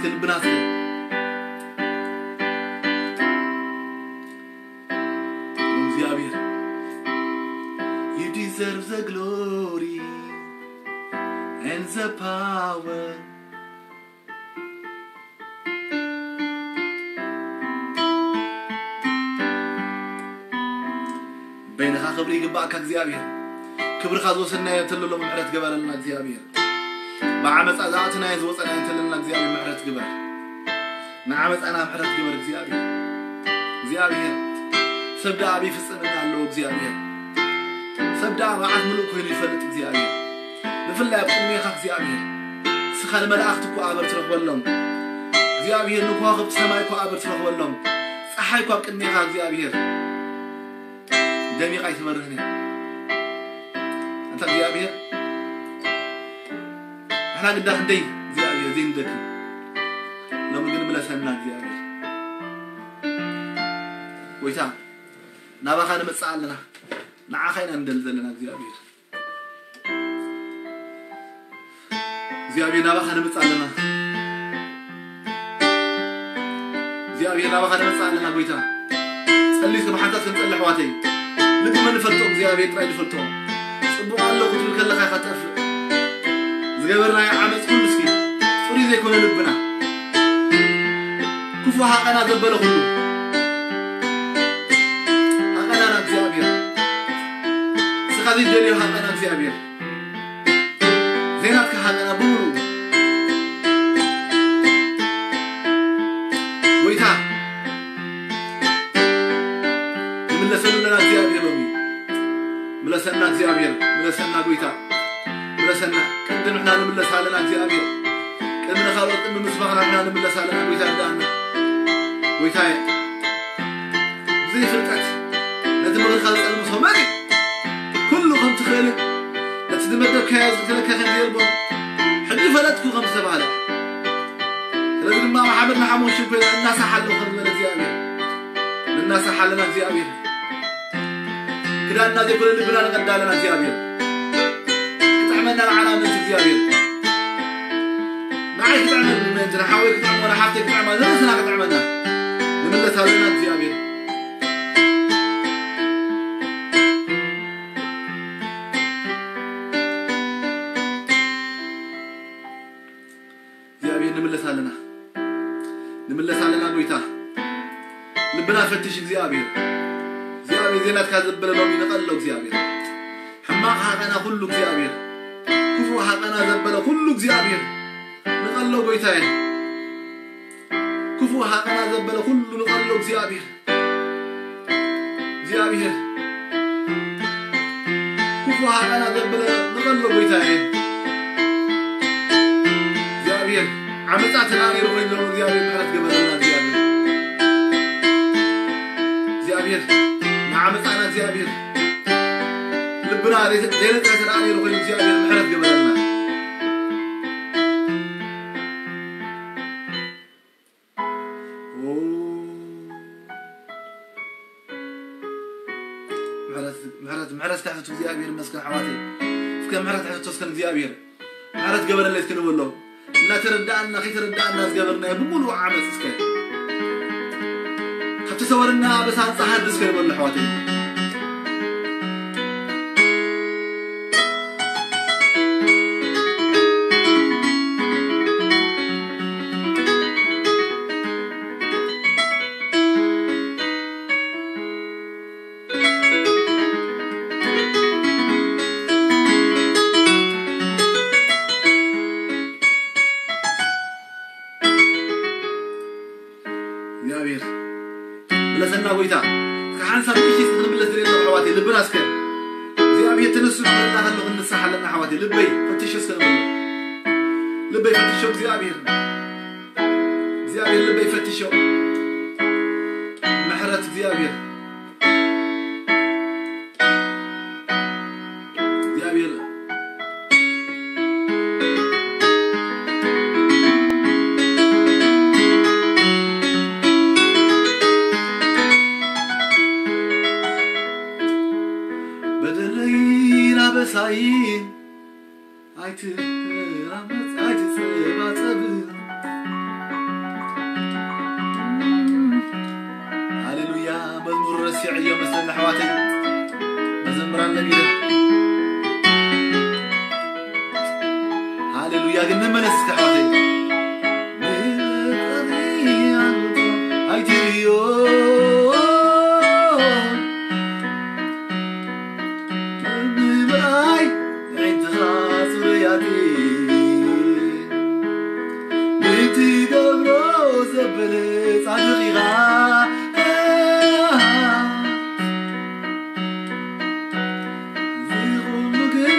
ልብና እስከ እግዚኣብሔር you deserve the glory and the power በይንኻ ክብሪ ይግባእካ እግዚኣብሔር። ክብርኻ ዝወሰድናዮ እንተለሎ ምሕረት ግበረልና እግዚኣብሔር። ብዓመፃ ዝኣትናዮ ዝወፀናዮ እንተለና እግዚኣብሔር ምሕረት ግበር። ንዓመፃና ምሕረት ግበር እግዚኣብሔር። እግዚኣብሔር ሰብ ደኣ ኣበይ ፍፅምና ኣለዎ እግዚኣብሔር። ሰብ ደኣ መዓት ምሉእ ኮይኑ ይፈልጥ እግዚኣብሔር። ብፍላይ ኣብ ቅድሜኻ እግዚኣብሔር እስኻ ንመላእኽቲ እኮ ኣበር ትረኽበሎም እግዚኣብሔር። ንኮዋኽብቲ ሰማይ እኮ ኣበር ትረኽበሎም። ፀሓይ እኮ ኣብ ቅድሜኻ እግዚኣብሔር ደሚቕ ኣይትበርህን እያ። ኣንታ እግዚኣብሔር ኣሕና ግዳ ክንደይ እግዚኣብሔር ዘይንደክም ሎሚ ግን ምለሰና እግዚኣብሔር። ጎይታ ናባኻ ንመጽእ ኣለና። ንዓኻ ኢና ንደሊ ዘለና እግዚኣብሔር። እግዚኣብሔር ናባኻ ንመጽእ ኣለና። እግዚኣብሔር ናባኻ ንመጽእ ኣለና ጎይታ። ጸሊ እስከ ብሓንሳብ ክንጸሊ ኣሕዋተይ። ልቢ መን ንፈልጦ እግዚኣብሔር ጥራይ ንፈልጦ። ጽቡቕ ኣለኹ ክትብል ከለኻ ኢኻ ትጠፍእ። ዝገበርናዮ ዓመጽ ኩሉ እስኪ ጽሩይ ዘይኮነ ልብና ክፉእ ሃቐና ዘበለ ኩሉ ሃቐናና እግዚኣብሔር። እስኻ ዘይደልዮ ሃቐና እግዚኣብሔር ዘይናትካ ሃቐና ብምሉኡ ጎይታ ንምለሰሉ ኣለና እግዚኣብሔር ሎሚ ምለሰና እግዚኣብሔር ምለሰና ጎይታ ምለሰና ቅድም ንሕና ንምለስ ኣለና እግዚኣብሔር ቅድሚ ንኻልኦት ቅድሚ ምስባኽና ንሕና ንምለስ ኣለና ጎይታ ርዳእና ጎይታየ ብዘይ ፍልጠት ነቲ ምኽርኻ ዝጸልምሶ መን እዩ? ኩሉ ከም ትኽእልን ነቲ ዝመደብካዮ ዝኽእለካ ከም ዘየልቦን ሕጂ ፈለጥኩ ከም ዝተባህለ ስለዚ ድማ ማሕበር ንሓሙሽን ኮይና እናሳሓ ኣለኹ ከም ዝበለ እግዚኣብሔር ንናሳሓ ኣለና እግዚኣብሔር ክዳንና ዘይኮነ ልብና ንቐዳ ኣለና እግዚኣብሔር ክጥዕመና ንዓና ምእንቲ እግዚኣብሔር ንዓይ ክጥዕመኒ ምእንቲ ንሓወይ ክጥዕሞ ንሓፍተይ ክጥዕማ ንርእስና ክጥዕመና ንምለስ ኣለና እግዚኣብሔር እግዚኣብሔር ንምለስ ኣለና ንምለስ ኣለና ጎይታ ልብና ፈትሽ እግዚኣብሔር እግዚኣብሔር ዜናትካ ዘበለ ሎሚ ንቐሎ እግዚኣብሔር ሕማቕ ሃቐና ኩሉ እግዚኣብሔር ክፉእ ሃቐና ዘበለ ኩሉ እግዚኣብሔር ንቐሎ ጎይታየ ክፉእ ሃቐና ዘበለ ኩሉ ንቐሎ እግዚኣብሔር እግዚኣብሔር ክፉእ ሃቐና ዘበለ ንቐሎ ጎይታየ እግዚኣብሔር ዓመፃ ተናሪሩ ኮይኑ ዘሎ እግዚኣብሔር ምሕረት ገበረልና እግዚኣብሔር እግዚኣብሔር ንዓመፃና እግዚኣብሔር ልብና ዘይነፅረ ተናሪሩ ኮይኑ እግዚኣብሔር ምሕረት ገበረልና ምሕረት ምሕረት ምሕረት ካሕቱ እግዚኣብሔር ይመስገን ኣሕዋተይ እስከ ምሕረት ሕቶ እስከ እግዚኣብሔር ምሕረት ገበረለይ እስከ ንበሎ እናተረዳእና ከይተረዳእና ዝገበርናዮ ብምሉእ ዓመፅ እስከ ካብቲ ሰወርና ኣበሳ ንፀሓ እስከ ንበሎ ኣሕዋተይ እግዚኣብሔር ምለሰና ጎይታ እስከ ሓንሳብ ንእሽተይ እስከ ክንምለስ ዝደሊ ኣለኹ ኣሕዋተይ ልብና እስከ እግዚኣብሔር ተነሱ ክብለና ከለኹ ንንሳሕ ኣለና ኣሕዋተይ ልበይ ፈትሾ እስከ ንበሎ ልበይ ፈትሾ እግዚኣብሔር እግዚኣብሔር ልበይ ፈትሾ ምሕረት እግዚኣብሔር እግዚኣብሔር በደለይን ኣበሳይን ኣይትራመፅ ኣይትፀባፀብ ዕዮ መስለኒ ኣሕዋተይ፣ መዘምራን ነቢረ። ሃሌሉያ። ግን ንመለስ እስከ ኣሕዋተይ። ንጥሪ ኣይትርእዮ። ምብራይ ኣዒንትኻ ጽሩያት፣ ንትገብሮ ዘብል ጻድቕ ኢኻ። እዚ ኹሉ ግን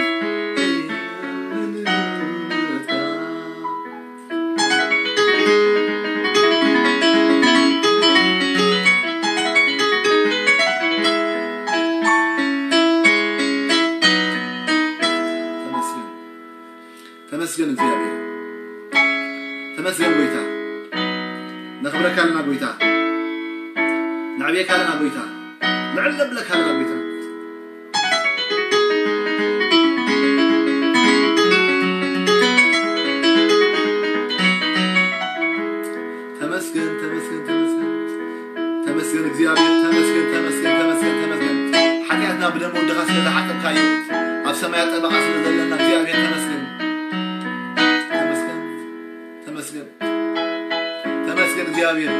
ተመስገን። ተመስገን እግዚኣብሔር። ተመስገን ጎይታ። ነኽብረካ ኣለና ጎይታ። ነዕብየካ ኣለና ጎይታ። ንዕል ነብለካ ኣለና ጎይታ። ተመስገን፣ ተመስገን፣ ተመስገን። ተመስገን እግዚኣብሔር፣ ተመስገን፣ ተመስገን፣ ተመስገን፣ ተመስገን። ሓጢኣትና ብደም ወድኻ ስለ ዝሓጸብካዮ፣ ኣብ ሰማያት ጠበቓ ስለ ዘለና እግዚኣብሔር ተመስገን። ተመስገን፣ ተመስገን፣ ተመስገን እግዚኣብሔር።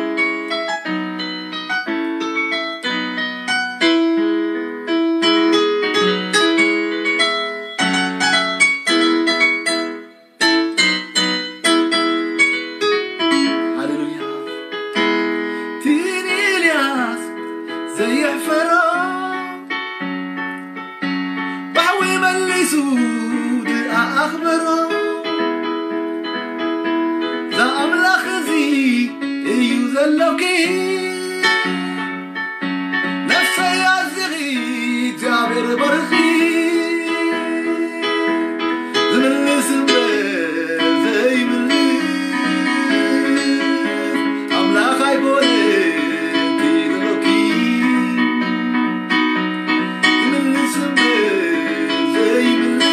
ሃሌሉያ። እቲ ንኤልያስ ዘየሕፈሮ፣ ባሕዊ መሊሱ ድኣ ኣኽበሮ። እዛ ኣምላኽ እዚ እዩ ዘሎኪ። ነፍሰይ ኣዚኺ እግዚኣብሔር ባርኺ። ዝምልስ እምበር ዘይምልስ ኣምላኽ ኣይኮነን እቲ ዘሎኪ። ዝምልስ እምበር ዘይምልስ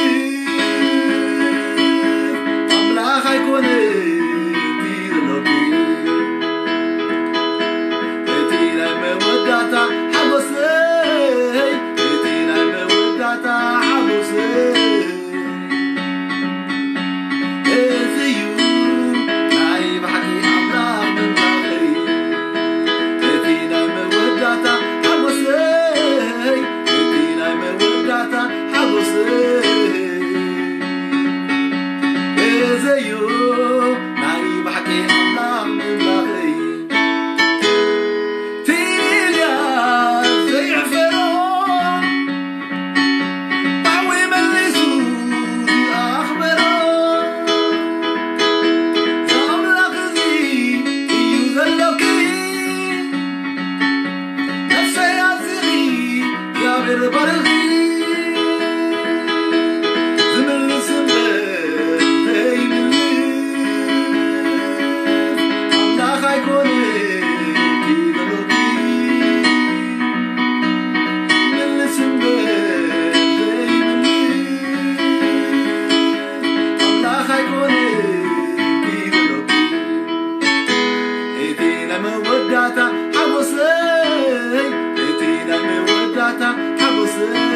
ኣምላኽ ኣይኮነን እቲ ዘሎኪ። እቲ ናይ መወዳእታ ሓጎሰይ፣ እቲ ናይ መወዳእታ ሓጎሰይ፣ እዚ እዩ ናይ ብሓቂ ኣምላኽ ምምላኸይ። እቲ ናይ መወዳእታ ሓጎሰይ፣ እቲ ናይ መወዳእታ ሓጎሰይ፣ እዚ እዩ ናይ ብሓቂ ኣምላኽ ምምላኸይ። እቲ ንኤልያስ ዘየሕፈሮ፣ ባሕዊ መሊሱ ኣኽበሮ። እዛ ኣምላኽ እዚ እዩ ዘሎኪ። ነፍሰይ ኣዚኺ እግዚኣብሔር ባርኺ። ዝምልስ እምበር ዘይምልስ ኣምላኽ ኣይኮነን እቲ ዘሎኪ። ዝምልስ እምበር ዘይምልስ ኣምላኽ ኣይኮነን እቲ ዘሎኪ። እቲ ናይ መወዳእታ ሓጎሰይ፣ እቲ ናይ መወዳእታ ሓጎሰይ፣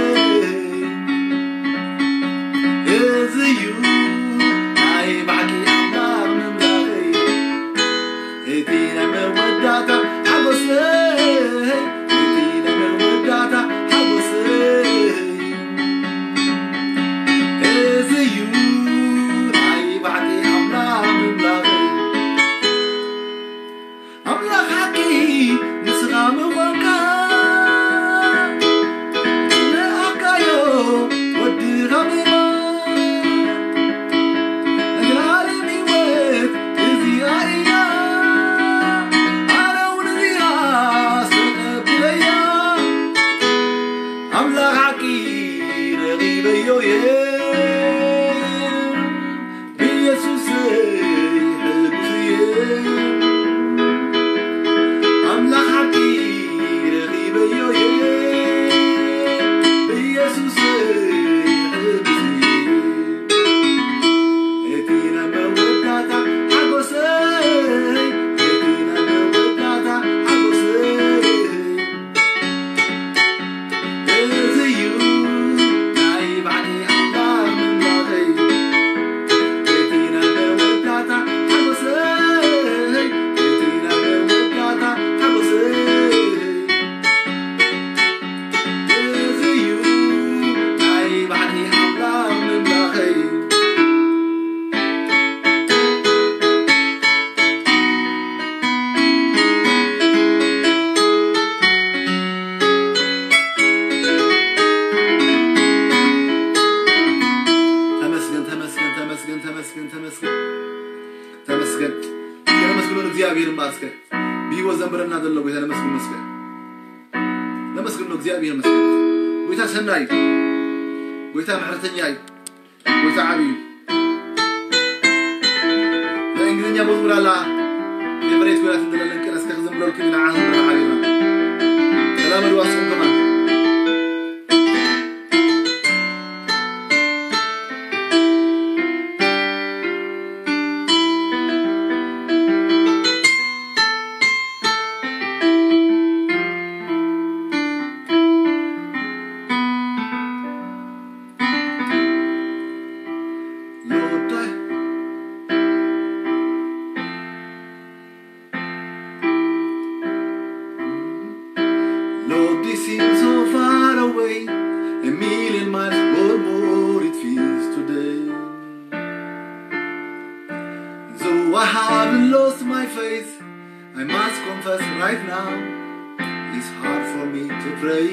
ኣመስግኑ፣ እግዚኣብሔር ይመስገን። ጎይታ ሰናይ እዩ። ጎይታ ምሕረተኛ እዩ። ጎይታ ዓብዩ እዩ። ናይ እንግሊዝኛ መዝሙር ኣላ፣ ፌቨሬት ኮይና ትንደለለን ቀን እስከ ክዘምረልኩም ኢና። ዓህን ዓብዩና። ሰላም ኣድዋ ስኹም ከማን። Lord, this seems so far away, a million miles or more it feels today. Though I haven't lost my faith, I must confess right now, it's hard for me to pray.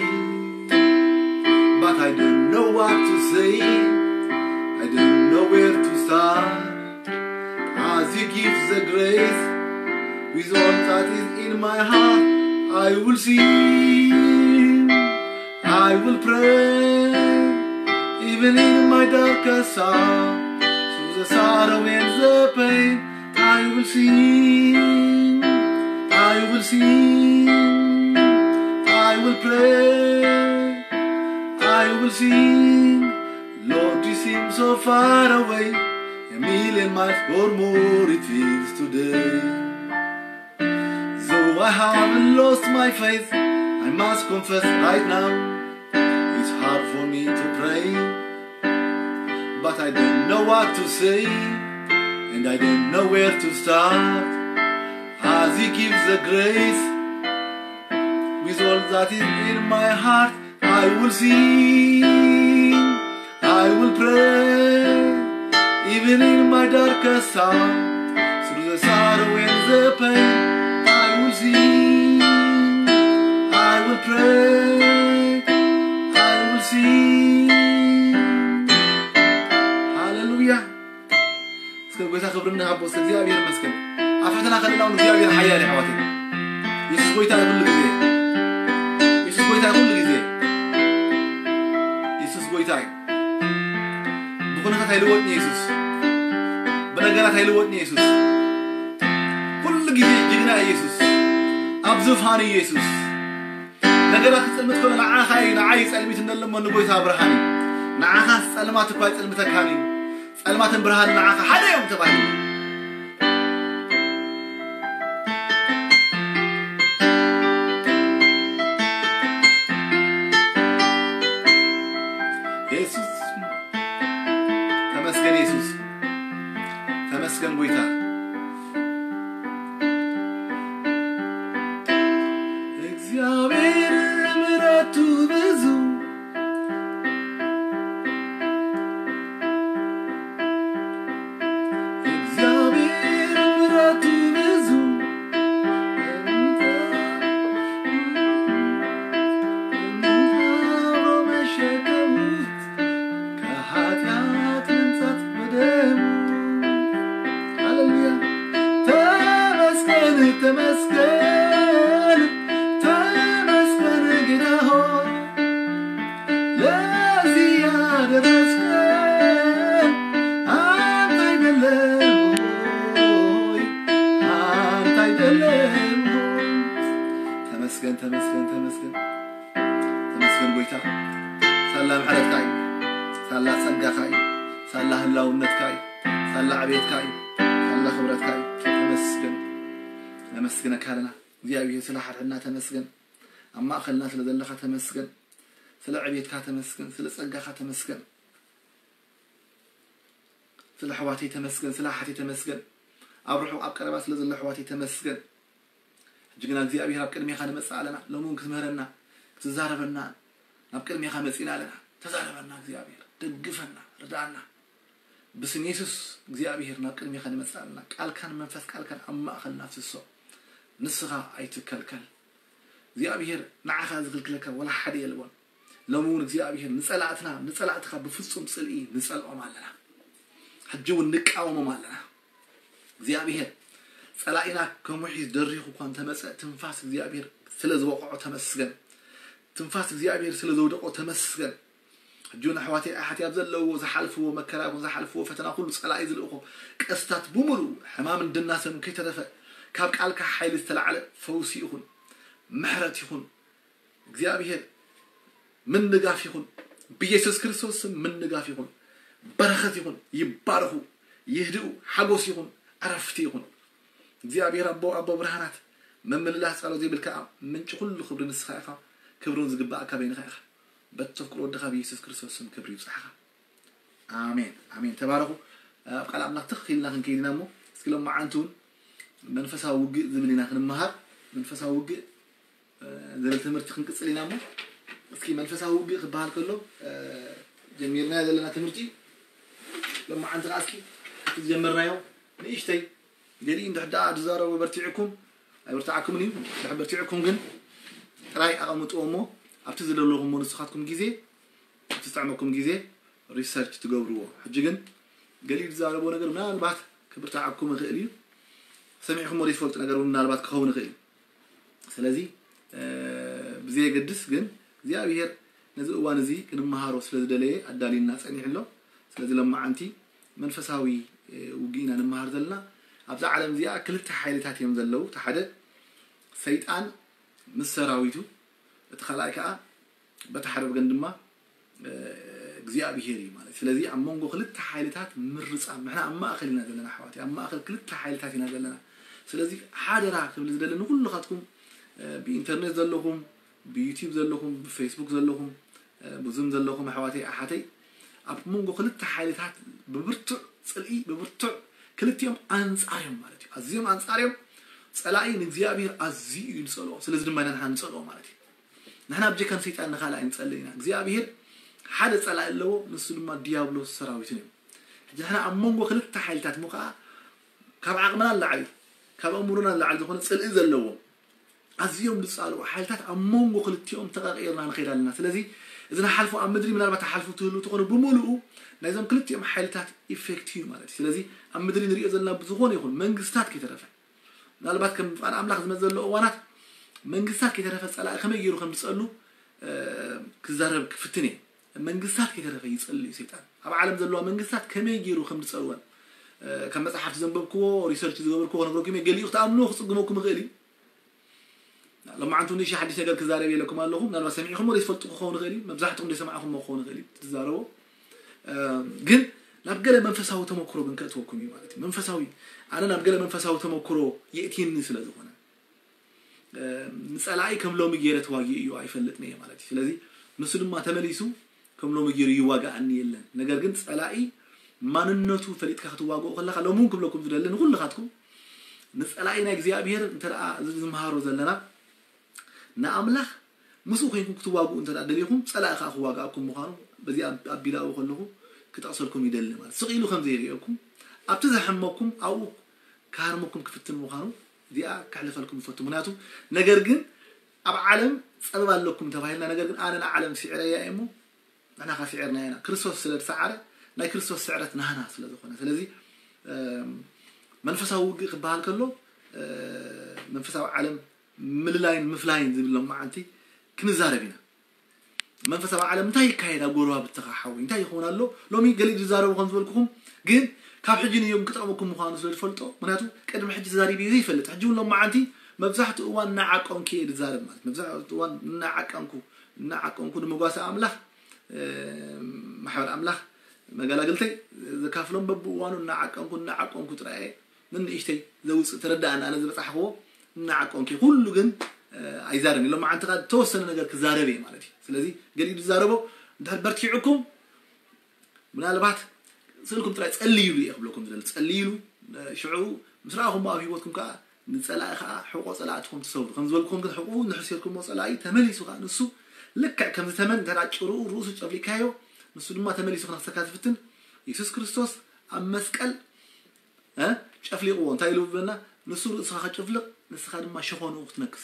But I don't know what to say, I don't know where to start. As you give the grace, with all that is in my heart, I will sing, I will pray. Even in my darkest hour, through the sorrow and the pain, I will sing, I will sing, I will pray, I will sing. Lord, you seem so far away, a million miles or more it feels today. Though I haven't lost my faith, I must confess right now, it's hard for me to pray. But I don't know what to say, and I don't know where to start. As he gives the grace, with all that is in my heart, I will sing, I will pray, even in my darkest hour, through the sorrow and the pain, I will sing, I will pray, I will sing. ሃሌሉያ። እስከ ጎይታ ክብሪ እንሃቦ፣ እስከ እግዚኣብሔር ይመስገን። ኣብ ትሕትና ከለና እውን እግዚኣብሔር ሓያል እዩ፣ ኣሕዋተይ። የሱስ ጎይታ እዩ ኩሉ ግዜ። የሱስ ጎይታ እዩ ኩሉ ግዜ። የሱስ ጎይታ እዩ። ብኩነታት ኣይልወጥን የሱስ። ብነገራት ኣይልወጥን የሱስ። ኩሉ ግዜ ጅግና እዩ የሱስ። ኣብ ዙፋን እዩ የሱስ። ነገራት ክጽልምት ከሎ ንዓኻ እዩ፣ ንዓይ ጸልሚት እንደለሞ ንጎይታ ብርሃን እዩ። ንዓኻ ጸልማት እኳ ኣይጸልምተካን እዩ። ጸልማትን ብርሃን ንዓኻ ሓደ እዮም ተባሂሉ። የሱስ ተመስገን፣ የሱስ ተመስገን ጎይታ። እግዚኣብሔር ምሕረቱ ብዙ፣ እግዚኣብሔር ምሕረቱ ብዙ፣ መሸከሙ ከኃጢአት መንጻት በደሙ። ሃሌሉያ። ተመስገን፣ ተመስገን፣ ተመስገን ጌታ ሆይ፣ ለዚህ ያደረስከን አንተ አይደለም ሆይ፣ አንተ አይደለም ሆይ። ተመስገን፣ ተመስገን፣ ተመስገን። ተመስገን ጎይታ፣ ሳላ ምሕረትካ እዩ፣ ሳላ ጸጋኻ እዩ፣ ሳላ ህላውነትካ እዩ፣ ሳላ ዕቤትካ እዩ፣ ሳላ ክብረትካ እዩ። ተመስገን። ነመስግነካ ኣለና እግዚኣብሔር፣ ስለ ሓድሕድና ተመስገን። ኣብ ማእኸልና ስለ ዘለኻ ተመስገን። ስለ ዕቤትካ ተመስገን። ስለ ጸጋኻ ተመስገን። ስለ ኣሕዋተይ ተመስገን። ስለ ኣሓተይ ተመስገን። ኣብ ርሑቕ ኣብ ቀረባ ስለ ዘሎ ኣሕዋተይ ተመስገን። ሕጂ ግና እግዚኣብሔር ኣብ ቅድሜኻ ንመጽእ ኣለና። ሎሚ እውን ክትምህረና፣ ክትዛረበና ናብ ቅድሜኻ መጺእና ኣለና። ተዛረበና እግዚኣብሔር፣ ደግፈና፣ ርድኣና። ብስም የሱስ እግዚኣብሔር ናብ ቅድሜኻ ንመጽእ ኣለና። ቃልካን መንፈስ ቃልካን ኣብ ማእኸልና ፍስሶ። ንስኻ ኣይትከልከል። እግዚኣብሔር ንዓኻ ዝኽልክለካ ወላ ሓደ የልቦን። ሎሚ እውን እግዚኣብሔር ንጸላእትና፣ ንጸላእትኻ ብፍጹም ጽልኢ ንጸልኦም ኣለና። ሕጂ እውን ንቃወሞም ኣለና። እግዚኣብሔር ጸላኢና ከም ውሒዝ ደሪኹ እኳ እንተመጸ፣ ትንፋስ እግዚኣብሔር ስለ ዝወቕዖ ተመስገን። ትንፋስ እግዚኣብሔር ስለ ዘውደቆ ተመስገን። ሕጂ እውን ኣሕዋተይ ኣሓተይ ኣብ ዘለዎ ዝሓልፍዎ መከራ ይኹን ዝሓልፍዎ ፈተና ኩሉ ጸላኢ ዝልእኾ ቀስታት ብምሉኡ ሕማምን ድናሰምን ከይተረፈ ካብ ቃልካ ሓይሊ ዝተላዕለ ፈውሲ ይኹን፣ ምሕረት ይኹን፣ እግዚኣብሔር ምንጋፍ ይኹን፣ ብየሱስ ክርስቶስ ስም ምንጋፍ ይኹን፣ በረኸት ይኹን፣ ይባረኹ፣ ይህድኡ፣ ሓጎስ ይኹን፣ ዕረፍቲ ይኹን። እግዚኣብሔር ኣቦ ኣቦ ብርሃናት መምልላስ ጸሎት ዘይብልካ ምንጪ ኩሉ ክብሪ ንስኻ ኢኻ። ክብርን ዝግባእካ በይንኻ ኢኻ። በቲ ተፍቅሮ ወድኻ ብየሱስ ክርስቶስ ስም ክብሪ ይብጻሕኻ። ኣሜን ኣሜን። ተባረኹ። ኣብ ቃል ኣምላኽ ትኽ ኢልና ክንከይድ ኢና እሞ እስኪ ሎማዓንቲ እውን መንፈሳዊ ውግእ ዝብል ኢና ክንመሃር። መንፈሳዊ ውግእ ዝብል ትምህርቲ ክንቅጽል ኢና እሞ እስኪ መንፈሳዊ ውግእ ክበሃል ከሎ ጀሚርና ዘለና ትምህርቲ ሎማዓንቲ ከዓ እስኪ እቲ ዝጀመርናዮ ንእሽተይ ገሊኡ እንድሕር ደኣ ዝዛረቦ በርቲዕኩም ኣይበርትዓኩምን እዩ። እንድሕር በርቲዕኩም ግን ጥራይ ኣቐምጥዎ እሞ ኣብቲ ዝደለኹሞ ንስኻትኩም ግዜ ኣብቲ ዝጥዕመኩም ግዜ ሪሰርች ትገብርዎ። ሕጂ ግን ገሊኡ ዝዛረቦ ነገር ምናልባት ክብርትዓኩም ይኽእል እዩ። ሰሚዕኩሞ ዘይትፈልጡ ነገር እውን ምናልባት ክኸውን ይኽእል እዩ። ስለዚ ብዘየገድስ ግን እግዚኣብሔር ነዚ እዋን እዚ ክንመሃሮ ስለ ዝደለየ ኣዳልዩና ጸኒሑ ኣሎ። ስለዚ ለማዓንቲ መንፈሳዊ ውግእ ኢና ንመሃር ዘለና። ኣብዛ ዓለም እዚኣ ክልተ ሓይልታት እዮም ዘለዉ። እቲ ሓደ ሰይጣን ምስ ሰራዊቱ፣ እቲ ካልኣይ ከዓ በቲ ሓደ ወገን ድማ እግዚኣብሄር እዩ ማለት። ስለዚ ኣብ መንጎ ክልተ ሓይልታት ምርጻም፣ ንሕና ኣብ ማእከል ኢና ዘለና ኣሕዋት፣ ኣብ ማእከል ክልተ ሓይልታት ኢና ዘለና። ስለዚ ሓደራ ክብል ዝደሊ ንኩልኻትኩም ብኢንተርኔት ዘለኹም፣ ብዩቲዩብ ዘለኹም፣ ብፌስቡክ ዘለኹም፣ ብዙም ዘለኹም ኣሕዋተይ ኣሓተይ ኣብ መንጎ ክልተ ሓይልታት ብብርቱዕ ጽልኢ ብብርቱዕ ክልቲኦም ኣንጻር እዮም ማለት እዩ። ኣዝዮም ኣንጻር እዮም። ጸላኢ ንእግዚኣብሔር ኣዝዩ እዩ ዝጸልኦ። ስለዚ ድማ ኢና ንሕና ንጸልኦ ማለት እዩ። ንሕና ብጀካ ንሰይጣን ንኻልእ ኣይንጸልእ ኢና። እግዚኣብሔር ሓደ ጸላኢ ኣለዎ፣ ንሱ ድማ ዲያብሎስ ሰራዊትን እዩ። ሕጂ ንሕና ኣብ መንጎ ክልተ ሓይልታት እሞ ከዓ ካብ ዓቕምና ንላዕሊ ካብ ኣእምሮና ንላዕሊ ዝኾነ ጽልኢ ዘለዎም ኣዝዮም ዝጻልኡ ሓይልታት ኣብ መንጎ ክልቲኦም ተቐቒርና ንኸይድ ኣለና። ስለዚ እዚ ንሓልፎ ኣብ ምድሪ ምናልባት ተሓልፉ ትህሉ ትኾኑ ብምሉኡ ናይዞም ክልቲኦም ሓይልታት ኢፌክት እዩ ማለት እዩ። ስለዚ ኣብ ምድሪ ንሪኦ ዘለና ብዝኾነ ይኹን መንግስታት ከይተረፈ ምናልባት ከም ቃል ኣምላኽ ዝመዘሎ እዋናት መንግስታት ከይተረፈ ጸላኢ ከመይ ገይሩ ከም ዝጸሉ ክዛረብ ክፍትን እየ። መንግስታት ከይተረፈ ይጸልእ እዩ ሰይጣን። ኣብ ዓለም ዘለዋ መንግስታት ከመይ ገይሩ ከም ዝጸልወን ካብ መጽሓፍቲ ዘንበብክዎ ሪሰርች ዝገበርክዎ ክነግረኩም እየ። ገሊኡ ክትኣምንዎ ክጽግመኩም ይኽእል እዩ። ሎማዓንቲ ንእሽተይ ሓድሽ ነገር ክዛረብ የለኩም ኣለኹ። ምናልባት ሰሚዕኹም ወይ ትፈልጡ ክኸውን ይኽእል እዩ። መብዛሕትኹም ዘይሰማዕኹም ክኸውን ይኽእል እዩ ትዛረቡ። ግን ናብ ገለ መንፈሳዊ ተመክሮ ግን ከእትወኩም እዩ ማለት እዩ። መንፈሳዊ ኣነ ናብ ገለ መንፈሳዊ ተመክሮ የእትየኒ ስለ ዝኾነ ንጸላኢ ከም ሎሚ ገይረ ተዋጊኡ እዩ ኣይፈልጥን እየ ማለት እዩ። ስለዚ ንሱ ድማ ተመሊሱ ከም ሎሚ ገይሩ ይዋጋኣኒ የለን። ነገር ግን ጸላኢ ማንነቱ ፈሊጥካ ክትዋግኦ ከለኻ ሎሚ እውን ክብለኩም ዝደሊ ንኩልኻትኩም ንጸላኢ ናይ እግዚኣብሔር እንተ ደኣ እዚ ዝመሃሮ ዘለና ንኣምላኽ ምስኡ ኮይንኩም ክትዋግኡ እንተ ደኣ ደሊኹም ጸላኢ ከዓ ክዋግኣኩም ምዃኑ በዚ ኣብ- ኣቢላኡ ከለኹ ክጠቕሰልኩም ይደሊ ማለት ስቕ ኢሉ ከም ዘይርእየኩም ኣብቲ ዘሕመኩም ኣብኡ ክሃርመኩም ክፍትን ምዃኑ እዚኣ ከሕልፈልኩም ይፈቱ። ምክንያቱ ነገር ግን ኣብ ዓለም ጸበብ ኣለኩም ተባሂልና፣ ነገር ግን ኣነ ንዓለም ስዒረያ እየ እሞ ንሕና ከ ስዒርና ኢና። ክርስቶስ ስለ ዝሰዓረ ናይ ክርስቶስ ስዕረት ናህና ስለ ዝኾነ፣ ስለዚ መንፈሳዊ ውግእ ክበሃል ከሎ መንፈሳዊ ዓለም ምልላይን ምፍላይን ዝብል ሎማዓንቲ ክንዛረብ ኢና። መንፈሳዊ ዓለም እንታይ ይካየድ ኣብ ጎረባብትኻ ሓወይ እንታይ ይኸውን ኣሎ? ሎሚ ገሊኡ ዝዛረቡ ከም ዝበልኩኹም ግን ካብ ሕጂ ንዮም ክጠቕመኩም ምዃኑ ስለ ዝፈልጦ፣ ምክንያቱ ቅድሚ ሕጂ ተዛሪበ ዘይፈልጥ ሕጂ እውን ሎማዓንቲ መብዛሕትኡ እዋን እናዓቀንኩ እየ ዝዛረብ ማለት መብዛሕትኡ እዋን እናዓቀንኩ እናዓቀንኩ ንመጓሰ ኣምላኽ ማሕበር ኣምላኽ መገላግልተይ ዘካፍሎም በብእዋኑ እናዓቀንኩ እናዓቀንኩ ጥራይ እየ ንንእሽተይ ዘውፅእ ተረዳእና ኣነ ዝበፃሕክዎ እናዓቀንኩ ኩሉ ግን ኣይዛረብን ኢሎም መዓንቲ ከዓ ተወሰነ ነገር ክዛረብ እየ ማለት እዩ። ስለዚ ገሊኡ ዝዛረቦ እንድሕር በርቲዕኩም ምናልባት ስእልኩም ጥራይ ጸልይሉ እየ ክብለኩም ዝደሊ ጸልይሉ ሽዑ ምስ ረኣኹሞ ኣብ ህይወትኩም ከዓ ንጸላኢ ከዓ ሕቆ ጸላእትኩም ትሰብሩ ከም ዝበልኩም ግን ሕቁ ንሕሴርኩሞ ጸላኢ ተመሊሱ ከዓ ንሱ ልክዕ ከምዚ ተመን እንተ ጭርኡ ርእሱ ጨፍሊካዮ ንሱ ድማ ተመሊሱ ክነክሰካ ዝፍትን የሱስ ክርስቶስ ኣብ መስቀል ጨፍሊቕዎ እንታይ ኢሉ ብለና ንሱ ርእስኻ ከጭፍልቕ ንስኻ ድማ ሸኾንኡ ክትነክስ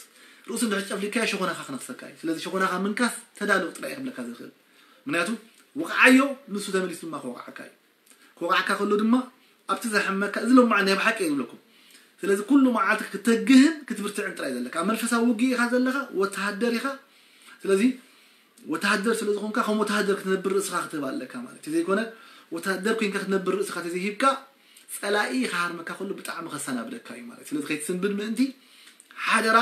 ርእሱ እንድሕር ጨፍሊካዮ ሸኾናኻ ክነክሰካ እዩ ስለዚ ሸኾናኻ ምንካስ ተዳልቕ ጥራይ ክብለካ ዝኽእል ምክንያቱ ወቕዓዮ ንሱ ተመሊሱ ድማ ክወቕዓካ እዩ ክወቕዓካ ከሎ ድማ ኣብቲ ዘሕመካ እዚ ሎማዓ ናይ ብሓቂ እየ ዝብለኩም ስለዚ ኩሉ መዓልቲ ክተግህን ክትብርትዕን ጥራይ ዘለካ ኣብ መንፈሳዊ ውግእ ኢኻ ዘለኻ ወተሃደር ኢኻ ስለዚ ወተሃደር ስለ ዝኾንካ ከም ወተሃደር ክትነብር ርእስኻ ክትህብ ኣለካ ማለት እዩ። ዘይኮነ ወተሃደር ኮይንካ ክትነብር ርእስኻ ተዘይሂብካ ጸላኢ ክሃርመካ ከሎ ብጣዕሚ ከሰናብደካ እዩ ማለት እዩ። ስለዚ ከይትስንብድ ምእንቲ ሓደራ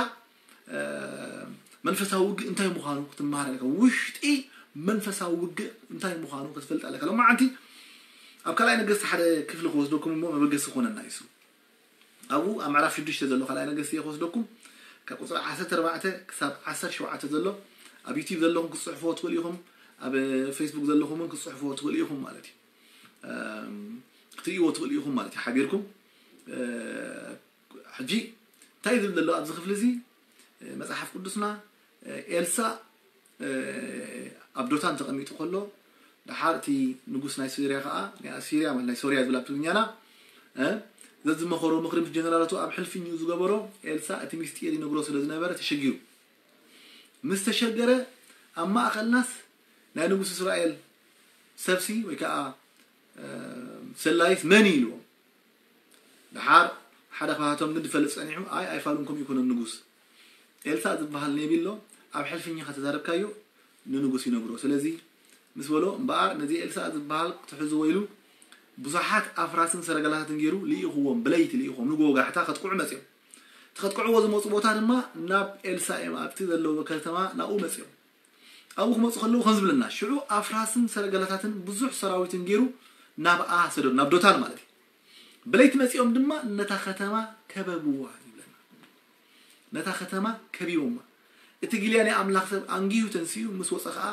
መንፈሳዊ ውግእ እንታይ ምዃኑ ክትመሃር ኣለካ። ውሽጢ መንፈሳዊ ውግእ እንታይ ምዃኑ ክትፈልጥ ኣለካ። ሎማዓንቲ ኣብ ካልኣይ ነገስቲ ሓደ ክፍሊ ክወስደኩም እሞ መበገሲ ክኾነና እዩ። ኣብኡ ኣብ ምዕራፍ ሽዱሽተ ዘሎ ካልኣይ ነገስቲ እየ ክወስደኩም። ካብ ቁፅሪ ዓሰርተ ኣርባዕተ ክሳብ ዓሰርተ ሸውዓተ ዘሎ ኣብ ዩቲብ ዘለኹም ክትፅሕፍዎ ትኽእሉ ኢኹም። ኣብ ፌስቡክ ዘለኹም እውን ክትፅሕፍዎ ትኽእሉ ኢኹም ማለት እዩ። ክትርእይዎ ትኽእሉ ኢኹም ማለት እዩ። ሓቢርኩም ሕጂ እንታይ ዝብል ዘሎ ኣብዚ ክፍሊ እዚ መፅሓፍ ቅዱስና ኤልሳ ኣብ ዶታን ተቐሚጡ ከሎ ደሓር እቲ ንጉስ ናይ ሶርያ ከዓ ናይ ኣሲርያ ማለት ናይ ሶርያ ዝብል ኣብ ትግርኛና ዘዝመኸሮ ምክሪ ምስ ጀነራላቱ ኣብ ሕልፍኙ ዝገበሮ ኤልሳ እቲ ሚስጢር ይነግሮ ስለ ዝነበረ ተሸጊሩ ምስ ተሸገረ ኣብ ማእኸልናስ ናይ ንጉስ እስራኤል ሰብሲ ወይ ከዓ ሰላይስ መን እዩ ኢልዎም። ደሓር ሓደ ካብኣቶም ግን ዝፈልጥ ፀኒሑ ኣይ ኣይፋሉን ከምኡ ይኮነን ንጉስ ኤልሳ ዝበሃል ነቢ ኣሎ ኣብ ሕልፍኛ ከተዛረብካዮ ንንጉስ ይነግሮ ስለዚ ምስ በሎ እምበኣር ነዚ ኤልሳ ዝበሃል ክትሕዝዎ ኢሉ ብዙሓት ኣፍራስን ሰረገላታትን ገይሩ ልኢኽዎም ብለይቲ ልኢኽዎም ንጎ ወጋሕታ ከጥቅዑ መፅኦም እቲ ከጥቅዕዎ ዝመፁ ቦታ ድማ ናብ ኤልሳ እዮም ኣብቲ ዘለዎ ከተማ ናብኡ መፅኦም ኣብኡ ክመፁ ከለዉ ከም ዝብለና ሽዑ ኣፍራስን ሰረገላታትን ብዙሕ ሰራዊትን ገይሩ ናብኣ ሰደዱ ናብ ዶታን ማለት እዩ ብለይቲ መፂኦም ድማ ነታ ከተማ ከበብዋ ይብለና ነታ ከተማ ከቢቦማ እቲ ጊልያ ናይ ኣምላኽ ሰብ ኣንጊሁ ተንሲኡ ምስ ወፀ ከዓ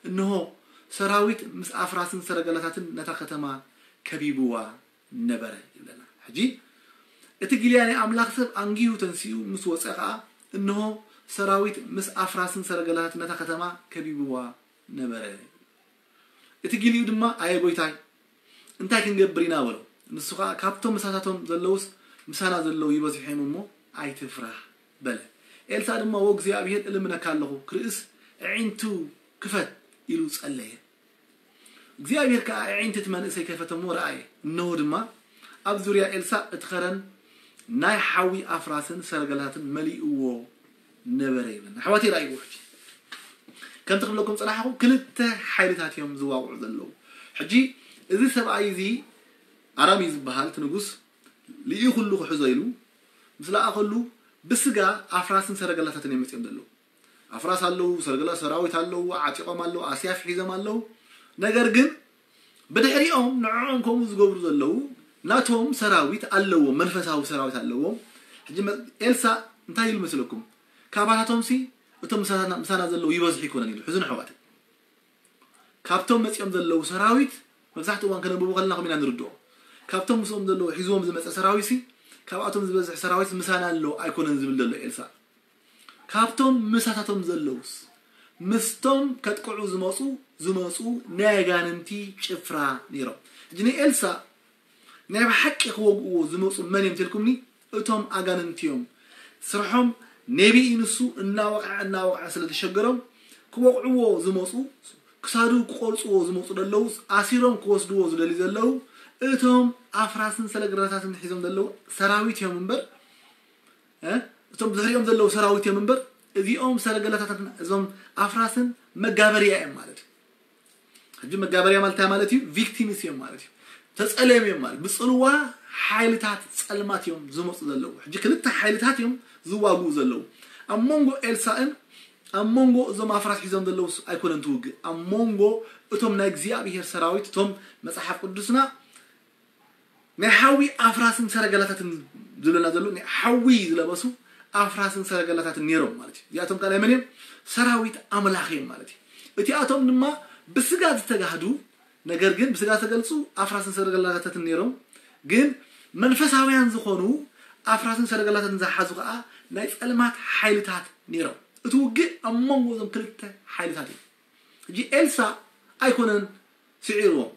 እንሆ ሰራዊት ምስ ኣፍራስን ሰረገላታትን ነታ ከተማ ከቢብዋ ነበረ ይብለና ሕጂ እቲ ጊልያ ናይ ኣምላኽ ሰብ ኣንጊሁ ተንሲኡ ምስ ወፀ ከዓ እንሆ ሰራዊት ምስ ኣፍራስን ሰረገላታትን ነታ ከተማ ከቢብዋ ነበረ እቲ ጊልዩ ድማ ኣየ ጎይታይ እንታይ ክንገብር ኢና በሎ ንሱ ከዓ ካብቶም ምሳታቶም ዘለውስ ምሳና ዘለዉ ይበዝሑ እዮም እሞ ኣይትፍራህ በለ ኤልሳ ድማ ወእግዚኣብሔር እልምነካ ኣለኹ ክርእስ ኣዒንቱ ክፈት ኢሉ ጸለየ እግዚኣብሔር ከዓ ኣዒንቲ እቲ መንእሰይ ከፈተ እሞ ረኣየ እነሆ ድማ ኣብ ዙርያ ኤልሳ እቲ ኸረን ናይ ሓዊ ኣፍራስን ሰረገላታትን መሊእዎ ነበረ ይብለና ኣሕዋተይ ረኣይዎ ሕጂ ከምቲ ክብለኩም ፅናሕኹ ክልተ ሓይልታት እዮም ዝዋቕዑ ዘለዉ ሕጂ እዚ ሰብኣይ እዚ ኣራም እዩ ዝበሃል እቲ ንጉስ ልኢኹሉ ክሕዞ ኢሉ ምስ ለኣኸሉ ብስጋ ኣፍራስን ሰረገላታትን እዮም መፅኦም ዘለዉ ኣፍራስ ኣለዉ ሰረገላ ሰራዊት ኣለዉ ዓጢቖም ኣለዉ ኣስያፍ ሒዞም ኣለዉ ነገር ግን ብድሕሪኦም ንዕኦም ከምኡ ዝገብሩ ዘለዉ ናቶም ሰራዊት ኣለዎም መንፈሳዊ ሰራዊት ኣለዎም ሕጂ ኤልሳ እንታይ ኢሉ መስለኩም ካባታቶም ሲ እቶም ምሳና ዘለዉ ይበዝሑ ይኮነን ኢሉ ሕዙን ኣሕዋተይ ካብቶም መፂኦም ዘለዉ ሰራዊት መብዛሕትኡ እዋን ከነብቡ ከለና ከምኢና ንርድኦ ካብቶም ምስኦም ዘለዉ ሒዝዎም ዝመፀ ሰራዊት ሲ ካብኣቶም ዝበዝሕ ሰራዊት ምሳና ኣሎ ኣይኮነን ዝብል ዘሎ ኤልሳ ካብቶም ምሳታቶም ዘለዉስ ምስቶም ከጥቅዑ ዝመፁ ዝመፁ ናይ ኣጋንንቲ ጭፍራ ነይሮም ሕጂ ንኤልሳ ናይ ብሓቂ ክወግእዎ ዝመፁ መን እዮም ትልኩምኒ እቶም ኣጋንንቲ እዮም ስርሖም ነቢ እዩ ንሱ እናወቕዐ እናወቕዐ ስለ ዝሸገሮም ክወቕዕዎ ዝመፁ ክሳዱ ክቆርፅዎ ዝመፁ ዘለዉ ኣሲሮም ክወስድዎ ዝደልዩ ዘለዉ እቶም ኣፍራስን ሰለግረታትን ሒዞም ዘለዉ ሰራዊት እዮም እምበር እቶም ብድሕሪኦም ዘለዉ ሰራዊት እዮም እምበር እዚኦም ሰረገላታትን እዞም ኣፍራስን መጋበርያ እዮም ማለት እዩ ሕጂ መጋበርያ ማለት እንታይ ማለት እዩ ቪክቲምስ እዮም ማለት እዩ ተፀለዮም እዮም ማለት ብፅልዋ ሓይልታት ፀልማት እዮም ዝመፁ ዘለዉ ሕጂ ክልተ ሓይልታት እዮም ዝዋግኡ ዘለዉ ኣብ መንጎ ኤልሳእን ኣብ መንጎ እዞም ኣፍራስ ሒዞም ዘለዉ ኣይኮነን ትውግእ ኣብ መንጎ እቶም ናይ እግዚኣብሄር ሰራዊት እቶም መፅሓፍ ቅዱስና ናይ ሓዊ ኣፍራስን ሰረገላታትን ዝብለና ዘሎ ናይ ሓዊ ዝለበሱ ኣፍራስን ሰረገላታትን ነይሮም ማለት እዩ እዚኣቶም ካልኣይ መን እዮም ሰራዊት ኣምላኽ እዮም ማለት እዩ እቲኣቶም ድማ ብስጋ ዝተጋህዱ ነገር ግን ብስጋ ዝተገልፁ ኣፍራስን ሰረገላታትን ነይሮም ግን መንፈሳውያን ዝኾኑ ኣፍራስን ሰረገላታትን ዝሓዙ ከዓ ናይ ፀልማት ሓይልታት ነይሮም እቲ ውግእ ኣብ መንጎ እዞም ክልተ ሓይልታት እዩ ሕጂ ኤልሳ ኣይኮነን ስዒርዎም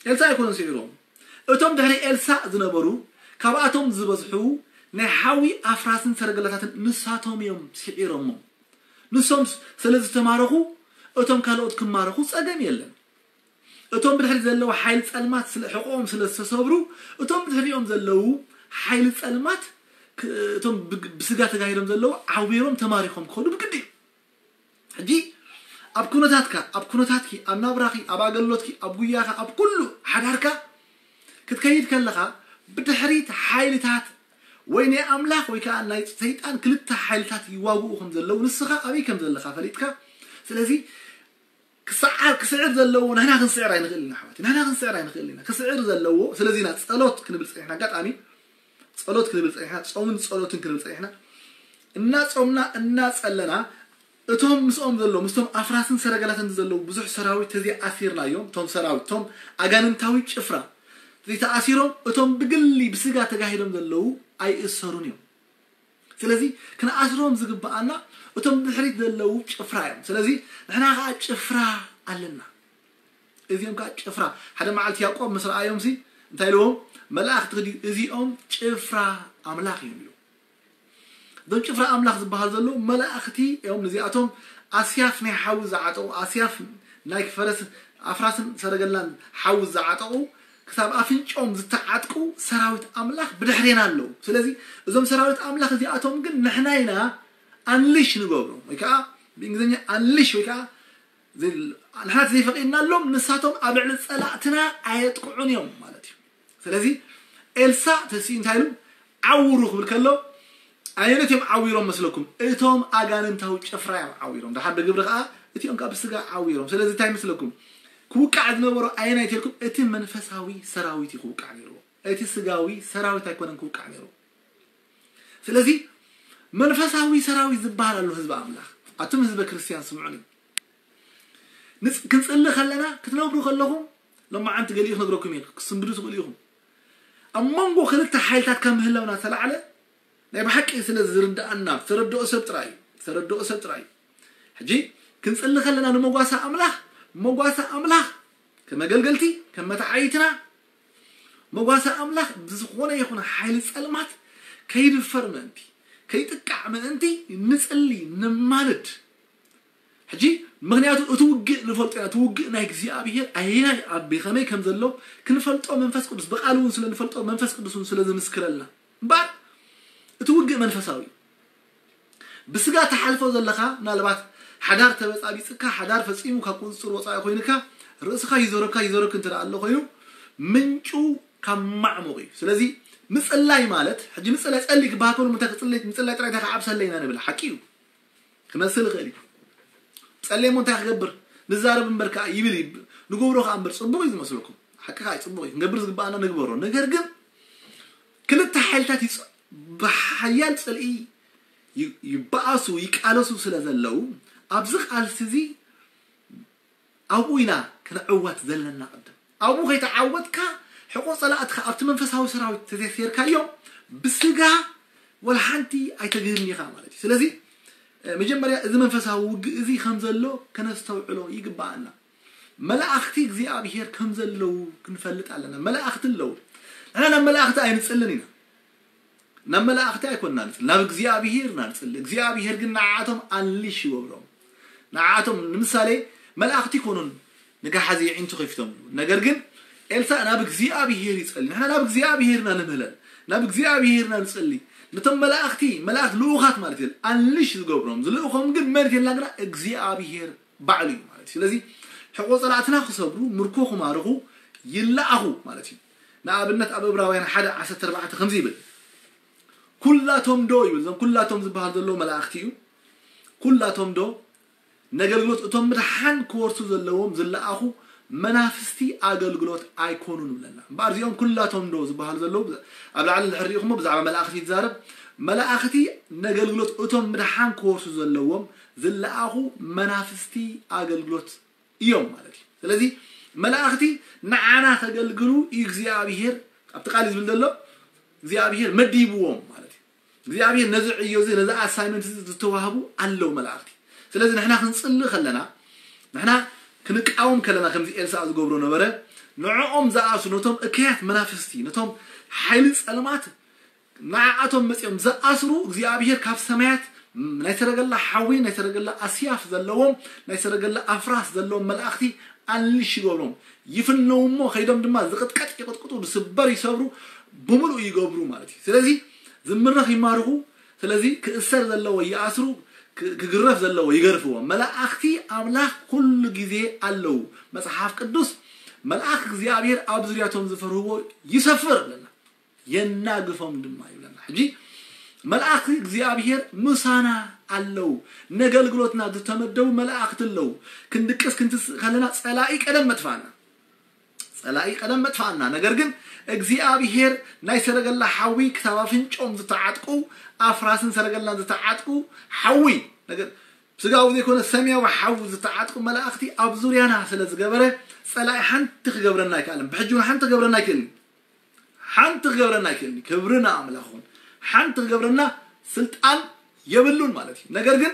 ኤልሳ ኣይኮነን ስዒሮም እቶም ድሕሪ ኤልሳእ ዝነበሩ ካብኣቶም ዝበዝሑ ናይ ሓዊ ኣፍራስን ሰረገላታትን ንሳቶም እዮም ስዒሮሞም ንሶም ስለ ዝተማረኹ እቶም ካልኦት ክማረኹ ጸገም የለን እቶም ብድሕሪ ዘለዉ ሓይሊ ጸልማት ስለ ሕቆኦም ስለ ዝተሰብሩ እቶም ብድሕሪኦም ዘለዉ ሓይሊ ጸልማት እቶም ብስጋ ተጋሂዶም ዘለዉ ዓዊሮም ተማሪኾም ክኸዱ ብግዲ እዩ ሕጂ ኣብ ኩነታትካ፣ ኣብ ኩነታትኪ፣ ኣብ ናብራኺ፣ ኣብ ኣገልግሎትኪ፣ ኣብ ጉያኻ፣ ኣብ ኩሉ ሓዳርካ ክትከይድ ከለኻ፣ ብድሕሪት ሓይልታት ወይ ናይ ኣምላኽ ወይ ከዓ ናይ ሰይጣን ክልተ ሓይልታት ይዋግኡ ከም ዘለዉ ንስኻ ኣበይ ከም ዘለኻ ፈሊጥካ። ስለዚ ክስዓር ክስዕር ዘለዎ ንሕና ክንስዕር ኣይንኽእል ኢና ኣሕዋት፣ ንሕና ክንስዕር ኣይንኽእል ኢና። ክስዕር ዘለዎ ስለዚ ኢና ጸሎት ክንብል ጸኒሕና። ኣጋጣሚ ጸሎት ክንብል ጸኒሕና፣ ጾምን ጸሎትን ክንብል ጸኒሕና። እናጾምና እናጸለና እቶም ምስኦም ዘለዉ ምስቶም ኣፍራስን ሰረገላትን ዘለዉ ብዙሕ ሰራዊት ተዘይኣሲርናዮም፣ እቶም ሰራዊት እቶም ኣጋንንታዊ ጭፍራ ተዘይተኣሲሮም እቶም ብግሊ ብስጋ ተጋሂዶም ዘለዉ ኣይእሰሩን እዮም። ስለዚ ክንኣስሮም ዝግብኣና እቶም ብድሕሪት ዘለዉ ጭፍራ እዮም። ስለዚ ንሕና ከዓ ጭፍራ ኣለና። እዚኦም ከዓ ጭፍራ ሓደ መዓልቲ ያዕቆብ ምስ ረኣዮም ሲ እንታይ ኢልዎም? መላእክቲ ክዲ እዚኦም ጭፍራ ኣምላኽ እዮም ኢሉ። እዞም ጭፍራ ኣምላኽ ዝበሃል ዘለዉ መላእኽቲ እዮም። ንዚኣቶም ኣስያፍ ናይ ሓዊ ዝዓጠቑ ኣስያፍ ናይ ፈረስ ኣፍራስን ሰረገላን ሓዊ ዝዓጠቑ ክሳብ ኣፍንጮም ዝተዓጥቁ ሰራዊት ኣምላኽ ብድሕሬና ኣለዉ። ስለዚ እዞም ሰራዊት ኣምላኽ እዚኣቶም ግን ንሕና ኢና ኣንሊሽ ንገብሮም ወይ ከዓ ብእንግሊዝኛ ኣንሊሽ ወይ ከዓ ንሕና ዘይፈቂድናሎም ንሳቶም ኣብ ልዕሊ ፀላእትና ኣየጥቅዑን እዮም ማለት እዩ። ስለዚ ኤልሳ ተሲ እንታይ ኢሉ ዓውሩ ክብል ከሎ ኣየነት እዮም ዓዊሮም መስለኩም? እቶም ኣጋንንታዊ ጭፍራ እዮም ዓዊሮም። ድሓር ብግብሪ ከዓ እቲኦም ከዓ ብስጋ ዓዊሮም። ስለዚ እንታይ መስለኩም? ክውቃዕ ዝነበሮ ኣየናይ ተልኩም? እቲ መንፈሳዊ ሰራዊት እዩ ክውቃዕ ነይርዎ። እቲ ስጋዊ ሰራዊት ኣይኮነን ክውቃዕ ነይርዎ። ስለዚ መንፈሳዊ ሰራዊት ዝበሃል ኣሎ ህዝቢ ኣምላኽ። ኣቱም ህዝበ ክርስቲያን ስምዑኒ። ክንጽሊ ከለና ክትነብሩ ከለኹም ሎማዓንቲ ገሊኡ ክነግረኩም እየ። ክስንብዱ ትኽእሉ ኢኹም። ኣብ መንጎ ክልተ ሓይልታት ካብ ምህላውና ተላዕለ ናይ ብሓቂ ስለ ዝርድኣና ዝተረድኦ ሰብ ጥራይ እዩ። ዝተረድኦ ሰብ ጥራይ እዩ። ሕጂ ክንጽሊ ከለና ንመጓሳ ኣምላኽ መጓሳ ኣምላኽ ከመገልገልቲ ከመተዓይትና መጓሳ ኣምላኽ ብዝኾነ ይኹን ሓይሊ ጸልማት ከይድፈር ምእንቲ ከይጥቃዕ ምእንቲ ንጽሊ ንማልድ። ሕጂ ምኽንያቱ እቲ ውግእ ንፈልጦ ኢና። እቲ ውግእ ናይ እግዚኣብሔር ኣየናይ ኣብ ከመይ ከም ዘሎ ክንፈልጦ መንፈስ ቅዱስ ብቃል እውን ስለ ንፈልጦ መንፈስ ቅዱስ እውን ስለ ዝምስክረልና እምበኣር እቲ ውግእ መንፈሳዊ እዩ። ብስጋ ትሓልፎ ዘለኻ ምናልባት ሓዳር ተበጻቢጽካ ሓዳር ፈጺሙ ካብ ቁፅፅር ወፃኢ ኮይንካ ርእስኻ ይዞረካ ይዞረክ እንተ ኣሎ ኮይኑ ምንጩ ካብ ማዕሙቕ እዩ። ስለዚ ምፅላይ ማለት ሕጂ ምፅላይ ጸሊ ክበሃል ከሎ ምንታይ ክፅለይ ምፅላይ ጥራይ እንታይ ክዓብሰለይ ኢና ንብል ሓቂ እዩ። ክመስል ይኽእል እዩ። ጸልየ እሞ እንታይ ክገብር ንዛረብ እምበር ከዓ ይብል እዩ። ንገብሮ ከዓ እምበር ፅቡቅ እዩ ዝመስለኩም። ሓቂ ከዓ እዩ ፅቡቅ እዩ። ክንገብር ዝግባኣና ንግበሮ። ነገር ግን ክልተ ሓይልታት ይፅ- ብሓያል ጽልኢ ይ- ይበኣሱ ይቃለሱ ስለ ዘለዉ ኣብዚ ቃልሲ እዚ ኣብኡ ኢና ክንዕወት ዘለና። ቅድም ኣብኡ ከይተዓወትካ ሕቆ ጸላእትካ ኣብቲ መንፈሳዊ ሰራዊት ተዘይሰይርካዮም ብስጋ ወላ ሓንቲ ኣይተግህን ኢኻ ማለት እዩ። ስለዚ መጀመርያ እዚ መንፈሳዊ ውግእ እዚ ከም ዘሎ ከነስተውዕሎ ይግባኣና። መላእኽቲ እግዚኣብሔር ከም ዘለዉ ክንፈልጥ ኣለና። መላእኽቲ ኣለዉ። ንሕና ናብ መላእኽቲ ኣይንጽልን ኢና። ናብ መላእኽቲ ኣይኮንና ንጽሊ ናብ እግዚኣብሔር ኢና ንጽሊ። እግዚኣብሔር ግን ንዓኣቶም ኣንሊሽ ይገብሮም። ንዓኣቶም ንምሳሌ መላእኽቲ ይኮኑን ንጋሓዚ የዒንቱ ከፊቶም። ነገር ግን ኤልሳእ ናብ እግዚኣብሔር ይጸሊ። ንሕና ናብ እግዚኣብሔር ኢና ንምህለል። ናብ እግዚኣብሔር ኢና ንጽሊ። ነቶም መላእኽቲ መላእኽቲ ልኡኻት ማለት እዩ ኣንሊሽ ዝገብሮም ዝልእኾም ግን መን የላግና እግዚኣብሔር ባዕሉ እዩ ማለት እዩ። ስለዚ ሕቆ ጸላእትና ክሰብሩ ምርኮ ክማርኹ ይለኣኹ ማለት እዩ። ንኣብነት ኣብ እብራውያን ሓደ ዓሰርተ ኣርባዕተ ከምዚ ይብል ኩላቶም ዶ ይብል እዞም ኩላቶም ዝበሃል ዘለዉ መላእኽቲ እዩ። ኩላቶም ዶ ነገልግሎት እቶም ምድሓን ክወርሱ ዘለዎም ዝለኣኹ መናፍስቲ ኣገልግሎት ኣይኮኑን ይብለና። እምበኣር እዚኦም ኩላቶም ዶ ዝበሃሉ ዘለዉ ኣብ ላዕሊ ንሕርኢኹሞ ብዛዕባ መላእኽቲ ይዛረብ። መላእኽቲ ነገልግሎት እቶም ምድሓን ክወርሱ ዘለዎም ዝለኣኹ መናፍስቲ ኣገልግሎት እዮም ማለት እዩ። ስለዚ መላእኽቲ ንዓና ከገልግሉ እግዚኣብሔር ኣብቲ ቃል ዝብል ዘሎ እግዚኣብሔር መዲብዎም ማለት እዩ። እግዚኣብሔር ነዚ ዕዮ እዚ ነዚ ኣሳይመንት እዚ ዝተዋህቡ ኣለዉ መላእኽቲ። ስለዚ ንሕና ክንጽሊ ከለና ንሕና ክንቃወም ከለና ከምዚ ኤልሳእ ዝገብሮ ነበረ። ንዕኦም ዝኣሱ ነቶም እከያት መናፍስቲ ነቶም ሓይሊ ጸልማት ንዓኣቶም መጺኦም ዝኣስሩ እግዚኣብሔር ካብ ሰማያት ናይ ሰረገላ ሓዊ ናይ ሰረገላ ኣስያፍ ዘለዎም ናይ ሰረገላ ኣፍራስ ዘለዎም መላእኽቲ ኣልሽ ይገብሮም ይፍነው እሞ ከይዶም ድማ ዝቕጥቀጥ ይቕጥቅጡ ዝስበር ይሰብሩ ብምሉእ ይገብሩ ማለት እዩ። ስለዚ ዝምረኽ ይማርኹ። ስለዚ ክእሰር ዘለዎ ይኣስሩ፣ ክግረፍ ዘለዎ ይገርፍዎ። መላእኽቲ ኣምላኽ ኩሉ ግዜ ኣለዉ። መጽሓፍ ቅዱስ፣ "መልኣኽ እግዚኣብሔር ኣብ ዙርያቶም ዝፈርህዎ ይሰፍር" ኣለና። "የናግፎም ድማ" ይብለና። ሕጂ፣ "መልኣኽ እግዚኣብሔር ምሳና ኣለዉ። ነገልግሎትና ዝተመደቡ መላእኽቲ ኣለዉ። ክንድቅስ ክንትስእ ከለና ጸላኢ ቀደም መጥፋና። ጸላኢ ቀደም መጥፋና። ነገር ግን እግዚኣብሔር ናይ ሰረገላ ሓዊ ክሳብ ኣፍንጮም ዝተዓጥቁ፣ ኣፍራስን ሰረገላን ዝተዓጥቁ ሓዊ፣ ነገር ስጋዊ ዘይኮነ ሰማያዊ ሓዊ ዝተዓጥቁ መላእኽቲ ኣብ ዙርያና ስለ ዝገበረ፣ ጸላኢ ሓንቲ ክገብረና ኣይከኣለን። ብሕጂ እውን ሓንቲ ክገብረና ኣይክእልን። ሓንቲ ክገብረና ኣይክእልን። ክብሪ ንኣምላኽ ይኹን። ሓንቲ ክገብረና ስልጣን የብሉን ማለት እዩ። ነገር ግን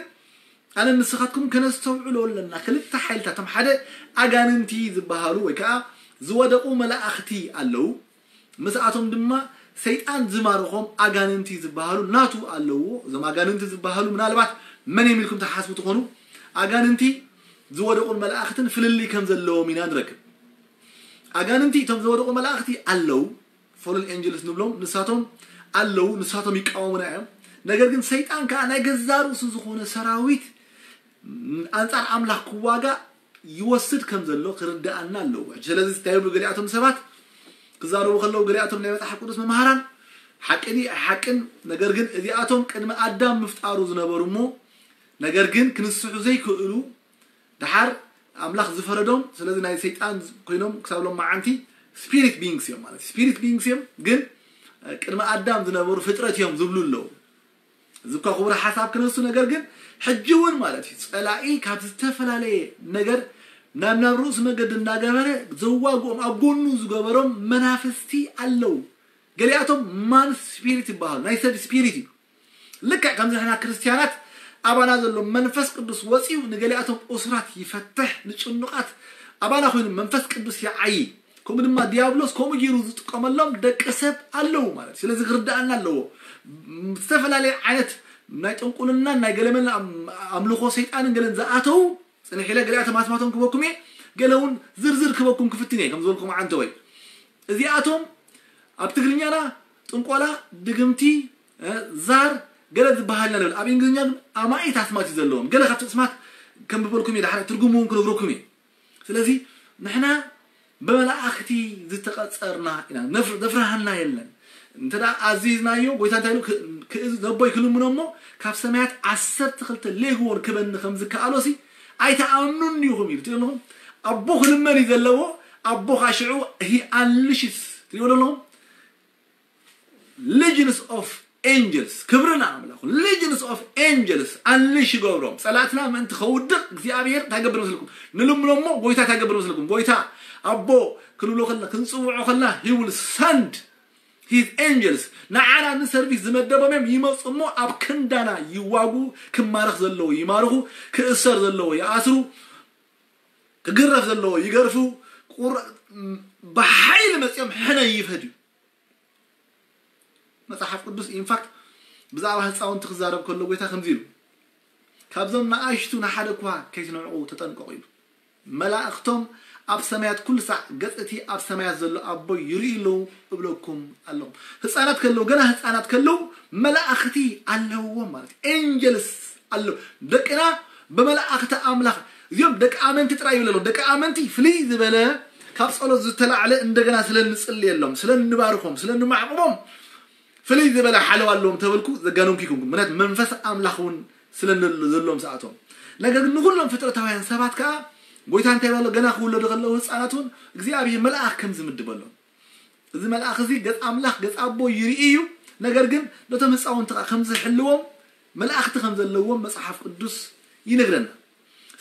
ኣነ ንስኻትኩም ከነስተውዕሎ ኣለና። ክልተ ሓይልታት፣ እቶም ሓደ ኣጋንንቲ ዝበሃሉ ወይ ከዓ ዝወደቑ መላእኽቲ ኣለዉ። ምስኣቶም ድማ ሰይጣን ዝማርኾም ኣጋንንቲ ዝበሃሉ ናቱ ኣለዎ። እዞም ኣጋንንቲ ዝበሃሉ ምናልባት መን እዮም ኢልኩም ትሓስቡ ትኾኑ? ኣጋንንቲ ዝወደቑን መላእኽትን ፍልልይ ከም ዘለዎም ኢና ንረክብ። ኣጋንንቲ እቶም ዝወደቑ መላእኽቲ ኣለዉ፣ ፎለን ኤንጀልስ ንብሎም፣ ንሳቶም ኣለዉ፣ ንሳቶም ይቃወሙና እዮም። ነገር ግን ሰይጣን ከዓ ናይ ገዛ ርእሱ ዝኾነ ሰራዊት ኣንጻር ኣምላኽ ክዋጋእ ይወስድ ከም ዘሎ ክርድኣና ኣለዎ። ሕጂ ስለዚ እንታይ ይብሉ ገሊኣቶም ሰባት ክዛረቡ ከለዉ፣ ገሊኣቶም ናይ መጽሓፍ ቅዱስ መምሃራን፣ ሓቂ ድዩ ኣይሓቅን፣ ነገር ግን እዚኣቶም ቅድሚ ኣዳም ምፍጣሩ ዝነበሩ እሞ፣ ነገር ግን ክንስሑ ዘይክእሉ፣ ደሓር ኣምላኽ ዝፈረዶም፣ ስለዚ ናይ ሰይጣን ኮይኖም ክሳብ ሎም መዓንቲ ስፒሪት ቢንግስ እዮም ማለት እዩ። ስፒሪት ቢንግስ እዮም፣ ግን ቅድሚ ኣዳም ዝነበሩ ፍጥረት እዮም ዝብሉ ኣለዉ። እዚ እኳ ክቡር ሓሳብ ክነሱ፣ ነገር ግን ሕጂ እውን ማለት እዩ ጸላኢ ካብ ዝተፈላለየ ነገር ናብ ናብ ርእሱ መገዲ እናገበረ ዘዋግኦም፣ ኣብ ጎኑ ዝገበሮም መናፍስቲ ኣለዉ። ገሊኣቶም ማን ስፒሪት ይበሃሉ፣ ናይ ሰብ ስፒሪት እዩ። ልክዕ ከምዚ ንሕና ክርስትያናት ኣባና ዘሎ መንፈስ ቅዱስ ወፂኡ ንገሊኣቶም እሱራት ይፈትሕ፣ ንጭኑቓት ኣባና ኮይኑ መንፈስ ቅዱስ ይዓዪ። ከምኡ ድማ ዲያብሎስ ከምኡ ገይሩ ዝጥቀመሎም ደቂ ሰብ ኣለዉ ማለት እዩ። ስለዚ ክርድኣና ኣለዎ። ም-፣ ዝተፈላለየ ዓይነት ናይ ጥንቁልናን ናይ ገለመለን ኣም-፣ ኣምልኾ ሰይጣንን ገለን ዝኣተዉ ጽንሕ ኢለ ገሊኣቶም ኣስማቶም ክበኩም እየ። ገለ እውን ዝርዝር ክበኩም ክፍትን እየ፣ ከም ዝበልኩም ዓንተወይ። እዚኣቶም ኣብ ትግርኛና ጥንቆላ፣ ድግምቲ፣ እ፣ ዛር፣ ገለ ዝበሃልና ንብል። ኣብ እንግሊዝኛ ግን ኣማኢት ኣስማት እዩ ዘለዎም። ገለ ካብቲ ኣስማት ከንብበልኩም እየ፣ ዳሕራይ ትርጉሙ እውን ክነግረኩም እየ። ስለዚ ንሕና ብመላእኽቲ ዝተቐጸርና ኢና፣ ነፍ-፣ ዘፍርሃና የለን። እንተ ደኣ ኣዚዝናዮ፣ ጎይታ እንታይ ኢሉ? ክ-፣ ክእዝ-፣ ነቦይ ክልምኖ እሞ ካብ ሰማያት ዓሰርተ ክልተ ሌግዎን ክበኒ ከም ዝከኣሎሲ ኣይትኣምኑን ዲኹም? ኢሉ። ትሪኡ ኣለኹም? ኣቦ ክልመን እዩ ዘለዎ፣ ኣቦ ኻዓ ሽዑ he unleashes። ትሪኡ ኣለኹም? Legions of angels፣ ክብሪ ንኣምላኹ። Legions of angels unleash ይገብሮም። ጸላእትና ምእንቲ ከውድቕ እግዚኣብሔር እንታይ ገብር መስልኩም? ንልምኖ እሞ ጎይታ እንታይ ገብር መስልኩም? ጎይታ ኣቦ ክንብሎ ከለና፣ ክንጽውዖ ከለና፣ he will send his angels፣ ንዓና ንሰርቪስ ዝመደቦም እዮም። ይመጹ እሞ ኣብ ክንዳና ይዋጉ፣ ክማረኽ ዘለዎ ይማርኹ፣ ክእሰር ዘለዎ ይኣስሩ፣ ክግረፍ ዘለዎ ይገርፉ፣ ቁር-፣ ብሓይሊ መጺኦም ሕነ ይፈድዩ። መጽሓፍ ቅዱስ ኢንፋክት ብዛዕባ ህፃውንቲ ክዛረብ ከሎ ጎይታ ከምዚ ኢሉ፣ "ካብዞም ንኣሽቱ ንሓደ እኳ ከይትንዕቑ ተጠንቀቑ" ኢሉ። "መላእኽቶም ኣብ ሰማያት ኩሉ ሳዕ ገጽ እቲ ኣብ ሰማያት ዘሎ ኣቦይ ይርእዩ ኣለዉ እብለኩም ኣለኹ።" ህፃናት ከለዉ፣ ገና ህፃናት ከለዉ መላእኽቲ ኣለዎም ማለት እዩ። ኤንጀልስ ኣለዉ። ደቅና ብመላእኽቲ ኣምላኽ፣ እዚኦም ደቂ ኣመንቲ ጥራይ ይብሉ ኣለዉ። ደቂ ኣመንቲ ፍልይ ዝበለ ካብ ጸሎት ዝተላዕለ እንደገና ስለ እንጽልየሎም፣ ስለ እንባርኾም፣ ስለ እንማዕቕቦም ፍልይ ዝበለ ሓለዋ ኣለዎም ተበልኩ ዘጋነንኩ ይኩንኩም። ምክንያቱ መንፈስ ኣምላኽ እውን ስለ እንል-፣ ዘለዎም ሰኣቶም። ነገር ግን ንኹሎም ፍጥረታውያን ሰባት ከኣ ጎይታ እንታይ በሎ? ገና ክውለዱ ከለዉ ህፃናት እውን እግዚኣብሔር መልኣኽ ከም ዝምድበሎም። እዚ መልኣኽ እዚ ገጽ ኣምላኽ፣ ገጽ ኣቦ ይርኢ እዩ። ነገር ግን ነቶም ህፃውንቲ ከኣ ከም ዝሕልዎም መላእኽቲ ከም ዘለዎም መጽሓፍ ቅዱስ ይነግረና።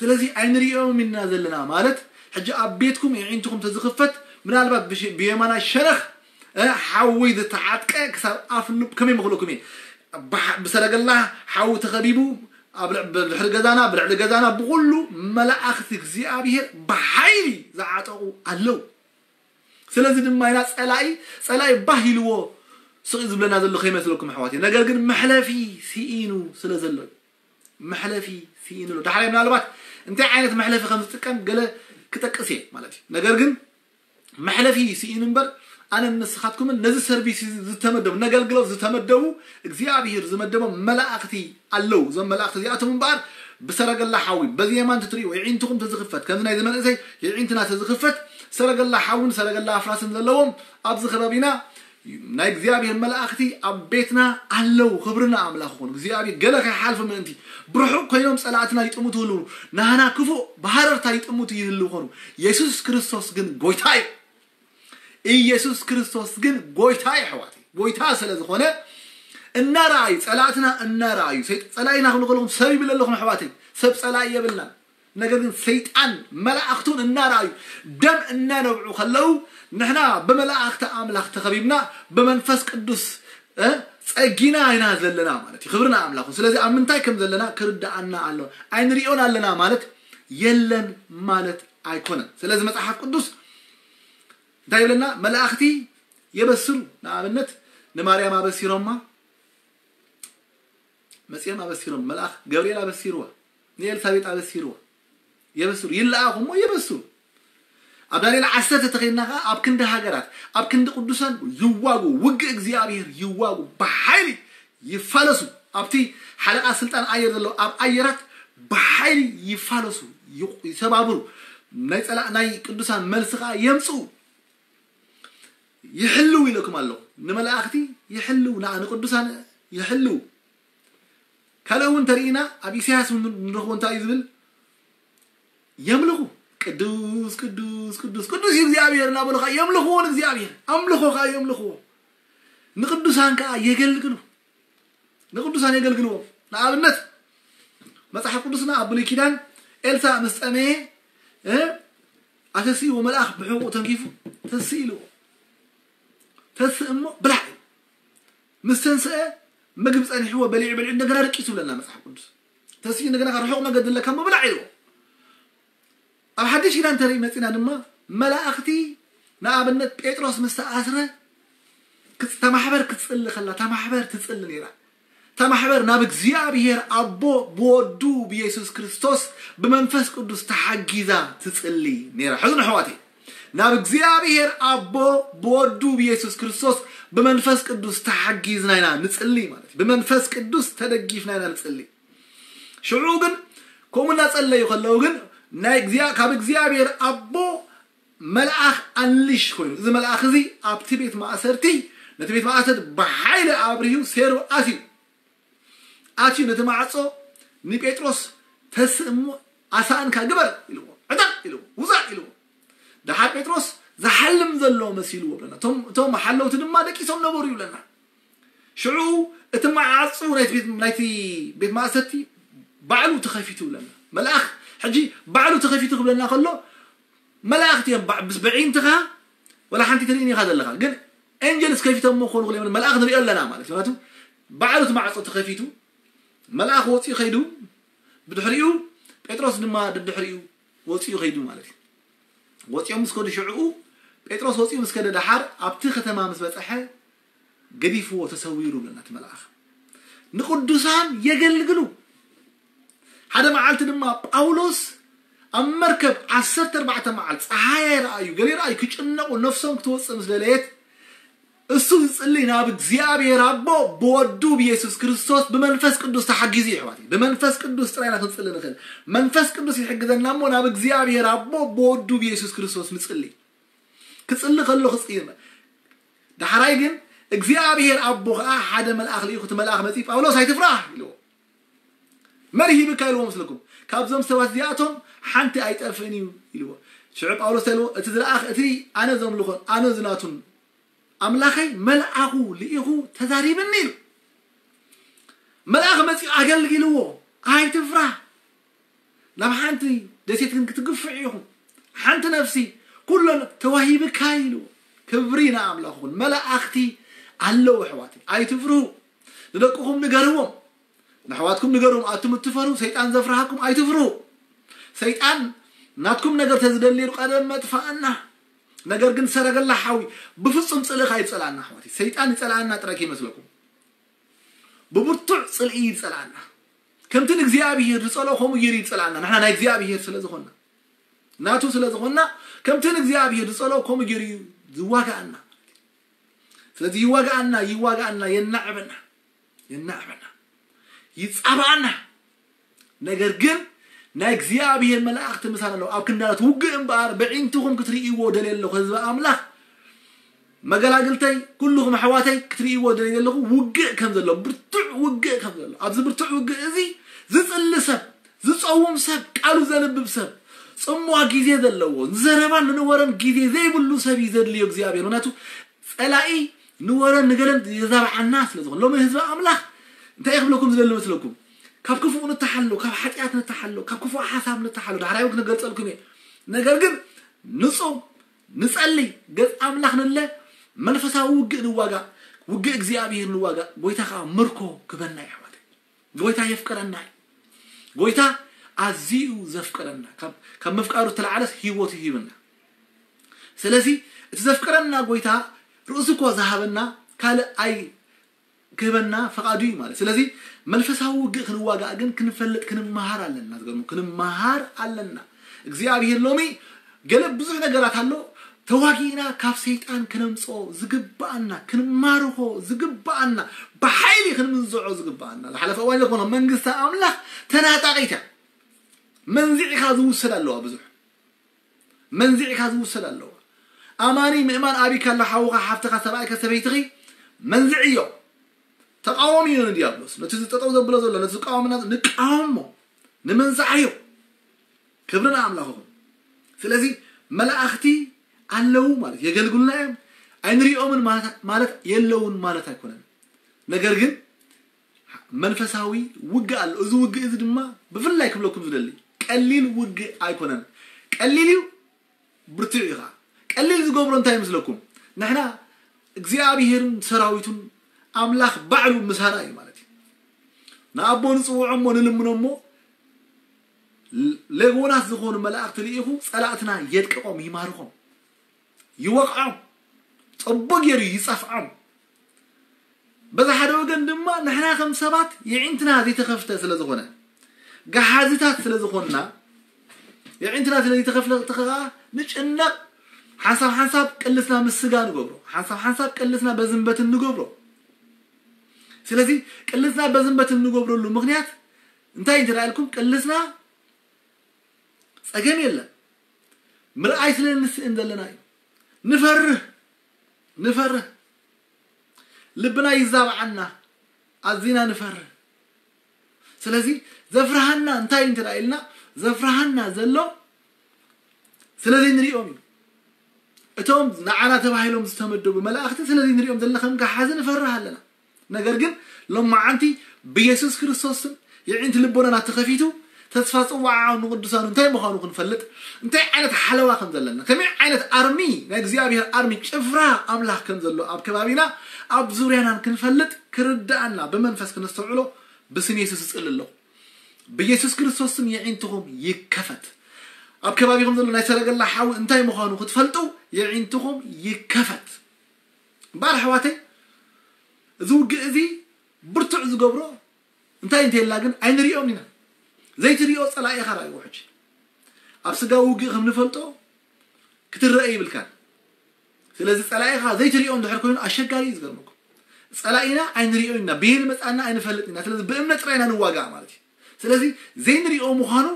ስለዚ ኣይንርእዮም ኢና ዘለና ማለት፣ ሕጂ ኣብ ቤትኩም የዒንትኹም ተዝኽፈት፣ ምናልባት ብሽ-፣ ብየማናይ ሸነኽ፣ እ፣ ሓዊ ዝተዓጥቀ ክሳብ ኣፍ ልብ ከመይ መኽለኩም እየ። ብሓ-፣ ብሰረገላ ሓዊ ተኸቢቡ፣ ኣብ ልዕ-፣ ብድሕሪ ገዛና፣ ብልዕሊ ገዛና፣ ብኹሉ መላእኽቲ እግዚኣብሔር ብሓይሊ ዝዓጠቑ ኣለዉ። ስለዚ ድማ ኢና ጸላኢ፣ ጸላኢ ባህ ኢልዎ ስቕ ዝብለና ዘሎ ከይመስለኩም ኣሕዋት። ነገር ግን መሕለፊ ስኢኑ ስለ ዘሎ እዩ። መሕለፊ ስኢኑ ኣሎ። ዳሕራይ ምናልባት እንታይ ዓይነት መሕለፊ ከም ዝጥቀም ገለ ክጠቅስ እየ ማለት እዩ። ነገር ግን መሕለፊ ስኢኑ እምበር ኣነን ንስኻትኩምን ነዚ ሰርቪስ እዚ ዝተመደቡ፣ ነገልግሎት ዝተመደቡ እግዚኣብሔር ዝመደቦም መላእኽቲ ኣለዉ። እዞም መላእኽቲ እዚኣቶም እምበኣር ብሰረገላ ሓዊ በዚ የማን ትትርእይዎ፣ የዒንትኹም ተዝኽፈት፣ ከምዚ ናይ ዝመንእሰይ የዒንትና ተዝኽፈት፣ ሰረገላ ሓውን ሰረገላ ኣፍራስን ዘለዎም ኣብዚ ከባቢና ናይ እግዚኣብሔር መላእኽቲ ኣብ ቤትና ኣለዉ። ክብርና ኣምላኽ ይኹን። እግዚኣብሔር ገለ ከይሓልፉ ምእንቲ ብርሑቕ ኮይኖም ጸላእትና ይጥምቱ ይህልዉ፣ ናህና ክፉእ ብሃረርታ ይጥምቱ ይህልዉ ኾኑ። የሱስ ክርስቶስ ግን ጎይታ እዩ። ኢየሱስ ክርስቶስ ግን ጎይታ እዩ ኣሕዋተይ። ጎይታ ስለ ዝኾነ እናረኣዩ፣ ጸላእትና እናረኣዩ፣ ሰይጥ-፣ ጸላኢና ክንብለኩም ሰብ ይብል ኣለኹም ኣሕዋተይ። ሰብ ጸላኢ የብልናን። ነገር ግን ሰይጣን መላእኽቱን እናረኣዩ ደም እናነብዑ ከለዉ ንሕና ብመላእኽቲ ኣምላኽ ተኸቢብና ብመንፈስ ቅዱስ፣ እ፣ ጸጊና ኢና ዘለና ማለት እዩ። ክብርና ኣምላኽ። ስለዚ ኣብ ምንታይ ከም ዘለና ክርድኣና ኣሎ። ኣይንሪኦን ኣለና ማለት የለን ማለት ኣይኮነን። ስለዚ መጽሓፍ ቅዱስ እንታይ ይብለና? መላእኽቲ የበስሩ። ንኣብነት ንማርያም ኣበሲሮማ፣ መጺኦም ኣበሲሮም። መልኣኽ ገብርኤል ኣበሲርዋ፣ ንኤልሳቤጥ ኣበሲርዋ። የበስሩ፣ ይለኣኹ እሞ የበስሩ። ኣብ ዳንኤል ዓሰርተ ተኸይድና ከኣ ኣብ ክንዲ ሃገራት፣ ኣብ ክንዲ ቅዱሳን ይዋጉ፣ ውግእ እግዚኣብሔር ይዋጉ፣ ብሓይሊ ይፋለሱ። ኣብቲ ሓለቓ ስልጣን ኣየር ዘለዎ ኣብ ኣየራት ብሓይሊ ይፋለሱ፣ ይቑ-፣ ይሰባብሩ። ናይ ጸላ-፣ ናይ ቅዱሳን መልሲ ከኣ የምጽኡ። ይሕልው ኢለኩም ኣለኹ። ንመላእኽቲ ይሕልው፣ ንዓ-፣ ንቅዱሳን ይሕልው። ካልእ እውን ተርእይና ኣብ ኢሳያስ እውን ንረኽቦ እንታይ እዩ ዝብል? የምልኹ። ቅዱስ፣ ቅዱስ፣ ቅዱስ፣ ቅዱስ እዩ እግዚኣብሔር እናበሉ ከዓ የምልኽዎ ንእግዚኣብሔር። ኣምልኾ ከዓ የምልኽዎ። ንቅዱሳን ከዓ የገልግሉ። ንቅዱሳን የገልግልዎም። ንኣብነት መጽሓፍ ቅዱስና ኣብ ብሉይ ኪዳን ኤልሳ ምስ ጠመየ፣ እ፣ ኣተስእዎ መልኣኽ ብሕቑ ተንኪፉ ተስእ ኢልዎ። ተስእ እሞ ብላዕ ኢሉ። ምስ ተንስአ ምግቢ ጸኒሕዎ በሊዑ በሊዑ እንደገና ደቂሱ ብለና መጽሓፍ ቅዱስ። ተስእ እንደገና ርሑቕ መገዲ ኣለካ እሞ ብላዕ ኢልዎ። ኣብ ሓድሽ ኪዳን እንተርኢ መጺና ድማ መላእኽቲ ንኣብነት ጴጥሮስ ምስ ተኣስረ ክጽ-፣ ተማሕበር ክትጽሊ ከላ ተማሕበር ትጽሊ ነይራ። ተማሕበር ናብ እግዚኣብሔር ኣቦ ብወዱ ብየሱስ ክርስቶስ ብመንፈስ ቅዱስ ተሓጊዛ ትጽሊ ነይራ። ሕዝኑ ኣሕዋተይ፣ ናብ እግዚኣብሔር ኣቦ ብወዱ ብየሱስ ክርስቶስ ብመንፈስ ቅዱስ ተሓጊዝና ኢና ንጽሊ ማለት እዩ። ብመንፈስ ቅዱስ ተደጊፍና ኢና ንጽሊ። ሽዑ ግን ከምኡ እናጸለዩ ከለዉ ግን ናይ እግዚኣብ-፣ ካብ እግዚኣብሔር ኣቦ መልኣኽ ኣንሊሽ ኮይኑ፣ እዚ መልኣኽ እዚ ኣብቲ ቤት ማእሰርቲ፣ ነቲ ቤት ማእሰርቲ ብሓይሊ ኣብሪሁ ሴሩ ኣትዩ። ኣትዩ ነቲ ማዕጾ ንጴጥሮስ ተስእ እሞ ኣሳእንካ ግበር ኢልዎ፣ ዕጠቕ ኢልዎ፣ ውጻእ ኢልዎ። ደሓር ጴጥሮስ ዝሓልም ዘሎ መሲልዎ ብለና። እቶም፣ እቶም ሓለውቲ ድማ ደቂሶም ነበሩ ይብለና። ሽዑ እቲ መዓጹ ናይቲ ቤት፣ ናይቲ ቤት ማእሰርቲ ባዕሉ ተኸፊቱ ይብለና። መልኣኽ ሕጂ ባዕሉ ተኸፊቱ ክብለና ከሎ መላእኽቲ እዮም። ባ-፣ ብስ-፣ ብዒንትኻ ወላ ሓንቲ ትርእይን ኢኻ ዘለኻ። ግን ኤንጀልስ ከፊቶሞ ክኾኑ ይኽእሉ እዮም። መልኣኽ ንሪኦ ኣለና ማለት እዩ። ምኽንያቱ ባዕሉ እቲ ማዕጾ ተኸፊቱ፣ መልኣኽ ወጺኡ ከይዱ፣ ብድሕሪኡ ጴጥሮስ ድማ ድድሕሪኡ ወጺኡ ከይዱ ማለት እዩ። ወጺኦም ምስ ከዱ ሽዕኡ ጴጥሮስ ወጺኡ ምስ ከደ ደሓር ኣብቲ ከተማ ምስ በጽሐ ገዲፍዎ ተሰዊሩ ብለና እቲ መልኣኽ። ንቅዱሳን የገልግሉ። ሓደ መዓልቲ ድማ ጳውሎስ ኣብ መርከብ ዓሰርተ ኣርባዕተ መዓልቲ ጸሓይ ኣይረኣዩ፣ ገለ ይረኣዩ፣ ክጭነቁ፣ ነፍሶም ክትወጽእ ምስ ደለየት እሱ ዝጽሊ ናብ እግዚኣብሔር ኣቦ ብወዱ ብየሱስ ክርስቶስ ብመንፈስ ቅዱስ ተሓጊዙ እዩ። ኣሕዋተይ፣ ብመንፈስ ቅዱስ ጥራይ ኢና ክንጽሊ ንኽእል። መንፈስ ቅዱስ ይሕግዘና እሞ ናብ እግዚኣብሔር ኣቦ ብወዱ ብየሱስ ክርስቶስ ንጽሊ። ክጽሊ ከሎ ክጽሊ፣ ዳሕራይ ግን እግዚኣብሔር ኣቦ ኸዓ ሓደ መልኣኽ ልኢኹ፣ እቲ መልኣኽ መጺኡ ጳውሎስ ኣይትፍራህ ኢልዎ። መን ሂብካ ኢልዎ መስለኩም? ካብዞም ሰባት እዚኣቶም ሓንቲ ኣይጠፍእን እዩ ኢልዎ። ሽዑ ጳውሎስ እንታይ ኢልዎ? እቲ ዝለኣኽ፣ እቲ ኣነ ዘምልኾን ኣነ ዝናቱን ኣምላኸይ መልኣኹ ልኢኹ ተዛሪብኒ ኢሉ። መልኣኽ መጺኡ ኣገልጊልዎ። ኣይትፍራህ። ናብ ሓንቲ ደሴት ግን ክትግፍዑ ኢኹም። ሓንቲ ነፍሲ ኩለን ተዋሂብካ ኢልዎ። ክብሪ ንኣምላኽ ይኹን። መላእኽቲ ኣለዉ ኣሕዋተይ። ኣይትፍርሁ። ንደቅኹም ንገርዎም። ንኣሕዋትኩም ንገርዎም። ኣቱም እትፈርሁ፣ ሰይጣን ዘፍርሃኩም ኣይትፍርሁ። ሰይጣን ናትኩም ነገር ተዝደሊ ነይሩ ቀደም መጥፋእና። ነገር ግን ሰረገላ ሓዊ ብፍጹም ጽልኢ ኣይጸልኣና ኣሕዋተይ። ሰይጣን ይጸልኣና ጥራይ ከይመስለኩም። ብብርቱዕ ጽልኢ ይጸልኣና። ከምቲ ንእግዚኣብሔር ዝጸልኦ ከምኡ ገይሩ ይጸልኣና። ንሕና ናይ እግዚኣብሔር ስለ ዝኾንና፣ ናቱ ስለ ዝኾንና፣ ከምቲ ንእግዚኣብሔር ዝጸልኦ ከምኡ ገይሩ እዩ ዝዋጋኣና። ስለዚ ይዋጋኣና ይዋጋኣና የናዕበና የናዕበና ይጻባኣና። ነገር ግን ናይ እግዚኣብሔር መላእክቲ ምሳና ኣለዉ። ኣብ ክንዳላት ውግእ እምበኣር ብዒንትኹም ክትርእይዎ ደልየ ኣለኹ። ህዝቢ ኣምላኽ መገላግልተይ ኩልኹም ኣሕዋተይ ክትርእይዎ ደልየ ዘለኹ ውግእ ከም ዘሎ ብርቱዕ ውግእ ከም ዘሎ ኣብዚ ብርቱዕ ውግእ እዚ ዝጽሊ ሰብ ዝጸውም ሰብ ቃሉ ዘንብብ ሰብ ጽምዋ ግዜ ዘለዎ ንዘረባን ንወረን ግዜ ዘይብሉ ሰብ እዩ ዘድልዮ እግዚኣብሔር። ምክንያቱ ጸላኢ ንወረን ንገለን የዛብዓና ስለ ዝኾነ ሎሚ ህዝቢ ኣምላኽ እንታይ ክብለኩም ዝደሊ መስለኩም? ካብ ክፉእ ንተሓሎ፣ ካብ ሓጢኣት ንተሓሎ፣ ካብ ክፉእ ሓሳብ ንተሓሎ። ዳሕራይ እውን ክገልጸልኩም እየ። ነገር ግን ንጹም ንጸሊ ገጽ ኣምላኽ ንለ መንፈሳዊ ውግእ ንዋጋእ ውግእ እግዚኣብሔር ንዋጋእ ጎይታ ከዓ ምርኮ ክበና እዩ ኣሕዋተይ። ጎይታ የፍቅረና እዩ። ጎይታ ኣዝዩ ዘፍቅረና ካብ ካብ ምፍቃሩ ተለዓለስ ህይወቱ ይህብና። ስለዚ እቲ ዘፍቅረና ጎይታ ርእሱ እኳ ዝሃበና ካልእ ኣይ ክህበና ፈቃዱ እዩ ማለት። ስለዚ መንፈሳዊ ውግእ ክንዋጋእ ግን ክንፈልጥ ክንመሃር ኣለና። ዝገርሙ ክንመሃር ኣለና። እግዚኣብሔር ሎሚ ገለ ብዙሕ ነገራት ኣሎ ተዋጊእና ካብ ሰይጣን ክነምፅኦ ዝግባኣና ክንማርኾ ዝግባኣና ብሓይሊ ክንምንዝዖ ዝግባኣና ዝሓለፈ እዋን ዝኾነ መንግስቲ ኣምላኽ ተናጣቂት እያ። መንዚዕካ ዝውሰድ ኣለዋ ብዙሕ መንዚዕካ ዝውሰድ ኣለዋ። ኣማኒ ምእማን ኣቢካ ኣሎ ሓውኻ ሓፍትኻ ሰብኣይካ ሰበይትኺ መንዝዕዮ። ተቃወምዮ ንዲያብሎስ ነቲ ዝጠጠው ዘብሎ ዘሎ ነቲ ዝቃወምና ንቃወሞ ንምንዛዕዮ። ክብሪ ንኣምላኽኹም። ስለዚ መላእኽቲ ኣለዉ ማለት የገልግሉና እዮም። ኣይንሪኦምን ማለት ማለት የለውን ማለት ኣይኮነን። ነገር ግን መንፈሳዊ ውግእ ኣሎ። እዚ ውግእ እዚ ድማ ብፍላይ ክብለኩም ዝደሊ ቀሊል ውግእ ኣይኮነን። ቀሊል እዩ፣ ብርቱዕ እዩ ኸዓ። ቀሊል ዝገብሮ እንታይ ይመስለኩም? ንሕና እግዚኣብሄርን ሰራዊቱን ኣምላኽ ባዕሉ ምሳና እዩ ማለት እዩ። ንኣቦ ንጽውዖ እሞ ንልምኖ እሞ ሌጎናት ዝኾኑ መላእኽቲ ልኢኹ ጸላእትና የድቅቖም፣ ይማርኾም፣ ይወቕዖም፣ ጽቡቕ ገይሩ ይጸፍዖም። በዚ ሓደ ወገን ድማ ንሕና ከም ሰባት የዒንትና ዘይተኸፍተ ስለ ዝኾነ፣ ገሓዝታት ስለ ዝኾንና፣ የዒንትና ስለ ዘይተኸፍተ ከዓ ንጭነቕ፣ ሓንሳብ ሓንሳብ ቅልስና ምስ ስጋ ንገብሮ፣ ሓንሳብ ሓንሳብ ቅልስና በዝንበትን ንገብሮ። ስለዚ ቅልስና በዝንበትን ንገብረሉ ምኽንያት እንታይ እንተ ኢልኩም ቅልስና ጸገም የለን። ምርኣይ ስለ ንስእን ዘለና እዩ። ንፈርህ ንፈርህ ልብና ይዛብዓና ኣዚና ንፈርህ። ስለዚ ዘፍርሃና እንታይ እንተ ኢልና ዘፍርሃና ዘሎ ስለዚ ንሪኦም እዩ። እቶም ንዓና ተባሂሎም ዝተመደቡ መላእኽቲ ስለዚ ንሪኦም ዘለና ከም ገሓዚ ንፈርህ ኣለና። ነገር ግን ሎማዓንቲ ብየሱስ ክርስቶስ ስም የዒንቲ ልቦናና ተኸፊቱ ተስፋ ጽዋዓውን ንቅዱሳኑ እንታይ ምዃኑ ክንፈልጥ እንታይ ዓይነት ሓለዋ ከም ዘለና ከመይ ዓይነት ኣርሚ ናይ እግዚኣብሔር ኣርሚ ጭፍራ ኣምላኽ ከም ዘሎ ኣብ ከባቢና ኣብ ዙርያናን ክንፈልጥ ክርዳኣና ብመንፈስ ክነስተውዕሎ ብስም የሱስ እጽሊ ኣለኹ። ብየሱስ ክርስቶስ ስም የዒንትኹም ይከፈት። ኣብ ከባቢኹም ዘሎ ናይ ሰረገላ ሓዊ እንታይ ምዃኑ ክትፈልጡ የዒንትኹም ይከፈት። እምበኣር ኣሕዋተይ እዚ ውግእ እዚ ብርቱዕ ዝገብሮ እንታይ እንተየላ ግን ኣይንሪኦም ኢና። ዘይትሪኦ ጸላኢኻ ራእይዎ ሕጂ ኣብ ስጋ ውግእ ከም ንፈልጦ ክትረአ ይብልካን። ስለዚ ጸላኢኻ ዘይትሪኦ እንድሕር ኮይኑ ኣሸጋሪ እዩ ዝገርመኩም። ጸላኢና ኣይንሪኦ ኢና ብየን መጻና ኣይንፈልጥ ኢና። ስለዚ ብእምነት ጥራይና ንዋጋእ ማለት እዩ። ስለዚ ዘይንሪኦ ምዃኑ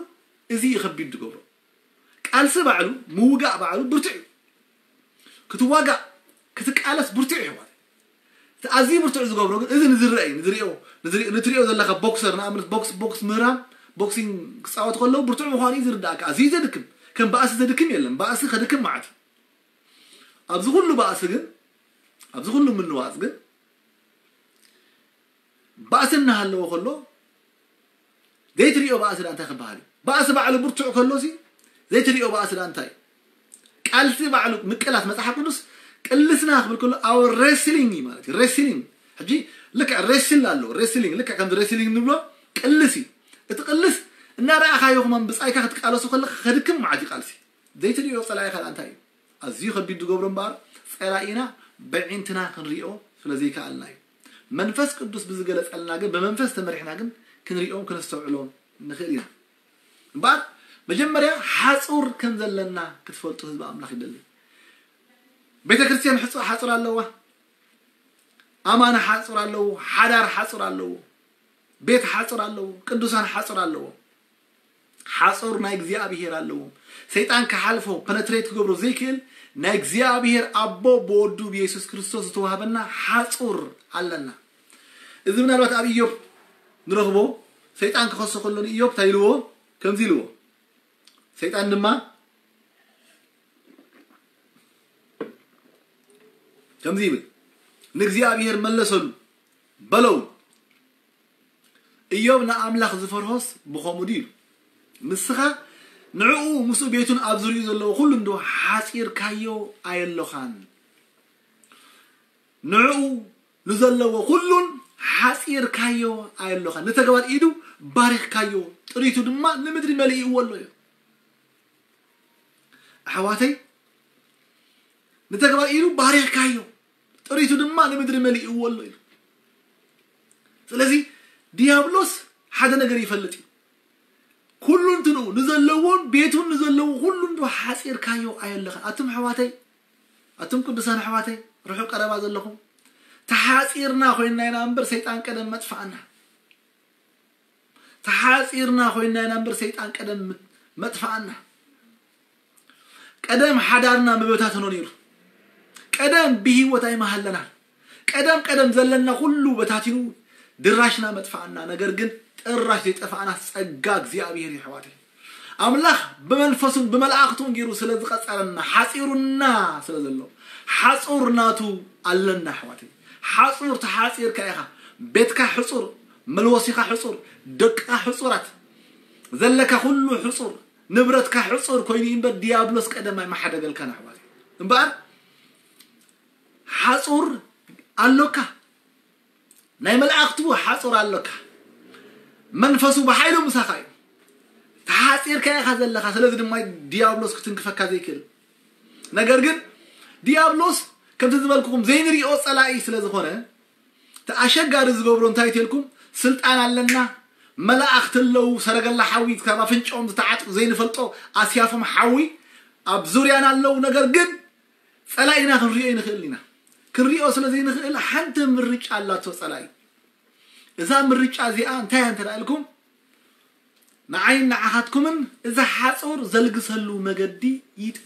እዚ እዩ ከቢድ ዝገብሮ። ቃልሲ ባዕሉ ምውጋእ ባዕሉ ብርቱዕ እዩ። ክትዋጋእ ክትቃለስ ብርቱዕ እዩ ማለት እቲ ኣዝዩ ብርቱዕ ዝገብሮ ግን እዚ ንዝረአ እዩ ንዝሪኦ ንዝሪኦ ንትሪኦ ዘለካ ቦክሰር ንኣብነት ቦክስ ቦክስ ምህራም ቦክሲንግ ክፃወት ከለዉ ብርቱዕ ምዃኑ እዩ ዝርዳእካ። ኣዝዩ ዘድክም ከም ባእሲ ዘድክም የለን። ባእሲ ከድክም ማለት እዩ። ኣብዚ ኩሉ ባእሲ ግን ኣብዚ ኩሉ ምንዋፅ ግን ባእሲ እናሃለዎ ከሎ ዘይትሪኦ ባእሲ ዳ እንታይ ክበሃል እዩ? ባእሲ ባዕሉ ብርቱዕ ከሎ ሲ ዘይትሪኦ ባእሲ ዳ እንታይ እዩ? ቃልሲ ባዕሉ ምቅላት መጽሓፍ ቅዱስ ቅልስና ክብል ከሎ our wrestling እዩ ማለት እዩ። Wrestling ሕጂ ልክዕ wrestle ኣሎ wrestling ልክዕ ከምዚ wrestling ንብሎ ቅልስ እዩ። እቲ ቅልስ እናረኣኻዮ ከማን ብጻይካ ክትቃለሱ ከለካ ከድክም ማለት እዩ ቃልሲ። ዘይትሪኦ ጸላኢኻ ዳ እንታይ እዩ? ኣዝዩ ከቢድ ዝገብሮ እምበኣር ጸላኢና በዒንትና ክንሪኦ ስለ ዘይከኣልና እዩ። መንፈስ ቅዱስ ብዝገለጸልና ግን ብመንፈስ ተመሪሕና ግን ክንሪኦም ክነስተውዕሎም ንኽእል ኢና። እምበኣር መጀመርያ ሓጹር ከም ዘለና ክትፈልጡ ህዝቢ ኣምላኽ ይደሊ። ቤተ ክርስቲያን ሕጹ- ሓጹር ኣለዋ። ኣማን ሓጹር ኣለዎ፣ ሓዳር ሓጹር ኣለዎ፣ ቤት ሓጹር ኣለዎ፣ ቅዱሳን ሓጹር ኣለዎ። ሓጹር ናይ እግዚኣብሔር ኣለዎም። ሰይጣን ክሓልፎ፣ ፐነትሬት ክገብሮ ዘይክእል ናይ እግዚኣብሔር ኣቦ ብወዱ ብየሱስ ክርስቶስ ዝተዋህበና ሓጹር ኣለና። እዚ ምናልባት ኣብ ኢዮብ ንረኽቦ። ሰይጣን ክኸሶ ከሎ ንኢዮብ እንታይ ኢልዎ? ከምዚ ኢልዎ። ሰይጣን ድማ ከምዚ ይብል፣ ንእግዚኣብሔር መለሰሉ በለው፣ ኢዮብ ንኣምላኽ ዝፈርሆስ ብኸምኡ ድዩ ኢሉ። ንስኻ ንዕኡ ምስኡ ቤቱን ኣብ ዙሪኡ ዘለዎ ኩሉ እንዶ ሓጺርካዮ ኣየሎኻን። ንዕኡ ንዘለዎ ኩሉን ሓጺርካዮ ኣየሎኻን። ንተግባር ኢዱ ባሪኽካዮ፣ ጥሪቱ ድማ ንምድሪ መሊእዎ ኣሎ እዩ። ኣሕዋተይ፣ ንተግባር ኢዱ ባሪኽካዮ፣ ጥሪቱ ድማ ንምድሪ መሊእዎ ኣሎ ኢሉ። ስለዚ ዲያብሎስ ሓደ ነገር ይፈልጥ እዩ። ኩሉ እንትንኡ ንዘለዎን ቤቱን ንዘለዎ ኩሉ እንዶ ሓጺርካዮ ኣየለኻን። ኣቱም ኣሕዋተይ፣ ኣቱም ቅዱሳን ኣሕዋተይ፣ ርሑቕ ቀረባ ዘለኹም፣ ተሓጺርና ኮይንና ኢና እምበር ሰይጣን ቀደም መጥፋእና። ተሓጺርና ኮይንና ኢና እምበር ሰይጣን ቀደም መጥፋእና። ቀደም ሓዳርና ምበታተኖ ነይሩ። ቀደም ብህይወት ኣይመሃለናን። ቀደም ቀደም ዘለና ኩሉ በታቲኑ ድራሽና መጥፋእና። ነገር ግን ጥራሽ ዘይጠፋእና ጸጋ እግዚኣብሔር እዩ ኣሕዋተይ። ኣምላኽ ብመንፈሱን ብመላእክቱን ገይሩ ስለ ዝቐጸረና፣ ሓጺሩና ስለ ዘሎ፣ ሓጹር ናቱ ኣለና ኣሕዋተይ። ሓጹር ተሓጺርካ ኢኻ። ቤትካ ሕጹር፣ መልወሲኻ ሕጹር፣ ደቅኻ ሕጹራት፣ ዘለካ ኩሉ ሕጹር፣ ንብረትካ ሕጹር ኮይኑ እዩ እምበር ዲያብሎስ ቀደም ኣይመሓደገልካን ኣሕዋተይ። እምበኣር ሓጹር ኣሎካ። ናይ መላእክቱ ሓጹር ኣሎካ። መንፈሱ ብሓይሉ ምሳኻ እዩ። ተሓጺርካ ኢኻ ዘለኻ። ስለዚ ድማ ዲያብሎስ ክትንክፈካ ዘይክእል። ነገር ግን ዲያብሎስ ከምቲ ዝበልኩኹም ዘይንሪኦ ጸላኢ ስለ ዝኾነ፣ እቲ ኣሸጋሪ ዝገብሮ እንታይ ትልኩም? ስልጣን ኣለና፣ መላእክቲ ኣለዉ፣ ሰረገላ ሓዊ ካብ ኣፍንጫኦም ዝተዓጥቁ ዘይንፈልጦ ኣስያፎም ሓዊ ኣብ ዙርያና ኣለዉ። ነገር ግን ጸላኢና ክንሪኦ ይንኽእል ኢና። ክንሪኦ ስለ ዘይንኽእል ሓንቲ ምርጫ ኣላቶ ጸላኢ። እዛ ምርጫ እዚኣ እንታይ እያ እንተ ኢልኩም፣ ንዓይን ንዓኻትኩምን እዛ ሓጹር ዘልግሰሉ መገዲ ይጥ-፣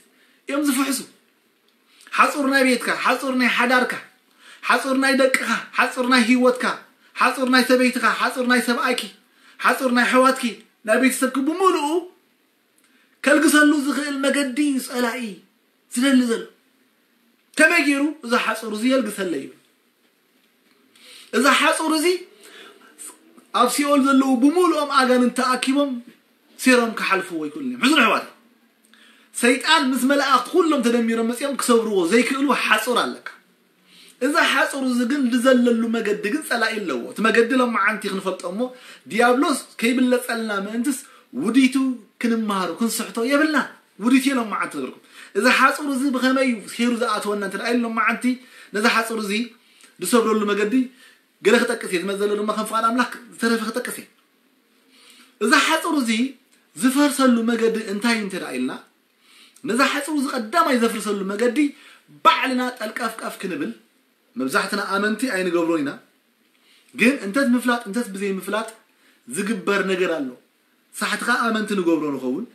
እዮም ዝፍሕሱ። ሓጹር ናይ ቤትካ፣ ሓጹር ናይ ሓዳርካ፣ ሓጹር ናይ ደቅኻ፣ ሓጹር ናይ ህይወትካ፣ ሓጹር ናይ ሰበይትኻ፣ ሓጹር ናይ ሰብኣይኪ፣ ሓጹር ናይ ኣሕዋትኪ፣ ናይ ቤተሰብኪ ብምሉኡ ከልግሰሉ ዝኽእል መገዲ እዩ ጸላኢ ዝደሊ ዘሎ። ከመይ ገይሩ እዛ ሓጹር እዚ የልግሰለይ ይብል። እዛ ሓጹር እዚ ኣብ ሲኦል ዘለዉ ብምሉኦም ኣጋንንት ተኣኪቦም ሴሮም ክሓልፍዎ ኣይክእሉን እዮም። ሕዙን ኣሕዋት፣ ሰይጣን ምስ መላእኽቲ ኩሎም ተደሚሮም መጺኦም ክሰብርዎ ዘይክእሉ ሓጹር ኣለካ። እዛ ሓጹር እዚ ግን ዝዘለሉ መገዲ ግን ጸላኢ ኣለዎ። እቲ መገዲ ሎማዓንቲ ክንፈልጦ እሞ ዲያብሎስ ከይብለጸልና ምእንትስ ውዲቱ ክንመሃሩ ክንስሕቶ የብልና። ውዲቱ እየ ሎማዓንቲ ነገርኩም። እዛ ሓጹር እዚ ብኸመይ እዩ ሴሩ ዝኣተወና እንተ ደኣ ኢሉ ሎማዓንቲ ነዛ ሓጹር እዚ ዝሰብረሉ መገዲ ገለ ክጠቅስ እየ። ዝመዘለ ድማ ከም ፍቓድ ኣምላኽ ዝተረፈ ክጠቅስ እየ። እዛ ሓጹር እዚ ዝፈርሰሉ መገዲ እንታይ እንተ ደኣ ኢልና፣ ነዛ ሓጹር እዚ ቀዳማይ ዘፍርሰሉ መገዲ ባዕልና ጠልቀፍቀፍ ክንብል፣ መብዛሕትና ኣመንቲ ኣይንገብሮን ኢና። ግን እንተት ምፍላጥ እንተት ብዘይ ምፍላጥ ዝግበር ነገር ኣሎ። ሳሕቲ ከኣ ኣመንቲ ንገብሮ ንኸውን።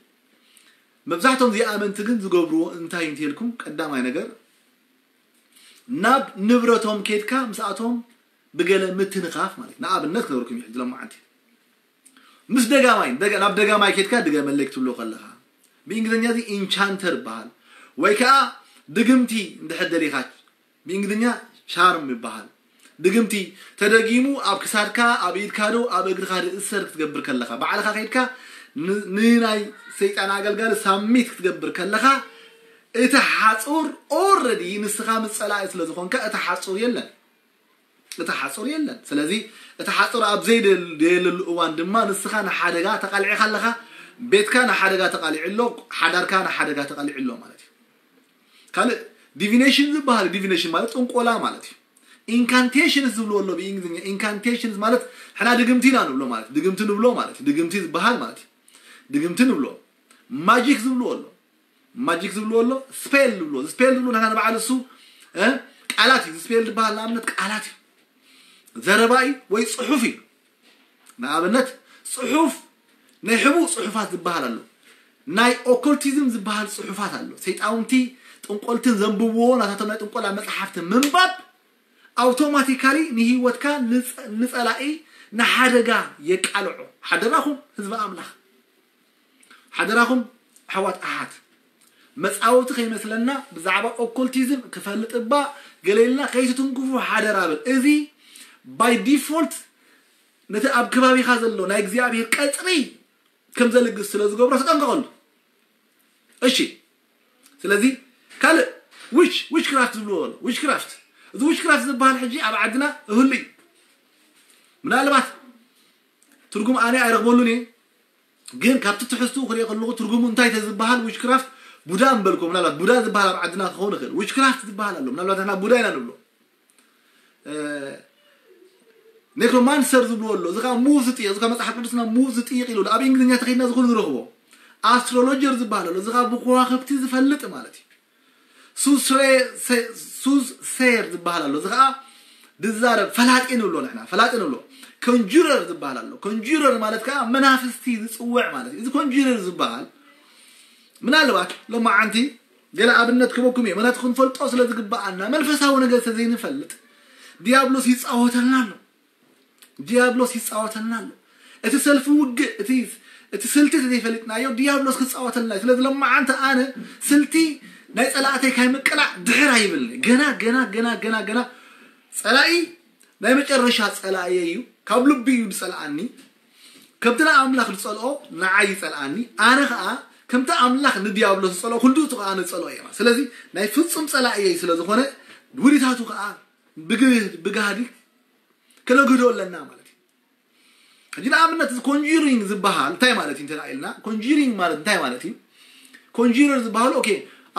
መብዛሕቶም ዘይኣመንቲ ግን ዝገብርዎ እንታይ እንተልኩም፣ ቀዳማይ ነገር ናብ ንብረቶም ኬድካ ምስኣቶም ብገለ ምትንኻፍ ማለት እዩ። ንኣብነት ክነግረኩም እዩ ሕጂ ሎማዓንቲ። ምስ ደጋማይ፣ ደጋ-፣ ናብ ደጋማይ ኬድካ ድገመለይ ክትብሎ ከለኻ፣ ብእንግሊዝኛ እዚ ኢንቻንተር ይበሃል። ወይ ከኣ ድግምቲ እንድሕር ደሊኻ፣ ብእንግሊዝኛ ቻርም ይበሃል። ድግምቲ ተደጊሙ ኣብ ክሳድካ፣ ኣብ ኢድካ ዶ ኣብ እግርኻ ዝእሰር ክትገብር ከለኻ፣ ባዕልኻ ከይድካ ን-፣ ንናይ ሰይጣን ኣገልጋሊ ሳሚት ክትገብር ከለኻ፣ እቲ ሓጹር ኦረዲ ንስኻ ምስ ጸላኢ ስለ ዝኾንካ፣ እቲ ሓጹር የለን። እቲ ሓጹር የለን። ስለዚ እቲ ሓጹር ኣብ ዘይደል-፣ ደየለሉ እዋን ድማ ንስኻ ንሓደጋ ተቓሊዕካ ኣለኻ፣ ቤትካ ንሓደጋ ተቓሊዑ ኣሎ፣ ሓዳርካ ንሓደጋ ተቓሊዑ ኣሎ ማለት እዩ። ካልእ ዲቪኔሽን ዝበሃል፣ ዲቪኔሽን ማለት ጥንቆላ ማለት እዩ። ኢንካንቴሽንስ ዝብልዎ ኣሎ ብእንግሊዝኛ። ኢንካንቴሽንስ ማለት ሕና ድግምቲ ኢና ንብሎ ማለት፣ ድግምቲ ንብሎ ማለት፣ ድግምቲ ዝበሃል ማለት እዩ። ድግምቲ ንብሎ። ማጂክ ዝብልዎ ኣሎ። ማጂክ ዝብልዎ ኣሎ፣ ስፔል ዝብልዎ። ስፔል ዝብልዎ ንሕና ንባዕሉ እሱ፣ እ፣ ቃላት እዩ። ስፔል ዝበሃል ንኣብነት ቃላት እዩ። ዘረባ እዩ ወይ ጽሑፍ እዩ። ንኣብነት ጽሑፍ ናይ ሕቡእ ጽሑፋት ዝበሃል ኣሎ። ናይ ኦኮልቲዝም ዝበሃል ጽሑፋት ኣሎ። ሰይጣውንቲ ጥንቆልትን ዘንብብዎ ናታቶም ናይ ጥንቆላ መጽሓፍቲ ምንባብ ኣውቶማቲካሊ ንህይወትካ ንጸ- ንጸላኢ ንሓደጋ የቃልዖ። ሓደራኹም ህዝቢ ኣምላኽ፣ ሓደራኹም ኣሕዋት ኣሓት፣ መጻወቲ ከይመስለና። ብዛዕባ ኦኮልቲዝም ክፈልጥ እባ ገለ ኢልና ከይትትንክፉ ሓደራ በል። እዚ ባይ ዲፎልት ነቲ ኣብ ከባቢኻ ዘሎ ናይ እግዚኣብሔር ቀጽሪ ከም ዘልግስ ስለ ዝገብሮ ተጠንቀቐሉ። እሺ፣ ስለዚ ካልእ ዊች ዊች ክራፍት ዝብልዎ ኣሎ። ዊች ክራፍት፣ እዚ ዊች ክራፍት ዝበሃል ሕጂ ኣብ ዓድና እህሉ እዩ። ምናልባት ትርጉም ኣነ ኣይረኽበሉን እየ፣ ግን ካብቲ ትሕዝትኡ ክሪኦ ከለኹ ትርጉሙ እንታይ ተዝበሃል ዊች ክራፍት ቡዳ እምበልኮ። ምናልባት ቡዳ ዝበሃል ኣብ ዓድና ክኸውን ይኽእል። ዊች ክራፍት ዝበሃል ኣሎ። ምናልባት ንሕና ቡዳ ኢና ንብሎ። ኔክሮማንሰር ዝብልዎ ኣሎ። እዚ ከዓ ሙዝ ዝጥይቕ፣ እዚ ከዓ መፅሓፍ ቅዱስና ሙዝ ዝጥይቕ ኢሉ ኣሎ። ኣብ እንግሊዝኛ ተኸይድና ዝኹሉ ንረኽቦ። ኣስትሮሎጀር ዝበሃል ኣሎ። እዚ ከዓ ብከዋኽብቲ ዝፈልጥ ማለት እዩ። ሱዝ ሴር ዝበሃል ኣሎ። እዚ ከዓ ድዛረብ፣ ፈላጢ ንብሎ ንሕና፣ ፈላጢ ንብሎ። ኮንጁረር ዝበሃል ኣሎ። ኮንጁረር ማለት ከዓ መናፍስቲ ዝፅውዕ ማለት እዩ። እዚ ኮንጁረር ዝበሃል ምናልባት ሎማዓንቲ ገለ ኣብነት ክበኩም እየ። ምክንያቱ ክንፈልጦ ስለ ዝግበኣና፣ መንፈሳዊ ነገር ስለ ዘይንፈልጥ ዲያብሎስ ይፃወተልና ኣሎ። ዲያብሎስ ይፃወተልና ኣሎ። እቲ ሰልፊ ውግእ፣ እቲ እቲ ስልቲ ተዘይፈሊጥናዮ ዲያብሎስ ክፃወተልና እዩ። ስለዚ ሎማዓንቲ ኣነ ስልቲ ናይ ፀላእተይ ካይምቅላዕ ድሕር ኣይብልኒ። ገና ገና ገና ገና ገና ፀላኢ ናይ መጨረሻ ፀላእየ እዩ። ካብ ልቢ እዩ ዝፀልኣኒ። ከምቲ ንኣምላኽ ዝፀልኦ ንዓይ ይፀልኣኒ። ኣነ ከዓ ከምቲ ኣምላኽ ንዲያብሎስ ዝፀልኦ ኩሉ እቲ ከዓ ንፀልኦ እየ። ስለዚ ናይ ፍፁም ፀላእየይ ስለ ዝኾነ ውዲታቱ ከዓ ብግ- ብጋህዲ ከነግህዶ ኣለና ማለት እዩ። ሕጂ ንኣብነት እዚ ኮንጁሪንግ ዝበሃል እንታይ ማለት እዩ እንተ ኢልና፣ ኮንጁሪንግ ማለት እንታይ ማለት እዩ? ኮንጁረር ዝበሃሉ ኦኬ፣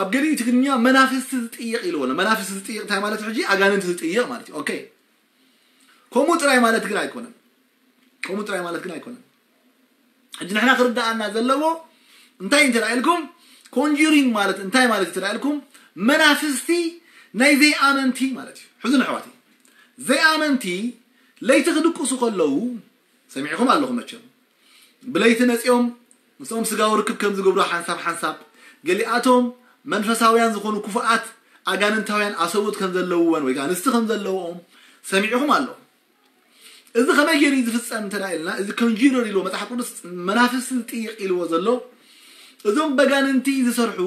ኣብ ገሊኡ ትግርኛ መናፍስቲ ዝጥይቕ ኢልዎ ኣሎ። መናፍስቲ ዝጥይቕ እንታይ ማለት እዩ? ሕጂ ኣጋንንቲ ዝጥይቕ ማለት እዩ። ኦኬ፣ ከምኡ ጥራይ ማለት ግን ኣይኮነን። ከምኡ ጥራይ ማለት ግን ኣይኮነን። ሕጂ ንሕና ክርዳኣና ዘለዎ እንታይ እንተ ኢልኩም፣ ኮንጁሪንግ ማለት እንታይ ማለት እንተ ኢልኩም፣ መናፍስቲ ናይ ዘይኣመንቲ ማለት እዩ። ሕዚ ንሕዋቲ ዘይኣመንቲ ለይቲ ክድቅሱ ከለዉ ሰሚዕኹም ኣለኹም መቸም። ብለይቲ መጺኦም ምስኦም ስጋዊ ርክብ ከም ዝገብሩ ሓንሳብ ሓንሳብ፣ ገሊኣቶም መንፈሳውያን ዝኾኑ ክፉኣት ኣጋንንታውያን ኣሰብኡት ከም ዘለውወን ወይ ኣንስቲ ከም ዘለዎም ሰሚዕኹም ኣለኹም። እዚ ከመይ ገይሩ እዩ ዝፍጸም እንተ ኢልና፣ እዚ ኮንጁረር ኢልዎ መጽሓፍ ቅዱስ መናፍስቲ ዝጥይቕ ኢልዎ ዘሎ፣ እዞም በጋንንቲ ዝሰርሑ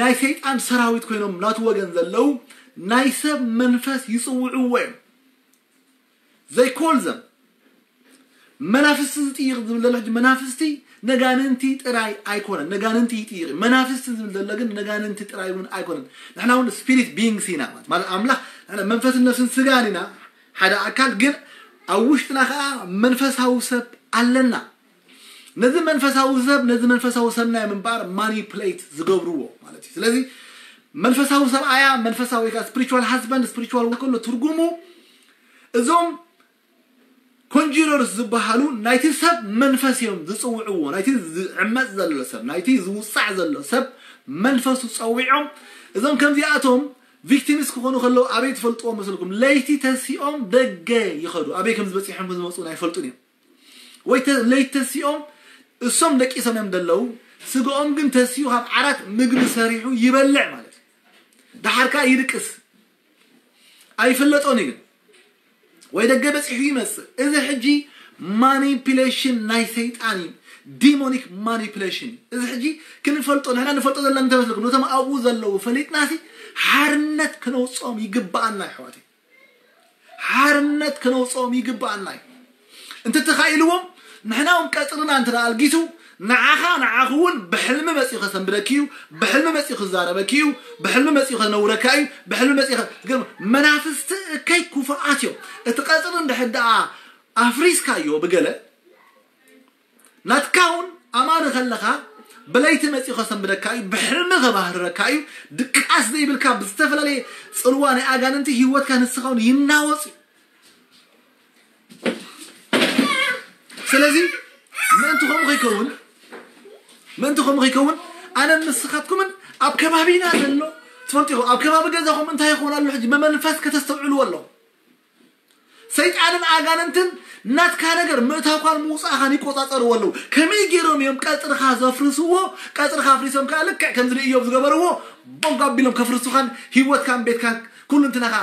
ናይ ሰይጣን ሰራዊት ኮይኖም ናቱ ወገን ዘለዉ ናይ ሰብ መንፈስ ይጽውዕዎ እዮም። They call them መናፍስቲ ዝጥይቕ ዝብል ዘሎ ሕጂ መናፍስቲ ነጋንንቲ ጥራይ ኣይኮነን። ነጋንንቲ ይጥይቕ እዩ። መናፍስቲ ዝብል ዘሎ ግን ነጋንንቲ ጥራይ እውን ኣይኮነን። ንሕና እውን ስፒሪት ቢንግስ ኢና ማለት ማለት ኣምላኽ ንሕና መንፈስን ነፍስን ስጋን ኢና ሓደ ኣካል፣ ግን ኣብ ውሽጥና ከዓ መንፈሳዊ ሰብ ኣለና። ነዚ መንፈሳዊ ሰብ ነዚ መንፈሳዊ ሰብናይ ምንባር ማኒፕሌት ዝገብርዎ ማለት እዩ። ስለዚ መንፈሳዊ ሰብኣያ መንፈሳዊ ወይ ከዓ ስፒሪቹዋል ሃዝባንድ ስፒሪቹዋል ወይ ከሎ ትርጉሙ እዞም ኮንጁረርስ ዝበሃሉ ናይቲ ሰብ መንፈስ እዮም ዝፅውዕዎ። ናይቲ ዝዕመፅ ዘሎ ሰብ፣ ናይቲ ዝውፃዕ ዘሎ ሰብ መንፈሱ ፀዊዖም። እዞም ከምዚኣቶም ቪክቲምስ ክኾኑ ከለዉ ኣበይ ትፈልጥዎም መስልኩም? ለይቲ ተሲኦም ደገ ይኸዱ። ኣበይ ከም ዝበፂሖም ከም ዝመፁ ኣይፈልጡን እዮም። ወይ ተ- ለይቲ ተሲኦም እሶም ደቂሶም እዮም ዘለዉ። ስግኦም ግን ተሲኡ ካብ ዓራት ምግቢ ሰሪሑ ይበልዕ ማለት እዩ። ደሓር ከዓ ይድቅስ። ኣይፍለጦን እዩ ግን ወይ ደገ በፂሑ ይመፅእ። እዚ ሕጂ ማኒፕሌሽን ናይ ሰይጣን እዩ። ዲሞኒክ ማኒፕሌሽን እዩ። እዚ ሕጂ ክንፈልጦ ንሕና ንፈልጦ ዘለና እንተመስለኩም ነቶም ኣብኡ ዘለዉ ፈሊጥናሲ ሓርነት ክነውፅኦም ይግበኣና ኣሕዋተይ። ሓርነት ክነውፅኦም ይግበኣና እዩ። እንተተኻኢልዎም ንሕና እውን ቀፅርና እንተ ኣልጊሱ ንዓኻ ንዓኹ እውን ብሕልሚ መፂኡ ከሰንብደኪ እዩ። ብሕልሚ መፂኡ ክዛረበኪ እዩ። ብሕልሚ መፂኡ ከነውረካ እዩ። ብሕልሚ መፂኡ ከ- ግን መናፍስቲ እከይ ክፉኣት እዮም። እቲ ቀፅሪ እንድሕር ደኣ ኣፍሪስካዮ ብገለ ናትካ እውን ኣማኒ ከለኻ ብለይቲ መፂኡ ከሰንብደካ እዩ። ብሕልሚ ከባህርረካ እዩ። ድቃስ ዘይብልካ ብዝተፈላለየ ፅልዋ ናይ ኣጋንንቲ ህይወትካ ንስኻ እውን ይናወፅ እዩ። ስለዚ ምእንቲ ከምኡ ከይከውን ምእንቲ ከምኡ ከይከውን ኣነን ንስኻትኩምን ኣብ ከባቢና ዘሎ ትፈልጡ ኢኹም። ኣብ ከባቢ ገዛኹም እንታይ ይኸውን ኣሎ ሕጂ ብመንፈስ ከተስተውዕልዎ ኣለኹም። ሰይጣንን ኣጋንንትን ናትካ ነገር ምእታውካን ምውፃእኻን ይቆፃፀርዎ ኣለዉ። ከመይ ገይሮም እዮም ቀፅርኻ ዘፍርስዎ? ቀፅርኻ ኣፍሪሶም ከዓ ልክዕ ከምዚ ንእዮብ ዝገበርዎ ቦንጋ ኣቢሎም ከፍርሱኻን ህይወትካን ቤትካን ኩሉ እንትናኻ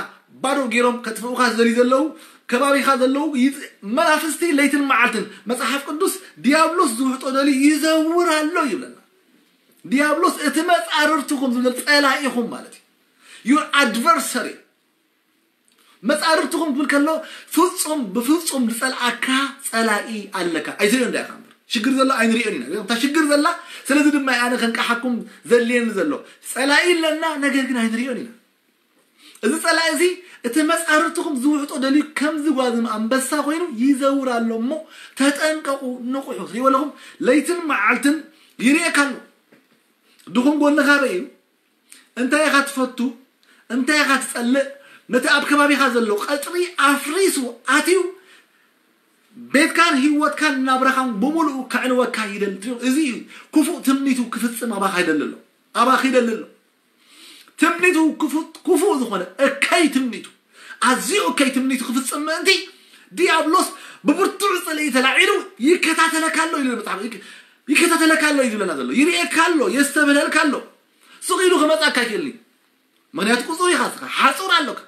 ባዶ ገይሮም ከጥፍኡኻ ዝደልዩ ዘለዉ ከባቢኻ ዘለዉ ይፅ- መናፍስቲ ለይትን መዓልትን መፅሓፍ ቅዱስ ዲያብሎስ ዝውሕጦ ደልዩ ይዘውር ኣሎ ይብለና። ዲያብሎስ እቲ መፃርርትኹም ዝብል ፀላኢኹም ማለት እዩ። Your adversary መፃርርትኹም ክብል ከሎ ፍፁም ብፍፁም ዝፀልኣካ ፀላኢ ኣለካ ኣይትሪኦ እንዳ ኢኻ እምበር ሽግር ዘሎ ኣይንሪኦን ኢና እታ ሽግር ዘላ ስለዚ ድማ ኣነ ከንቃሓኩም ዘድልየኒ ዘሎ ፀላኢ ኣለና ነገር ግን ኣይንሪኦን ኢና እዚ ፀላኢ እዚ እቲ መፃርርትኹም ዝውሕጦ ደልዩ ከምዚ ጓዝም ኣንበሳ ኮይኑ ይዘውር ኣሎ እሞ ተጠንቀቁ ንቑሑ ትሪእዎ ኣለኹም ለይትን መዓልትን ይርእየካ ኣሎ ድኹም ጎንኻ ርእዩ እንታይ ኢኻ ትፈቱ እንታይ ኢኻ ትጸልእ ነቲ ኣብ ከባቢኻ ዘሎ ቀጽሪ ኣፍሪሱ ኣትዩ ቤትካን ህይወትካን ናብራኻን ብምሉኡ ከዕንወካ ይደሊ እዚ እዩ ክፉእ ትምኒቱ ክፍጽም ኣባኻ ይደሊ ኣሎ ኣባኺ ይደሊ ኣሎ ትምኒቱ ክፉእ ዝኾነ እከይ ትምኒቱ ኣዝዩ እከይ ትምኒቱ ክፍጽም ምእንቲ ዲያብሎስ ብብርቱዕ ጽልኢ ተላዒሉ ይከታተለካ ኣሎ ኢሉ መጽሓፍ ይከታተለካ ኣሎ እዩ ዝብለና ዘሎ ይርእየካ ኣሎ የስተብህለልካ ኣሎ ስቕ ኢሉ ክመጻካ ይክእል እዩ ምክንያቱ ቁጹር ኢኻ ስኻ ሓጹር ኣሎካ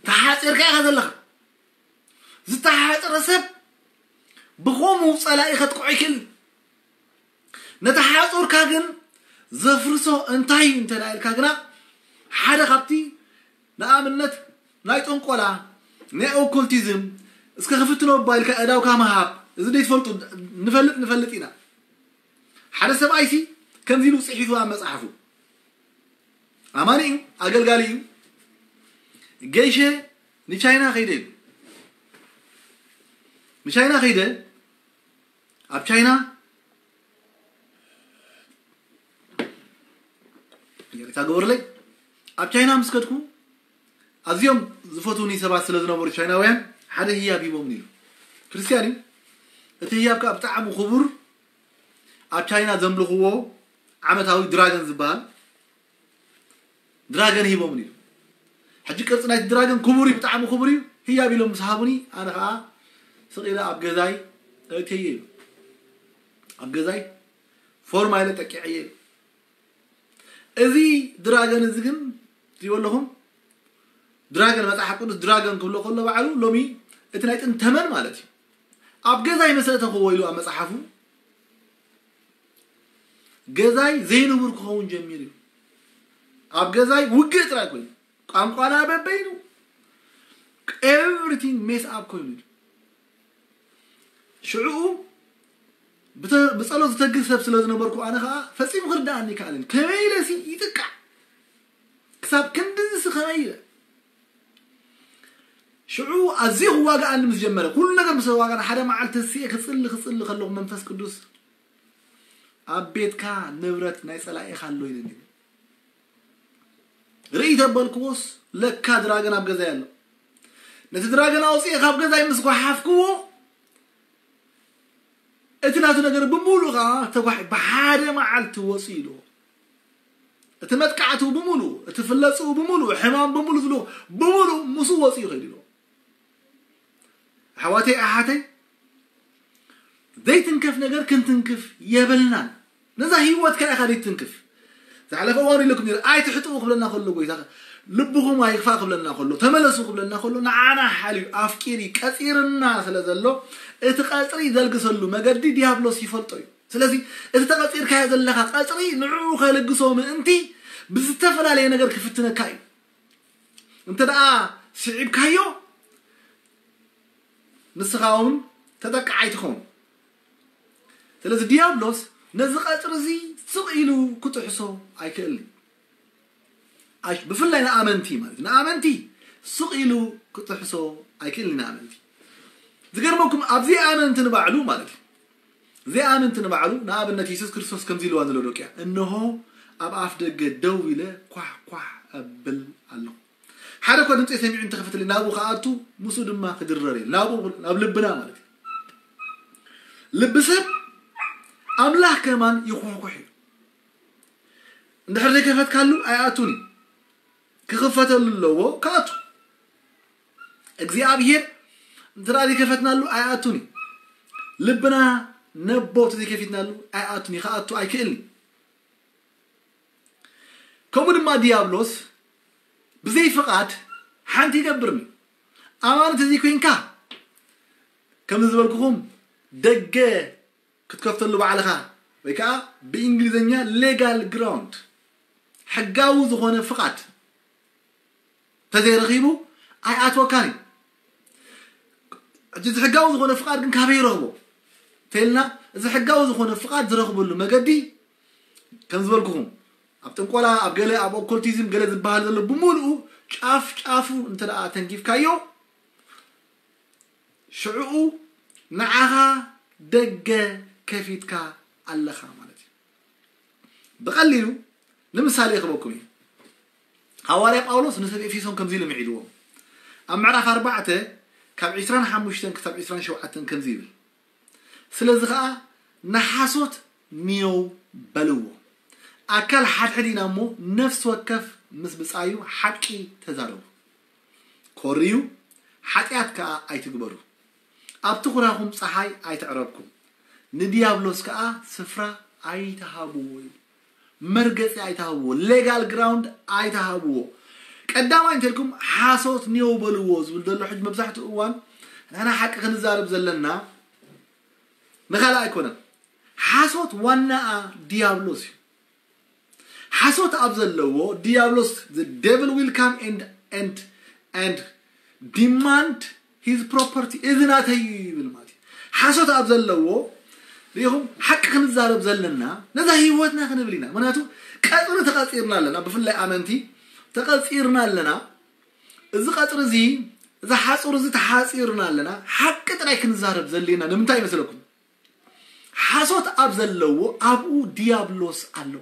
ተሓጺርካ ኢኻ ዘለኻ ዝተሓጽረ ሰብ ብኸምኡ ጸላኢ ከጥቅዖ ይክእል ነቲ ሓጹርካ ግን ዘፍርሶ እንታይ እዩ እንተ ኢልካ ግና ሓደ ካብቲ ንኣብነት ናይ ጥንቆላ ናይ ኦኮልቲዝም እስከ ክፍትኖ እባ ኢልካ እዳውካ ምሃብ እዚ ዘይትፈልጡ ንፈልጥ ንፈልጥ ኢና ሓደ ሰብኣይሲ ከምዚ ኢሉ ጽሒፉ ኣብ መጽሓፉ ኣማኒ እዩ ኣገልጋሊ እዩ ገይሸ ንቻይና ከይደ ኢሉ ንቻይና ከይደ ኣብ ቻይና ይቅርታ ግበሩለይ ኣብ ቻይና ምስ ከድኩ ኣዝዮም ዝፈትውኒ ሰባት ስለ ዝነበሩ ቻይናውያን ሓደ ህያብ ሂቦም ነይሩ ክርስትያን እዩ እቲ ህያብ ከዓ ብጣዕሚ ክቡር ኣብ ቻይና ዘምልኽዎ ዓመታዊ ድራገን ዝበሃል ድራገን ሂቦም ነይሩ ሕጂ ቅርፂ ናይቲ ድራገን ክቡር እዩ ብጣዕሚ ክቡር እዩ ህያብ ኢሎም ምስ ሃቡኒ ኣነ ከዓ ስቕ ኢለ ኣብ ገዛይ እትየ ኢሉ ኣብ ገዛይ ፎርማ ኢለ ጠቂዐየ ኢሉ እዚ ድራገን እዚ ግን ትሪእዎ ኣለኹም ድራገን መፅሓፍ ቅዱስ ድራገን ክብሎ ከሎ ባዕሉ ሎሚ እቲ ናይ ጥንተመን ማለት እዩ ኣብ ገዛይ መሰለ ተኽዎ ኢሉ ኣብ መፅሓፉ ገዛይ ዘይንቡር ክኸውን ጀሚሩ እዩ ኣብ ገዛይ ውግእ ጥራይ ኮይኑ ቋንቋና በበይኑ everything mess up ኮይኑ እዩ ሽዑኡ ብጸሎት ዝተግህ ሰብ ስለ ዝነበርኩ ኣነ ከዓ ፈጺሙ ክርዳኣኒ ይከኣልን ከመይ ኢለ ሲ ይጥቃዕ ክሳብ ክንድዚ ሲ ከመይ ኢለ ሽዑ ኣዝዩ ክዋግኣኒ ምስ ጀመረ ኩሉ ነገር ምስ ዋጋና ሓደ መዓልቲ ስየ ክጽሊ ክጽሊ ከለኹ መንፈስ ቅዱስ ኣብ ቤትካ ንብረት ናይ ጸላኢኻ ኣሎ ኢለኒ ርእይ ተበልክዎስ ለካ ድራገን ኣብ ገዛይ ኣሎ ነቲ ድራገን ኣውፅኤ ካብ ገዛይ ምስ ጓሓፍክዎ እቲ ናቱ ነገር ብምሉእ ከዓ ተጓሒ ብሓደ መዓልቲ ወፂኡ ኢልዎ እቲ መጥቃዕትኡ ብምሉእ እቲ ፍለፅኡ ብምሉእ ሕማም ብምሉእ ዝብልዎ ብምሉእ ምስኡ ወፂኡ ይኸይዱ ኢልዎ ኣሕዋተይ ኣሓተይ ዘይትንከፍ ነገር ክንትንክፍ የብልናን ነዛ ህይወትካ ኢኻ ዘይትንክፍ ዝሓለፈ እዋን ኢለኩም ነይረ ኣይትሕጥኡ ክብለና ከሎ ጎይታ ልብኹም ኣይክፋእ ክብለና ከሎ ተመለሱ ክብለና ከሎ ንዓና ሓልዩ ኣፍቂሪ ቀፂርና ስለ ዘሎ እቲ ቀፅሪ ዘልግሰሉ መገዲ ዲያብሎስ ይፈልጦ እዩ ስለዚ እቲ ተቐፂርካዮ ዘለኻ ቀፅሪ ንዕኡ ከልግሶ ምእንቲ ብዝተፈላለየ ነገር ክፍትነካ እዩ እንተ ደኣ ስዒብካዮ ንስኻ እውን ተጠቃዓይ ትኸውን ስለዚ ዲያብሎስ ነዚ ቀፅሪ እዚ ስቕ ኢሉ ክጥሕሶ ኣይክእልን ብፍላይ ንኣመንቲ ማለት ንኣመንቲ ስቕ ኢሉ ክጥሕሶ ኣይክእልን ንኣመንቲ ዝገርመኩም ኣብ ዘይኣመንቲ ንባዕሉ ማለት እዩ ዘይኣመንቲ ንባዕሉ ንኣብነት የሱስ ክርስቶስ ከምዚ ኢልዋ ዘሎ ደቂያ እንሆ ኣብ ኣፍ ደገ ደው ኢለ ኳሕ ኳሕ እብል ኣለኹ ሓደ እኳ ድምፂ ሰሚዑ እንተኸፈተለይ ናብኡ ክኣቱ ምስኡ ድማ ክድረር እየ ናብኡ ናብ ልብና ማለት እዩ ልቢ ሰብ ኣምላኽ ከማን ይኹሕኩሕ እዩ እንድሕር ዘይከፈትካሉ ኣይኣቱን እዩ ክኽፈተሉ ኣለዎ። ክኣቱ እግዚኣብሔር እንተ ደኣ ዘይከፈትናሉ ኣይኣቱን እዩ። ልብና ነቦ እንተ ዘይከፊትናሉ ኣይኣቱን እዩ። ክኣቱ ኣይክእልን እዩ። ከምኡ ድማ ዲያብሎስ ብዘይ ፍቓድ ሓንቲ ይገብርኒ። ኣማኒ ተዘይኮይንካ ከም ዝበልኩኹም ደገ ክትከፍተሉ ባዕልኻ ወይ ከዓ ብእንግሊዝኛ ሌጋል ግራውንድ ሕጋዊ ዝኾነ ፍቓድ ተዘይረኺቡ ኣይኣትወካን እዩ። ሕጂ እዚ ሕጋዊ ዝኾነ ፍቓድ ግን ካበይ ይረኽቦ ተልና፣ እዚ ሕጋዊ ዝኾነ ፍቓድ ዝረኽበሉ መገዲ ከም ዝበልኩኹም ኣብ ጥንቆላ ኣብ ገለ ኣብ ኦኮልቲዝም ገለ ዝበሃል ዘሎ ብምሉኡ ጫፍ ጫፉ እንተ ደኣ ተንኪፍካዮ ሽዕኡ ንዓኻ ደገ ከፊትካ ኣለኻ ማለት እዩ። ብቐሊሉ ንምሳሌ ክበኩም እዩ። ሃዋርያ ጳውሎስ ንሰብ ኤፌሶን ከምዚ ኢሉ ምዒድዎም ኣብ ምዕራፍ ኣርባዕተ ካብ ዕስራን ሓሙሽተን ክሳብ ዕስራን ሸውዓተን ከምዚ ይብል፣ ስለዚ ኸዓ ንሓሶት ንየው በልዎ። ኣካል ሓድሕድ ኢና እሞ ነፍሲ ወከፍ ምስ ብጻዩ ሓቂ ተዛረቡ። ኮርዩ ሓጢኣት ከኣ ኣይትግበሩ። ኣብቲ ኩራኹም ጸሓይ ኣይተዕረብኩም፣ ንዲያብሎስ ከኣ ስፍራ ኣይትሃብዎ እዩ። መርገጺ ኣይትሃብዎ፣ ሌጋል ግራውንድ ኣይትሃብዎ። ቀዳማይ እንተልኩም ሓሶት ኔው በልዎ ዝብል ዘሎ ሕጂ መብዛሕትኡ እዋን ንሕና ሓቂ ክንዛረብ ዘለና ንኻልእ ኣይኮነን። ሓሶት ዋናኣ ዲያብሎስ እዩ። ሓሶት ኣብ ዘለዎ ዲያብሎስ the devil will come and and and demand his property እዚ ናተይ እዩ ይብል ማለት እዩ። ሓሶት ኣብ ዘለዎ ሪኢኹም ሓቂ ክንዛረብ ዘለና ነዛ ህይወትና ክንብል ኢና። ምክንያቱ ቀፅሪ ተቐፂርና ኣለና፣ ብፍላይ ኣመንቲ ተቐፂርና ኣለና። እዚ ቀፅሪ እዚ እዚ ሓፁር እዚ ተሓፂርና ኣለና። ሓቂ ጥራይ ክንዛረብ ዘድልየና ንምንታይ ይመስለኩም? ሓሶት ኣብ ዘለዎ ኣብኡ ዲያብሎስ ኣሎ።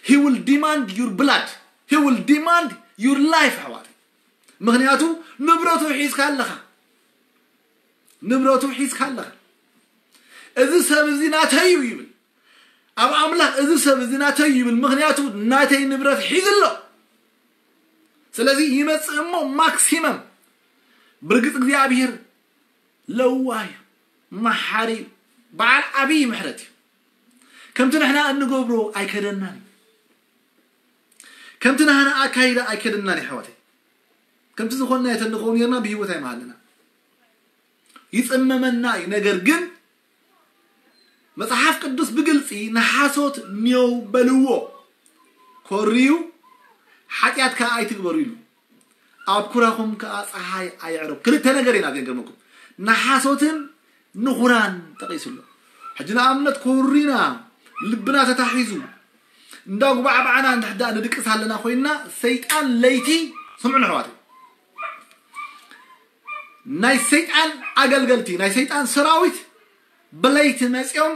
He will demand your blood, he will demand your life ኣሕዋት። ምክንያቱ ንብረቱ ሒዝካ ኣለኻ፣ ንብረቱ ሒዝካ ኣለኻ። እዚ ሰብ እዚ ናተይ እዩ ይብል ኣብ ኣምላኽ፣ እዚ ሰብ እዚ ናተይ እዩ ይብል፣ ምክንያቱ ናተይ ንብረት ሒዙ ኣሎ። ስለዚ ይመፅእ እሞ ማክሲመም። ብርግፅ እግዚኣብሔር ለዋህ እዩ፣ መሓሪ እዩ፣ በዓል ዓብዪ ምሕረት እዩ። ከምቲ ንሕና እንገብሮ ኣይከደናን እዩ። ከምቲ ናህና ኣካይዳ ኣይከደናን እዩ ኣሕዋተይ። ከምቲ ዝኾንናዮ ተንኸውን ኔርና ብህይወት ኣይምሃለና፣ ይጽመመና እዩ። ነገር ግን መጽሓፍ ቅዱስ ብግልጺ ንሓሶት ኔው በልዎ፣ ኮርዩ ሓጢኣት ከኣ ኣይትግበሩ ኢሉ። ኣብ ኩራኹም ከኣ ጸሓይ ኣይዕረብ። ክልተ ነገር ኢና ዘንገርመኩም፣ ንሓሶትን ንኹራን ጠቒሱ ኣሎ። ሕጂ ንኣብነት ኮሪና ልብና ተታሒዙ እንዳ ጉባዕባዕና እንድሕዳ ንድቅስ ኣለና ኮይንና፣ ሰይጣን ለይቲ፣ ስምዑ ንሕዋት፣ ናይ ሰይጣን ኣገልገልቲ፣ ናይ ሰይጣን ሰራዊት ብለይቲ መጺኦም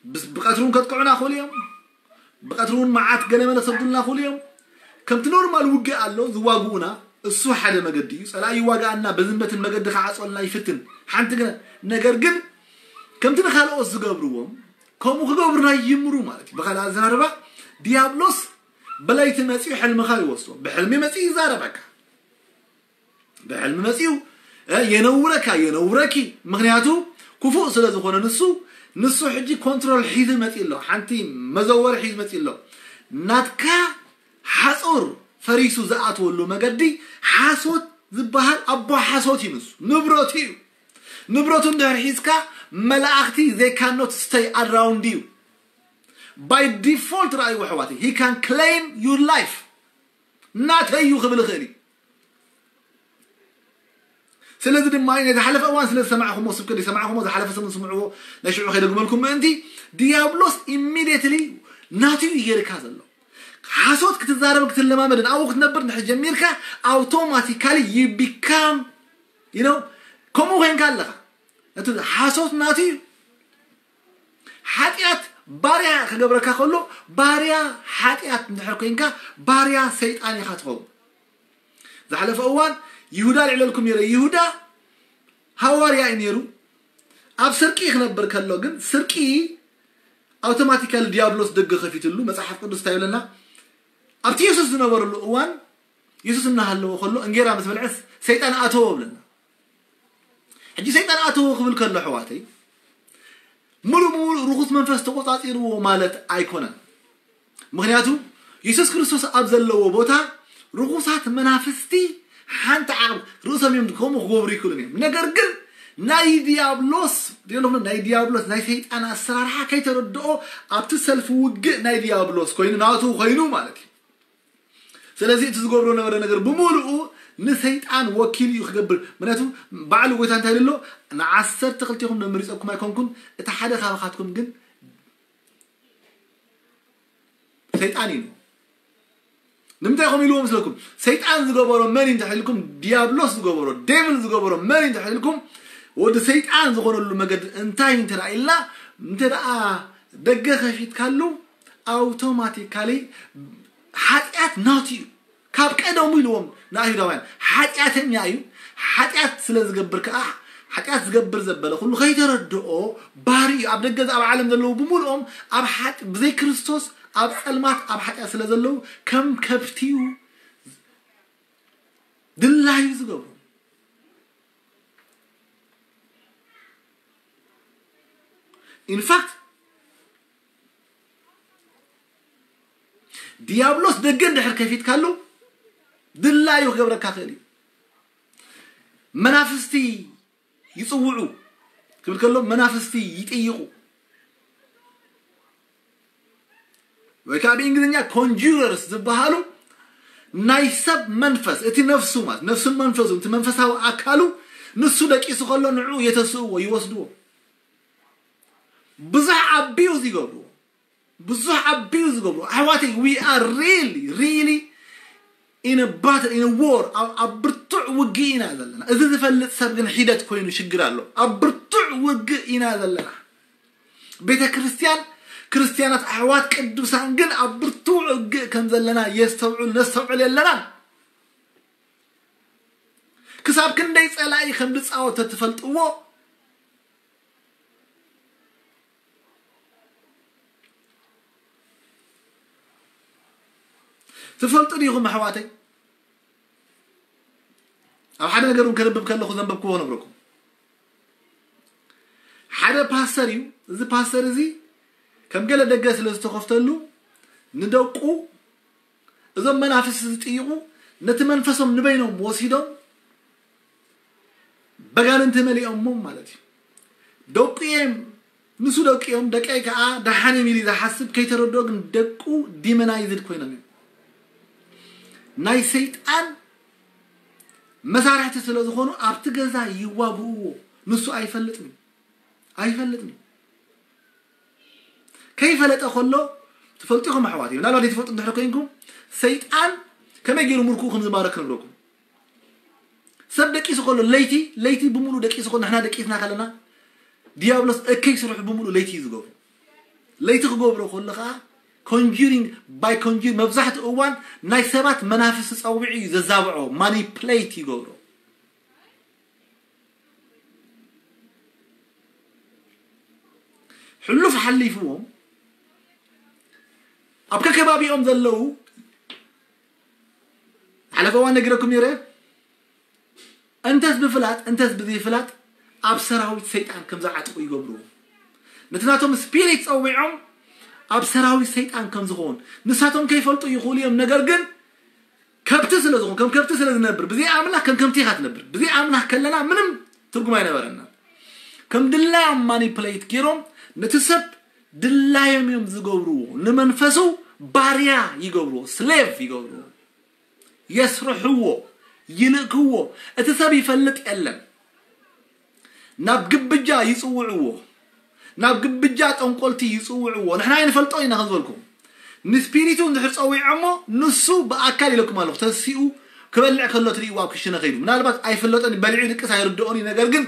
ብስ- ብቐትሪ እውን ከጥቅዑና ክእሉ እዮም። ብቐትሪ እውን መዓት ገለመለ ክሰዱልና ክእሉ እዮም። ከምቲ ኖርማል ውግእ ኣሎ ዝዋግኡና፣ እሱ ሓደ መገዲ እዩ። ጸላኢ ይዋግኣና፣ በዝን በትን መገዲ ክዓጽወልና ይፍትን። ሓንቲ ግን ነገር ግን ከምቲ ንኻልኦት ዝገብርዎም ከምኡ ክገብሩና ይምሩ ማለት እዩ። ብኻልእ ኣዘራርባ ዲያብሎስ ብለይቲ መጺኡ ሕልምኻ ይወስዶ። ብሕልሚ መጺኡ ይዛረበካ። ብሕልሚ መጺኡ እ፣ የነውረካ የነውረኪ። ምክንያቱ ክፉእ ስለ ዝኾነ ንሱ ንሱ ሕጂ ኮንትሮል ሒዙ መጺ ኣሎ። ሓንቲ መዘወሪ ሒዙ መጺ ኣሎ። ናትካ ሓጹር ፈሪሱ ዝኣትወሉ መገዲ ሓሶት ዝበሃል ኣቦ ሓሶት እዩ። ንሱ ንብረቱ እዩ። ንብረቱ እንድሕር ሒዝካ መላእኽቲ they cannot stay around you። By default ረኣይዎ ኣሕዋተይ፣ he can claim your life። ናተይ እዩ ክብል ይኽእል እዩ። ስለዚ ድማ ናይ ዝሓለፈ እዋን ስለ ዝሰማዕኹሞ ስብከት ዝሰማዕኹሞ ዝሓለፈ ሰሙን ስምዕዎ፣ ናይ ሽዑ ከይደግመልኩም ምእንቲ። ዲያብሎስ ኢሚድየትሊ ናቱ እዩ ጌርካ ዘሎ። ሓሶት ክትዛረብ ክትለማመድ ኣብኡ ክትነብር እንድሕር ጀሚርካ ኣውቶማቲካሊ you become you know ከምኡ ኮይንካ ኣለኻ። እቲ ሓሶት ናቱ እዩ። ሓጢኣት ባርያ ክገብረካ ከሎ ባርያ ሓጢኣት እንድሕር ኮይንካ ባርያ ሰይጣን ኢኻ ትኸውን። ዝሓለፈ እዋን ይሁዳ ልዕለልኩም ነይረ። ይሁዳ ሃዋርያ እዩ ነይሩ። ኣብ ስርቂ ክነብር ከሎ ግን ስርቂ ኣውቶማቲካሊ ዲያብሎስ ደገ ከፊትሉ። መጽሓፍ ቅዱስ እንታይ ይብለና? ኣብቲ የሱስ ዝነበረሉ እዋን፣ የሱስ እናሃለወ ከሎ እንጌራ ምስ በልዐስ ሰይጣን ኣተወ ብለና። ሕጂ ሰይጣን ኣተወ ክብል ከሎ ኣሕዋተይ፣ ሙሉእ ብሙሉእ ርኹስ መንፈስ ተቆጻጺርዎ ማለት ኣይኮነን። ምኽንያቱ የሱስ ክርስቶስ ኣብ ዘለዎ ቦታ ርኹሳት መናፍስቲ ሓንቲ ዓቕሚ ርእሶም እዮም ክኾኑ ክገብሩ ይክእሉ እዮም። ነገር ግን ናይ ዲያብሎስ ዲያብሎስ ናይ ዲያብሎስ ናይ ሰይጣን ኣሰራርሓ ከይተረድኦ ኣብቲ ሰልፊ ውግእ ናይ ዲያብሎስ ኮይኑ ናቱ ኮይኑ ማለት እዩ። ስለዚ እቲ ዝገብሮ ነበረ ነገር ብምሉኡ ንሰይጣን ወኪል እዩ ክገብር። ምክንያቱ ባዕሉ ጎይታ እንታይ ኢሉ ኣሎ? ንዓሰርተ ክልቴኹም ነምሪፀኩም ኣይኮንኩን፣ እቲ ሓደ ካባኻትኩም ግን ሰይጣን እዩ። ንምንታይ ከም ኢልዎ ምስለኩም? ሰይጣን ዝገበሮ መን እዩ እንተሕልኩም፣ ዲያብሎስ ዝገበሮ፣ ዴቭል ዝገበሮ መን እዩ እንተሕልኩም፣ ወዲ ሰይጣን ዝኾነሉ መገዲ እንታይ እዩ እንተ ኢልና፣ እንተ ደኣ ደገ ከፊትካሉ ኣውቶማቲካሊ ሓጢኣት ናቱ እዩ። ካብ ቀደሙ ኢልዎም ንኣይሁዳውያን ሓጢኣተኛ እዩ። ሓጢኣት ስለ ዝገብር ከዓ ሓጢኣት ዝገብር ዘበለ ኩሉ ከይተረድኦ ባሪ እዩ። ኣብ ደገ ኣብ ዓለም ዘለዉ ብምሉኦም ኣብ ሓጢ ብዘይ ክርስቶስ ኣብ ጸልማት ኣብ ሓጢኣት ስለ ዘለዉ ከም ከብቲ እዩ ድላዩ ዝገብሩ። ኢንፋክት ዲያብሎስ ደገ እንድሕር ከፊትካሉ ድላዩ ክገብረካ ክእል እዩ። መናፍስቲ ይጽውዑ ክብል ከሎ መናፍስቲ ይጥይቑ ወይ ከዓ ብእንግሊዝኛ ኮንጁረርስ ዝበሃሉ ናይ ሰብ መንፈስ እቲ ነፍሱ ማለት ነፍሱን መንፈሱን እቲ መንፈሳዊ ኣካሉ ንሱ ደቂሱ ከሎ ንዑ የተስእዎ ይወስድዎ። ብዙሕ ኣቢዩዝ ይገብርዎ። ብዙሕ ኣቢዩዝ ዝገብሩ ኣሕዋተይ we are really really in a battle in a war ኣብ ብርቱዕ ውግእ ኢና ዘለና። እዚ ዝፈልጥ ሰብ ግን ሒደት ኮይኑ ሽግር ኣሎ። ኣብ ብርቱዕ ውግእ ኢና ዘለና። ቤተ ክርስቲያን ክርስቲያናት ኣሕዋት ቅዱሳን ግን ኣብ ብርቱዕ ውግእ ከም ዘለና የስተውዕል ነስተውዕል የለናን። ክሳብ ክንደይ ጸላኢ ከም ዝጻወት ትፈልጥዎ ትፈልጡ ዲኹም ኣሕዋተይ? ኣብ ሓደ ነገር እውን ከነብብ ከለኹ ዘንበብክዎ ነብረኩም ሓደ ፓስተር እዩ። እዚ ፓስተር እዚ ከም ገለ ደገ ስለ ዝተኸፍተሉ ንደቁ እዞም መናፍስ ዝጥይቑ ነቲ መንፈሶም ንበይኖም ወሲዶም በጋንንቲ መሊኦሞም ማለት እዩ። ደቁ እዮም ንሱ ደቁ እዮም ደቀይ ከዓ ደሓን እዮም ኢሉ ዝሓስብ ከይተረድኦ ግን ደቁ ዲመናይዝድ ኮይኖም እዮም። ናይ ሰይጣን መሳርሕቲ ስለ ዝኾኑ ኣብቲ ገዛ ይዋግእዎ። ንሱ ኣይፈልጥን እዩ ኣይፈልጥን እዩ። ከይፈለጠ ከሎ ትፈልጡ ኢኹም ኣሕዋት እዩ ምናልባት ዘይትፈልጡ እንድሕር ኮይንኩም ሰይጣን ከመይ ገይሩ ምርኩ ከም ዝማረክ ነግረኩም። ሰብ ደቂሱ ከሎ ለይቲ ለይቲ ብምሉ ደቂሱ ከሎ ንሕና ደቂስና ከለና ዲያብሎስ እከይ ስርሑ ብምሉ ለይቲ እዩ ዝገብሩ። ለይቲ ክገብሮ ከሎ ከዓ ኮንጁሪንግ ባይ ኮንጁሪንግ መብዛሕትኡ እዋን ናይ ሰባት መናፍስ ጸውዒ እዩ ዘዛብዖ ማኒፕሌት ይገብሮ። ሕሉፍ ሓሊፍዎም ኣብ ከከባቢኦም ዘለዉ ሓለፈ እዋን ነጊረኩም ነይረ። እንተስ ብፍላጥ እንተስ ብዘይፍላጥ ኣብ ሰራዊት ሰይጣን ከም ዝዓጥቁ ይገብርዎ። ነቲ ናቶም ስፒሪት ጸዊዖም ኣብ ሰራዊት ሰይጣን ከም ዝኸውን ንሳቶም ከይፈልጡ ይኽእሉ እዮም። ነገር ግን ከብቲ ስለ ዝኾን ከም ከብቲ ስለ ዝነብር ብዘይ ኣምላኽ ከም ከምቲ ኢኻ ትነብር። ብዘይ ኣምላኽ ከለና ምንም ትርጉም ኣይነበረና። ከም ድላዮም ማኒፕሌት ገይሮም ነቲ ሰብ ድላዮም እዮም ዝገብርዎ። ንመንፈሱ ባርያ ይገብርዎ፣ ስሌቭ ይገብርዎ፣ የስርሕዎ፣ ይልእክዎ። እቲ ሰብ ይፈልጥ የለን። ናብ ግብጃ ይጽውዕዎ፣ ናብ ግብጃ ጠንቆልቲ ይጽውዕዎ። ንሕና ኣይንፈልጦ ኢና ከም ዝበልኩም ንስፒሪቱ እንድሕር ጸዊዖሞ ንሱ ብኣካል ኢለኩም ኣለኹ ተሲኡ ክበልዕ ከሎ ትርእይዎ ኣብ ክሽነ ከይዱ ምናልባት ኣይፈለጦን በሊዑ ድቅስ ኣይርድኦን እዩ። ነገር ግን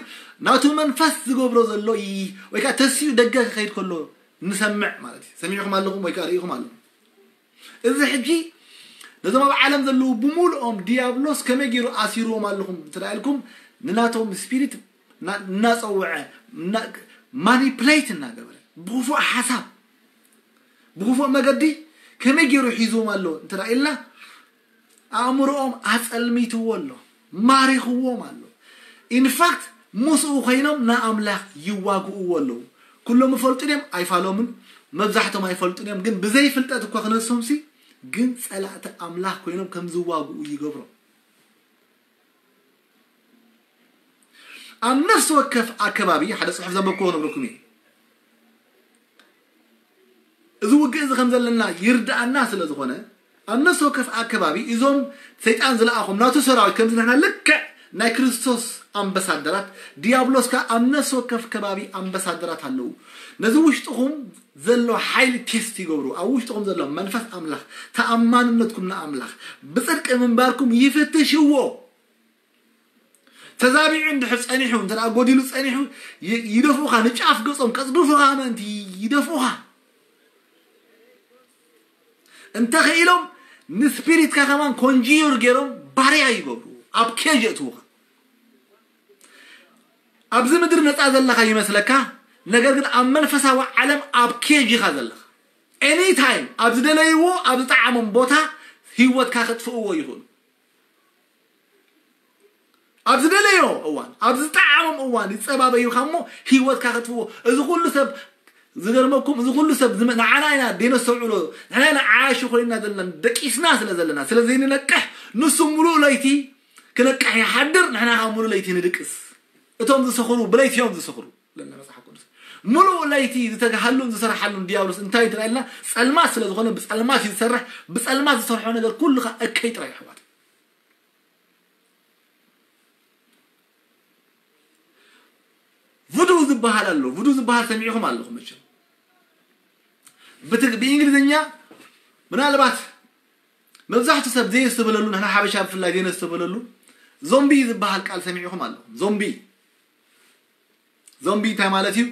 ናቱ መንፈስ ዝገብሮ ዘሎ ይ ወይ ከዓ ተሲኡ ደገ ክኸይድ ከሎ ንሰምዕ ማለት እዩ። ሰሚዕኹም ኣለኹም ወይ ከዓ ርኢኹም ኣለኹም። እዚ ሕጂ ነዞም ኣብ ዓለም ዘለዉ ብምሉኦም ዲያብሎስ ከመይ ገይሩ ኣሲርዎም ኣለኹም እንተ ኢልኩም ንናቶም ስፒሪት እናፀውዐ ማኒፕሌት እናገበረ ብክፉእ ሓሳብ ብክፉእ መገዲ ከመይ ገይሩ ሒዝዎም ኣሎ እንተ ኢልና፣ ኣእምሮኦም ኣጸልሚትዎ ኣሎ፣ ማሪኽዎም ኣሎ። ኢንፋክት ምስኡ ኮይኖም ንኣምላኽ ይዋግእዎ ኣለዉ። ኩሎም ይፈልጡ ድዮም? ኣይፋሎምን። መብዛሕቶም ኣይፈልጡ ድዮም? ግን ብዘይ ፍልጠት እኳ ክነሶምሲ፣ ግን ጸላእቲ ኣምላኽ ኮይኖም ከም ዝዋግኡ ይገብሮም። ኣብ ነፍሲ ወከፍ ኣከባቢ ሓደ ጽሑፍ ዘንበብክዎ ክነግረኩም እየ። እዚ ውግእ እዚ ከም ዘለና ይርድኣና ስለ ዝኾነ፣ ኣብ ነፍሲ ወከፍ ኣከባቢ እዞም ሰይጣን ዝለኣኾም ናቱ ሰራዊት፣ ከምዚ ንሕና ልክዕ ናይ ክርስቶስ ኣምበሳደራት፣ ዲያብሎስ ከኣ ኣብ ነፍሲ ወከፍ ከባቢ ኣምበሳደራት ኣለዉ። ነዚ ውሽጥኹም ዘሎ ሓይሊ ቴስት ይገብሩ። ኣብ ውሽጥኹም ዘሎ መንፈስ ኣምላኽ፣ ተኣማንነትኩም ንኣምላኽ፣ ብጽድቂ ምንባርኩም ይፍትሽዎ። ተዛቢዑ እንድሕር ጸኒሑ፣ እንተ ደኣ ጎዲሉ ጸኒሑ፣ ይ-፣ ይደፍኡኻ፣ ንጫፍ ገጾም ከጽድፉኻ ምእንቲ ይደፍኡኻ። እንተ ኽኢሎም ንስፒሪትካ ከማን ኮንጂዩር ገይሮም ባርያ ይገብሩ፣ ኣብ ኬጅ የእትዉኻ። ኣብዚ ምድሪ ነጻ ዘለኻ ይመስለካ፣ ነገር ግን ኣብ መንፈሳዊ ዓለም ኣብ ኬጅ ኢኻ ዘለኻ። ኤኒ ታይም ኣብ ዝደለይዎ ኣብ ዝጠዓሞም ቦታ ህይወትካ ከጥፍእዎ ይኽእሉ። ኣብ ዝደለዮ እዋን ኣብ ዝጠዓሞም እዋን ይጸባበዩኻ እሞ ህይወትካ ከጥፍእዎ። እዚ ኩሉ ሰብ ዝገርመኩም፣ እዚ ኩሉ ሰብ ዝመ-፣ ንዓና ኢና ደነስተውዕሎ፣ ንሕና ኢና ዓያሹ ኮይንና ዘለና፣ ደቂስና ስለ ዘለና፣ ስለ ዘይንነቅሕ፣ ንሱ ሙሉእ ለይቲ ክነቅሕ ይሓድር፣ ንሕና ከዓ ሙሉእ ለይቲ ንድቅስ። እቶም ዝሰኽሩ ብለይቲ እዮም ዝሰኽሩ ለና መጽሓፍ ቅዱስ። ሙሉእ ለይቲ ዝተግሃሉን ዝሰርሓሉን ዲያብሎስ እንታይ ትረኣየልና? ጸልማት ስለ ዝኾነ ብጸልማት እዩ ዝሰርሕ። ብጸልማት ዝሰርሖ ነገር ኩሉ ከዓ እከይ ጥራይ ኣሕዋት። ቭዱ ዝበሃል ኣሎ። ቭዱ ዝበሃል ሰሚዕኹም ኣለኹም መቸም። ብትግ-፣ ብእንግሊዝኛ ምናልባት መብዛሕቱ ሰብ ዘየስተብለሉ፣ ንሕና ሓበሻ ብፍላይ ዘየስተብለሉ ዞምቢ ዝበሃል ቃል ሰሚዕኹም ኣለኹም። ዞምቢ። ዞምቢ እንታይ ማለት እዩ?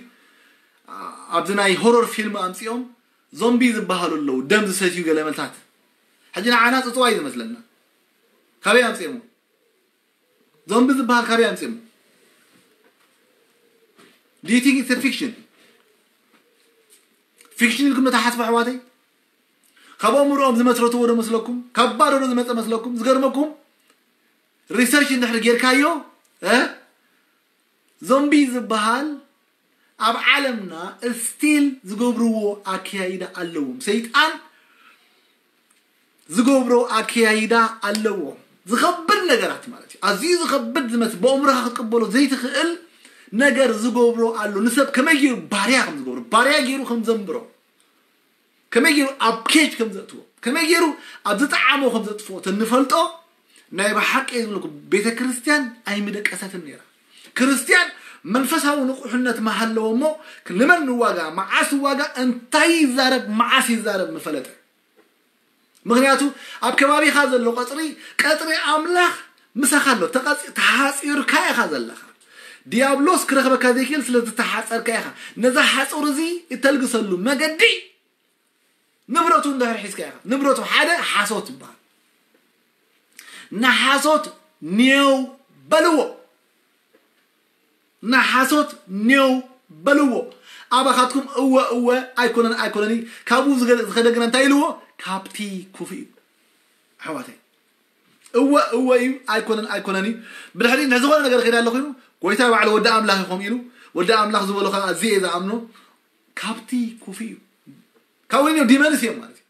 ኣብዚ ናይ ሆረር ፊልም ኣምጺኦም ዞምቢ ዝበሃሉ ኣለዉ፣ ደም ዝሰትዩ ገለመልታት። ሕጂ ንዓና ጽጽዋ እዩ ዝመስለና። ካበይ ኣምጺኦሞ? ዞምቢ ዝበሃል ካበይ ኣምጺኦሞ? Do you think it's a fiction? ፊክሽን ኢልኩም ዶ ትሓስቡ ኣሕዋተይ? ካብ ኣእምሮኦም ዝመስረትዎ ዶ መስለኩም? ካብ ባዶ ዶ ዝመጸ መስለኩም? ዝገርመኩም፣ ሪሰርች እንድሕር ጌርካዮ፣ እ? ዞምቢ ዝበሃል ኣብ ዓለምና ስቲል ዝገብርዎ ኣከያይዳ ኣለዎም። ሰይጣን ዝገብሮ ኣከያይዳ ኣለዎም። ዝኸብድ ነገራት ማለት እዩ። ኣዝዩ ዝኸብድ ዝመስል፣ ብኣእምሮኻ ክትቅበሎ ዘይትኽእል ነገር ዝገብሮ ኣሎ። ንሰብ ከመይ ገይሩ ባርያ ከም ዝገብሮ፣ ባርያ ገይሩ ከም ዘንብሮ፣ ከመይ ገይሩ ኣብ ኬጅ ከም ዘእትዎ፣ ከመይ ገይሩ ኣብ ዝጠዓሞ ከም ዘጥፍኦ ተንፈልጦ። ናይ ብሓቂ ዝብለኩም፣ ቤተ ክርስቲያን ኣይምደቀሰትን ነይራ። ክርስቲያን መንፈሳዊ ንቑሕነት ምሃለዎ እሞ፣ ንመን ንዋጋ፣ መዓስ ዋጋ፣ እንታይ ይዛረብ፣ መዓስ ይዛረብ ምፈለጠ። ምኽንያቱ ኣብ ከባቢኻ ዘሎ ቀጽሪ፣ ቀጽሪ ኣምላኽ ምሳኻ ኣሎ። ተቐጽ-፣ ተሓጺርካ ኢኻ ዘለኻ። ዲያብሎስ ክረኽበካ ዘይክእል ስለ ዝተሓጸርካ ኢኻ። ነዛ ሓጹር እዚ እተልግሰሉ መገዲ ንብረቱ እንድሕር ሒዝካ ኢኻ። ንብረቱ ሓደ ሓሶት ይበሃል። ንሓሶት ኔው በልዎ። ንሓሶት ኔው በልዎ። ኣባኻትኩም እወ እወ ኣይኮነን ኣይኮነን እዩ። ካብኡ ዝገ-፣ ዝኸደ ግና እንታይ ኢልዎ? ካብቲ ክፉእ እዩ። ኣሕዋተይ፣ እወ እወ እዩ፣ ኣይኮነን ኣይኮነን እዩ። ብድሕሪ እንተ ዝኾነ ነገር ከይዳ ኣሎ ኮይኑ፣ ጎይታ ባዕሉ ወዲ ኣምላኽ ኢኹም ኢሉ፣ ወዲ ኣምላኽ ዝበሎ ከዓ እዚ እየ ዝኣምኖ። ካብቲ ክፉእ እዩ። ካብኡ ኔው ዲመንስ እዮም ማለት እዩ።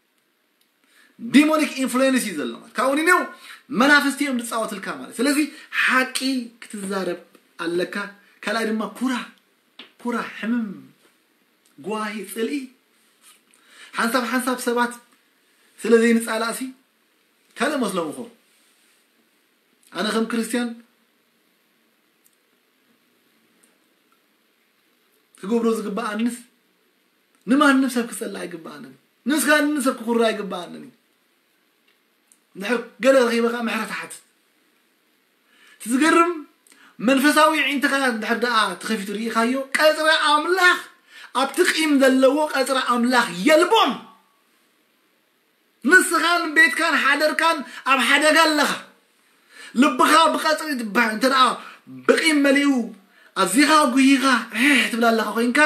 ዲሞኒክ ኢንፍሉዌንስ እዩ ዘሎ ማለት። ካብኡ ኔው መናፍስቲ እዮም ዝጻወትልካ ማለት። ስለዚ ሓቂ ክትዛረብ ኣለካ። ካልኣይ ድማ ኩራ፣ ኩራ፣ ሕምም፣ ጓሂ፣ ጽልኢ። ሓንሳብ ሓንሳብ ሰባት ስለ ዘይንጻላእሲ ካልእ መስሎም እኮ። ኣነ ከም ክርስትያን ክገብሮ ዝግብኣንስ ንማንም ሰብ ክጸልእ ኣይግብኣንን። ምስ ማንም ሰብ ክኩራ ኣይግብኣንን እዩ። እንድሕር ገለ ረኺበ ከዓ ምሕረት ሓትት። እቲ ዝገርም መንፈሳዊ ኣዒንትኻ እንድሕር ደኣ ተኸፊቱ ርኢኻዮ፣ ቀጽሪ ኣምላኽ ኣብቲ ቂም ዘለዎ ቀጽሪ ኣምላኽ የልቦን። ንስኻን ቤትካን ሓደርካን ኣብ ሓደጋ ኣለኻ። ልብኻ ብቐጽሪ ትበ-፣ እንተ ደኣ ብቂም መሊኡ ኣዚኻ ጉሂኻ ርሕሕ ትብል ኣለኻ ኮይንካ፣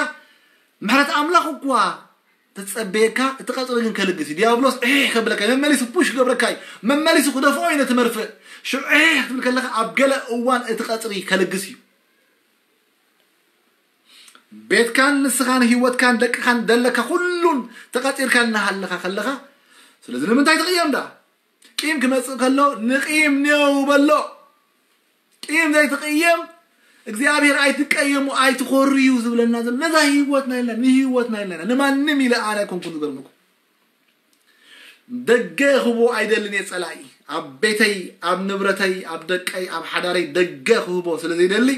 ምሕረት ኣምላኽ እኳ ተጸበየካ፣ እቲ ቀጽሪ ግን ከልግስ እዩ። ዲያብሎስ እሕ ከብለካ እዩ፣ መመሊሱ ፑሽ ክገብረካ እዩ፣ መመሊሱ ክደፍኦ እዩ ነቲ መርፍእ። ሽዑ እሕ ክትብል ከለኻ ኣብ ገለ እዋን እቲ ቀጽሪ ከልግስ እዩ። ቤትካን ንስኻን ህይወትካን ደቅኻን ደለካ ኩሉን ተቐጺርካ እናሃለኻ ከለኻ፣ ስለዚ ንምንታይ ትቕየም ደኣ? ቂም ክመጽእ ከሎ ንቂም ኔው በሎ። ቂም ዘይትቕየም እግዚኣብሔር ኣይትቀየሙ ኣይትኾርዩ ዝብለና ዘሎ ነዛ ህይወትና ኢልና ንህይወትና ኢልና ንማንም ኢለ ኣነ ኣይኮንኩን ዝገርምኩም። ደገ ክህቦ ኣይደልን እየ ጸላኢ። ኣብ ቤተይ፣ ኣብ ንብረተይ፣ ኣብ ደቀይ፣ ኣብ ሓዳረይ ደገ ክህቦ ስለ ዘይደሊ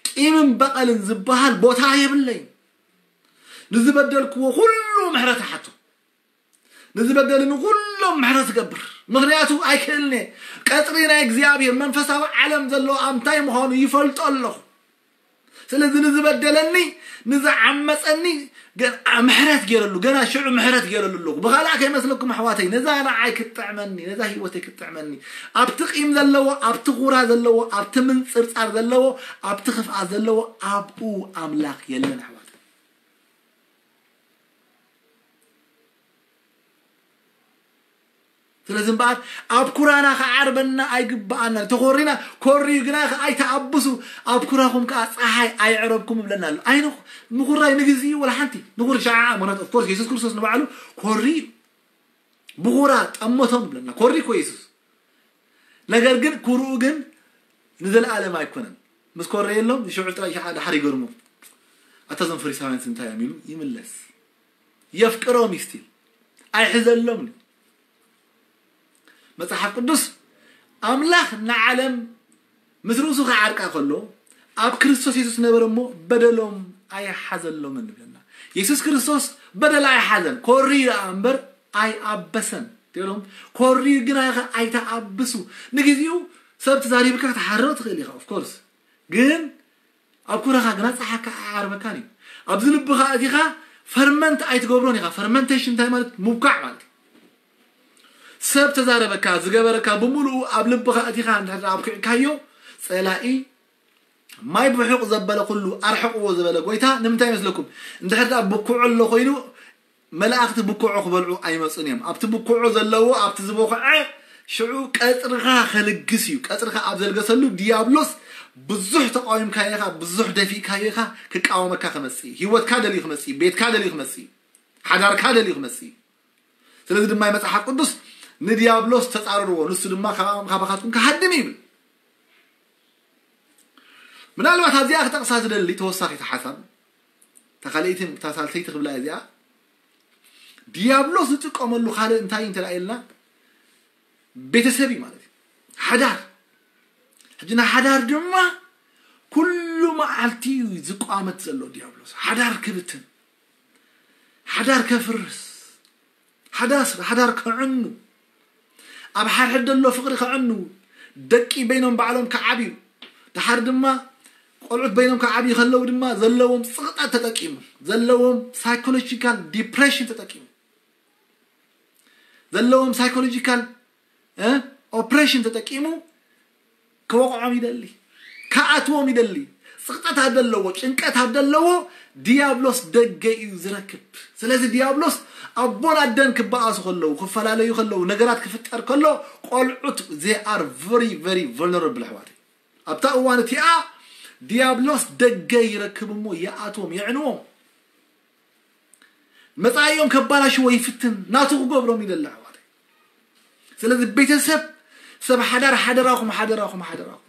ቂምን በቐልን ዝበሃል ቦታ የብለይን። ንዝበደልክዎ ኩሉ ምሕረት እሓቶ። ንዝበደልኒ ኩሎም ምሕረት እገብር። ምኽንያቱ ኣይክእልን እየ። ቀጽሪ ናይ እግዚኣብሔር መንፈሳዊ ዓለም ዘለዎ ኣብ እንታይ ምዃኑ ይፈልጦ ኣለኹ። ስለዚ ንዝበደለኒ ንዝዓመጸኒ ገና ምሕረት ገይረሉ፣ ገና ሽዑ ምሕረት ገይረሉ ኣለኹ። ብኻልኣ ከይመስለኩም ኣሕዋተይ፣ ነዛ ንዓይ ክትጥዕመኒ፣ ነዛ ህይወተይ ክትጥዕመኒ፣ ኣብቲ ቂም ዘለዎ፣ ኣብቲ ኩራ ዘለዎ፣ ኣብቲ ምንጽርጻር ዘለዎ፣ ኣብቲ ክፍኣት ዘለዎ ኣብኡ ኣምላኽ የለን ኣሕዋተይ። ስለዚ እምበኣር ኣብ ኩራና ክዓርበና ኣይግብኣና። ተኾሪና ኮርዩ ግና ከ ኣይተኣብሱ፣ ኣብ ኩራኹም ከኣ ጸሓይ ኣይዕረብኩም እብለና ኣሎ። ኣይ ንኹ-፣ ንኹራይ ንግዜኡ ወላ ሓንቲ ንኹር ሸዓ እመኖት። ኦፍ ኮርስ የሱስ ክርስቶስ ንባዕሉ ኮሪ እዩ። ብኹራ ጠመቶም እብለና። ኮሪ እኮ የሱስ። ነገር ግን ኩርኡ ግን ንዘለኣለም ኣይኮነን። ምስ ኮረየሎም ንሽዑ ጥራይ ሸዓ ድሓር ይገርሙ። ኣታ እዞም ፈሪሳውያን እንታይ እዮም ኢሉ ይምለስ። የፍቅሮም እዩ ስቲል። ኣይሕዘሎም እዩ። መጽሓፍ ቅዱስ ኣምላኽ ንዓለም ምስ ርእሱ ክዓርቃ ከሎ ኣብ ክርስቶስ የሱስ ነበረ እሞ በደሎም ኣይሓዘሎምን ይብለና። የሱስ ክርስቶስ በደል ኣይሓዘን፣ ኮሪ ደኣ እምበር ኣይኣበሰን። ትብሎም ኮሪ ግና ኢኻ ኣይተኣብሱ። ንግዜኡ ሰብ ተዛሪብካ ክትሓርቕ ትኽእል ኢኻ። ኦፍ ኮርስ ግን ኣብ ኩረኻ ግና ጸሓካ ኣዓርበካን እዩ። ኣብዚ ልብኻ እቲኻ ፈርመንት ኣይትገብሮን ኢኻ። ፈርመንቴሽን እንታይ ማለት? ምብኳዕ ማለት እዩ። ሰብ ተዛረበካ፣ ዝገበረካ ብምሉኡ ኣብ ልብኻ እቲኻ እንድሕር ኣብኪዕካዮ ጸላኢ ማይ ብሑቕ ዘበለ ኩሉ ኣርሕቕዎ ዝበለ ጎይታ ንምንታይ ይመስለኩም? እንድሕር ደኣ ብኩዖ ኣሎ ኮይኑ መላእኽቲ ብኩዖ ክበልዑ ኣይመጹን እዮም። ኣብቲ ብኩዖ ዘለዎ ኣብቲ ዝበኹዐ ሽዑ ቀጽርኻ ከልግስ እዩ። ቀጽርኻ ኣብ ዘልገሰሉ ዲያብሎስ ብዙሕ ተቃዊምካዮ ኢኻ፣ ብዙሕ ደፊእካዮ ኢኻ፣ ክቃወመካ ክመጽእ እዩ። ህይወትካ ደልዩ ክመጽእ እዩ፣ ቤትካ ደልዩ ክመጽእ እዩ፣ ሓዳርካ ደልዩ ክመጽእ እዩ። ስለዚ ድማ መጽሓፍ ቅዱስ ንዲያብሎስ ተጻረርዎ፣ ንሱ ድማ ካብ-፣ ካባኻትኩም ክሃድም እዩ ይብል። ምናልባት ኣብዚኣ ክጠቕሳ ዝደሊ ተወሳኺት ሓሳብ፣ እታ ካልኣይቲ፣ እታ ሳልሰይቲ ክብላ እዚኣ፣ ዲያብሎስ ዝጥቀመሉ ካልእ እንታይ እዩ እንተ ኢልና፣ ቤተሰብ እዩ ማለት እዩ። ሓዳር። ሕጂ ንሓዳር ድማ ኩሉ መዓልቲ እዩ ዝቋመት ዘሎ ዲያብሎስ። ሓዳር ክብትን፣ ሓዳር ከፍርስ፣ ሓዳስ-፣ ሓዳር ከዕኑ፣ ኣብ ሓድሕድ ዘሎ ፍቕሪ ከዕኑ፣ ደቂ በይኖም ባዕሎም ክዓብዩ፣ ደሓር ድማ ቆልዑት በይኖም ክዓብዩ ከለዉ ድማ ዘለዎም ጽቕጣት ተጠቂሙ፣ ዘለዎም ሳይኮሎጂካል ዲፕሬሽን ተጠቂሙ፣ ዘለዎም ሳይኮሎጂካል፣ እ፣ ኦፕሬሽን ተጠቂሙ ክወቕዖም ይደሊ፣ ክኣትዎም ይደሊ። ጽቕጠት ኣብ ዘለዎ፣ ጭንቀት ኣብ ዘለዎ ዲያብሎስ ደገ እዩ ዝረክብ። ስለዚ ዲያብሎስ ኣቦን ኣደን ክበኣሱ ከለዉ፣ ክፈላለዩ ከለዉ፣ ነገራት ክፍጠር ከሎ ቆልዑት they are very very vulnerable ኣሕዋተይ። ኣብታ እዋን እቲኣ ዲያብሎስ ደገ ይረክብ እሞ ይኣትዎም፣ የዕንዎም። መጻኢኦም ከባላሽዎ ይፍትን፣ ናቱ ክገብሮም ይደሊ ኣሕዋተይ። ስለዚ ቤተሰብ፣ ሰብ ሓዳር ሓደራኹም፣ ሓደራኹም፣ ሓደራኹም።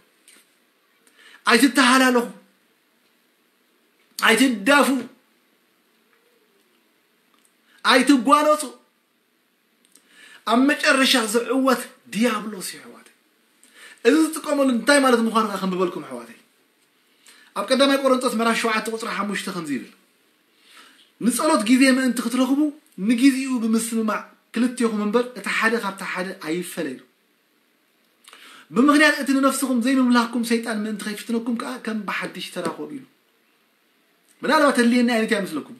ኣይትተሃላለኹ፣ ኣይትዳፉ፣ ኣይትጓነጹ። ኣብ መጨረሻ ዝዕወት ዲያብሎስ እዩ ኣሕዋተይ። እዚ ዝጥቀመሉ እንታይ ማለት ምዃኑ ከኣ ከንብበልኩም ኣሕዋተይ። ኣብ ቀዳማይ ቆሮንጦስ ምዕራፍ ሸውዓተ ቁጽሪ ሓሙሽተ ከምዚ ይብል፣ ንጸሎት ግዜ ምእንቲ ክትረኽቡ ንግዜኡ ብምስምማዕ ክልቴኹም እምበር እቲ ሓደ ካብቲ ሓደ ኣይፈለዩ። ብምኽንያት እቲ ንነፍስኹም ዘይምምላኽኩም ሰይጣን ምእንቲ ከይፍትነኩም ከኣ ከም ብሓድሽ ተራኸቡ ኢሉ። ምናልባት ኣድልየኒ ኣይነት ይመስለኩም።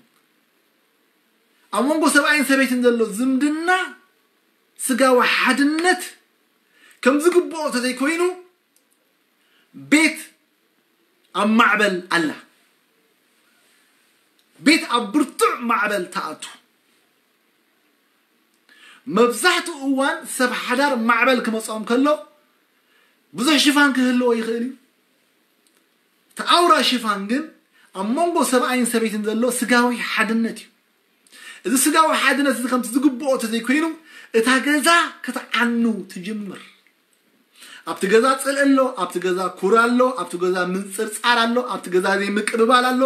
ኣብ መንጎ ሰብኣይን ሰበይትን ዘሎ ዝምድና ስጋዊ ሓድነት ከም ዝግብኦ ተዘይኮይኑ ቤት ኣብ ማዕበል ኣላ። ቤት ኣብ ብርቱዕ ማዕበል ተኣቱ። መብዛሕትኡ እዋን ሰብ ሓዳር ማዕበል ክመፅኦም ከሎ ብዙሕ ሽፋን ክህልዎ ይኽእል እዩ። እቲ ኣውራ ሽፋን ግን ኣብ መንጎ ሰብኣይን ሰበይትን ዘሎ ስጋዊ ሓድነት እዩ። እዚ ስጋዊ ሓድነት እዚ ከምቲ ዝግብኦ ተዘይኮይኑ እታ ገዛ ክትዓኑ ትጅምር። ኣብቲ ገዛ ፅልኢ ኣሎ፣ ኣብቲ ገዛ ኩራ ኣሎ፣ ኣብቲ ገዛ ምንፅርፃር ኣሎ፣ ኣብቲ ገዛ ዘይምቅብባል ኣሎ፣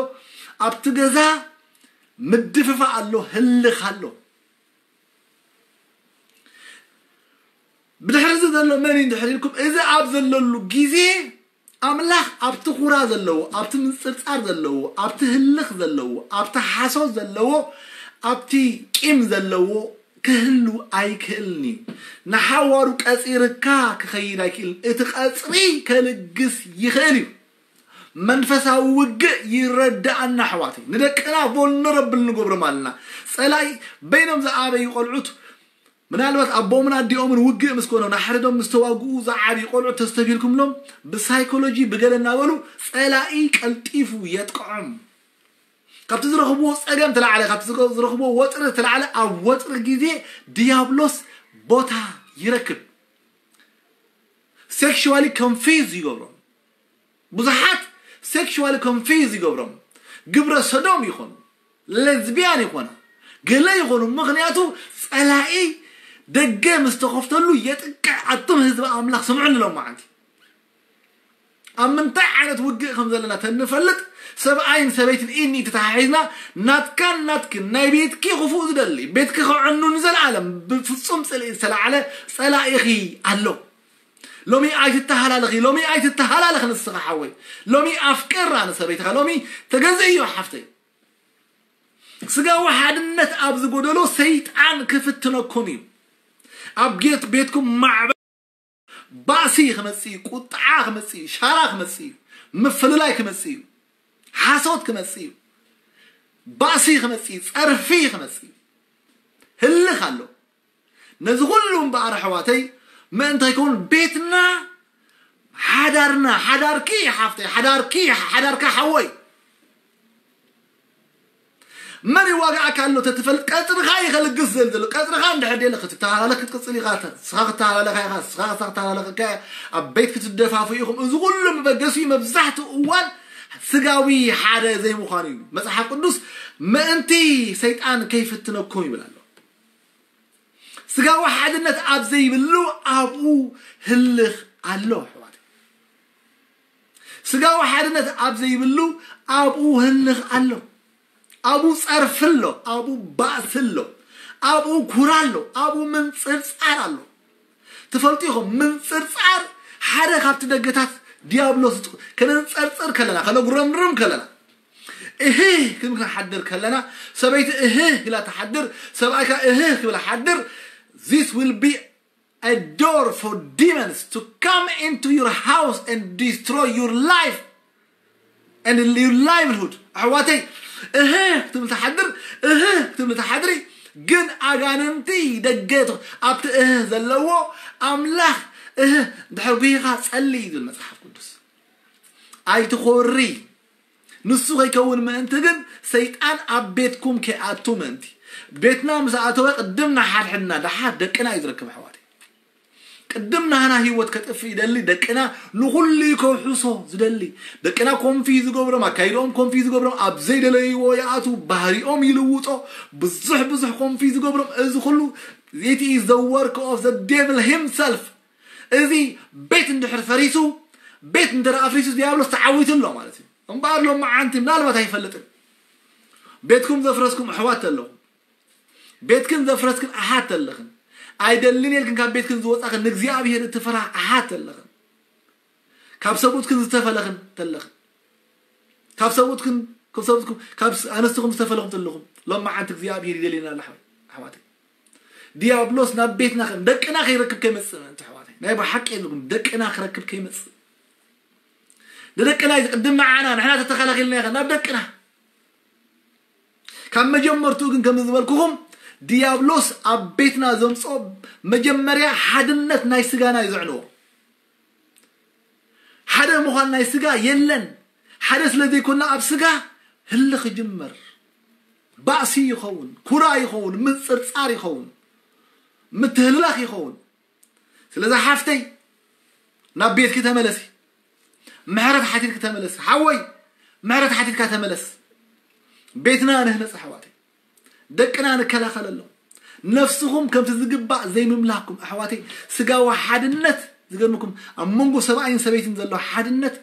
ኣብቲ ገዛ ምድፍፋእ ኣሎ፣ ህልኽ ኣሎ። ብድሕሪ እዚ ዘሎ መን እዩ እንድሕር ኢልኩም፣ እዚ ኣብ ዘለሉ ግዜ ኣምላኽ ኣብቲ ኩራ ዘለዎ፣ ኣብቲ ምንፅርፃር ዘለዎ፣ ኣብቲ ህልኽ ዘለዎ፣ ኣብቲ ሓሶት ዘለዎ፣ ኣብቲ ቂም ዘለዎ ክህሉ ኣይክእልን እዩ። ንሓዋሩ ቀፂርካ ክኸይድ ኣይክእልን። እቲ ቀፅሪ ከልግስ ይኽእል እዩ። መንፈሳዊ ውግእ ይረዳእና ኣሕዋተይ። ንደቅና ቮልነረብል ንገብሮም ኣለና። ፀላኢ በይኖም ዝኣበዩ ቆልዑት ምናልባት ኣቦኦምን ኣዲኦምን ውግእ ምስ ኮኖም ንሓድዶም ምስ ተዋግኡ ዝዓብዩ ቆልዑት ተስተብሂልኩምሎም ብሳይኮሎጂ ብገለ እናበሉ ፀላኢ ቀልጢፉ የጥቅዖም። ካብቲ ዝረኽብዎ ፀገም ተላዕለ ካብቲ ዝረኽብዎ ወጥሪ ተላዕለ ኣብ ወጥሪ ግዜ ድያብሎስ ቦታ ይረክብ። ሴክሽዋሊ ኮንፊዝ ይገብሮም። ብዙሓት ሴክሽዋሊ ኮንፊዝ ይገብሮም። ግብረ ሰዶም ይኾኑ፣ ሌዝቢያን ይኾና፣ ገለ ይኾኑ። ምኽንያቱ ፀላኢ ደገ ምስ ተኸፍተሉ የጥቅዕ። ኣቱም ህዝቢ ኣምላኽ ስምዑኒ ሎም መዓንቲ ኣብ ምንታይ ዓይነት ውግእ ከም ዘለና ተንፈልጥ ሰብኣይን ሰበይትን ኢኒ ተተሓሒዝና ናትካን ናትክን ናይ ቤትኪ ክፉእ ዝደሊ ቤትኪ ክዕኑ ንዘለዓለም ብፍጹም ፅልኢ ዝተላዕለ ፀላኢኺ ኣሎ። ሎሚ ኣይትተሃላለኺ፣ ሎሚ ኣይትተሃላለኽ ንስኻ ሓወይ። ሎሚ ኣፍቅራ ንሰበይትኻ፣ ሎሚ ተገዝእዮ ሓፍተይ። ስጋዊ ሓድነት ኣብ ዝጎደሎ ሰይጣን ክፍትነኩም እዩ። ኣብ ጌት ቤትኩም ማዕበል ባእሲ ክመጽእ እዩ፣ ቁጥዓ ክመጽእ እዩ፣ ሻራ ክመጽእ እዩ፣ ምፍልላይ ክመጽእ እዩ፣ ሓሶት ክመጽእ እዩ፣ ባእሲ ክመጽእ እዩ፣ ጸርፊ ክመጽእ እዩ። ህልኽ ኣሎ። ነዚ ኩሉ እምበኣር ኣሕዋተይ ምእንተ ይከውን ቤትና ሓዳርና ሓዳርኪ ሓፍተይ ሓዳርኪ ሓዳርካ ሓወይ መን ይዋጋኣካ ኣሎ ተትፈልጥ ቀፅርኻ ይኸልግስ ዘል ዘሎ ቀፅርኻ እንድሕር ደለ ክትተሃላለኽ ክትቅፅል ኢኻ ስኻ ክትተሃላለኻ ኢኻ ስኻ ክሳ ክትተሃላለኸካ ኣብ ቤት ክትደፋፉ ኢኹም እዚ ኩሉ መበገሲ መብዛሕትኡ እዋን ስጋዊ ሓደ ዘይምዃኑ እዩ መፅሓፍ ቅዱስ ምእንቲ ሰይጣን ከይፍትነኩም ይብል ኣሎ ስጋዊ ሓድነት ኣብ ዘይብሉ ኣብኡ ህልኽ ኣሎ ኣሕዋት ስጋዊ ሓድነት ኣብ ዘይብሉ ኣብኡ ህልኽ ኣሎ ኣብኡ ፀርፊ ኣሎ ኣብኡ ባእሲ ኣሎ ኣብኡ ኩራ ኣሎ ኣብኡ ምንፅርፃር ኣሎ ትፈልጡ ኢኹም ምንፅርፃር ሓደ ካብቲ ደገታት ዲያብሎስ ከነንፀርፅር ከለና ከነጉረምርም ከለና እህ ክንብል ሓድር ከለና ሰበይቲ እህ ኢላ ትሓድር ሰብኣይካ እህ ክብል ሓድር this will be a door for demons to come into your house and destroy your life and your livelihood ኣሕዋተይ እህ ክትብል ትሓድር እህ ክትብል ትሓድሪ ግን ኣጋንንቲ ደገ ኣብቲ እህ ዘለዎ ኣምላኽ እህ ድሕር ጉሂኻ ጸሊ እዩ ዝብል መጽሓፍ ቅዱስ ኣይትኾሪ ንሱ ከይከውን ምእንቲ ግን ሰይጣን ኣብ ቤትኩም ከይኣቱ ምእንቲ ቤትና ምስ ኣተወ ቅድም ናሓድሕድና ደሓር ደቅና እዩ ዝረክብ ኣሕዋት ቅድም ናህና ህይወት ከጥፍ ይደሊ ደቅና ንኹሉ ከውሕሶ ዝደሊ ደቅና ኮንፊ ዝገብሮም ኣካይድኦም ኮንፊ ዝገብሮም ኣብ ዘይደለይዎ ይኣቱ ባህሪኦም ይልውጦ ብዙሕ ብዙሕ ኮንፊ ዝገብሮም እዚ ኩሉ it is the work of the devil himself እዚ ቤት እንድሕር ፈሪሱ ቤት እንድሕር ኣፍሪሱ ዲያብሎስ ተዓዊቱ ኣሎ ማለት እዩ እምበኣር ሎም መዓንቲ ምናልባት ኣይፈልጥን ቤትኩም ዘፍረስኩም ኣሕዋት ኣለኹም ቤትክን ዘፍረስክን ኣሓት ኣለኽን ኣይደልን የልክን ካብ ቤትክን ዝወፃኽን ንእግዚኣብሔር እትፈራ ኣሓት ኣለኽን ካብ ሰብኡትክን ዝተፈለኽን ተለኽን ካብ ሰብኡትክን ካብ ሰብኡትኩም ካብ ኣነስትኹም ዝተፈለኹም ተለኹም ሎም መዓንቲ እግዚኣብሔር ይደልየና ኣለ ኣሕዋተይ ዲያብሎስ ናብ ቤትና ከም ደቅና ከይረክብ ከይመፅእ ምእንቲ ኣሕዋተይ ናይ ብሓቂ የብልኩም ደቅና ክረክብ ከይመፅእ ንደቅና እዩ ዝቅድም ንዓና ንሕና ተተኸላኺልና ኢና ናብ ደቅና ካብ መጀመርትኡ ግን ከም ዝበልኩኹም ዲያብሎስ ኣብ ቤትና ዘምፅኦ መጀመርያ ሓድነት ናይ ስጋና እዩ ዘዕንዎ ሓደ ምዃን ናይ ስጋ የለን ሓደ ስለ ዘይኮና ኣብ ስጋ ህልኽ ይጅመር ባእሲ ይኸውን ኩራ ይኸውን ምንፅርፃር ይኸውን ምትህልላኽ ይኸውን። ስለዚ ሓፍተይ ናብ ቤትኪ ተመለሲ። ምሕረት ሓቲትኪ ተመለሲ። ሓወይ ምሕረት ሓቲትካ ተመለስ። ቤትና ንህነጽ ኣሕዋተይ። ደቅና ንከላኸለሎም። ነፍስኹም ከምቲ ዝግባእ ዘይምምላኽኩም ኣሕዋተይ፣ ስጋዊ ሓድነት ዝገርምኩም ኣብ መንጎ ሰብኣይን ሰበይትን ዘሎ ሓድነት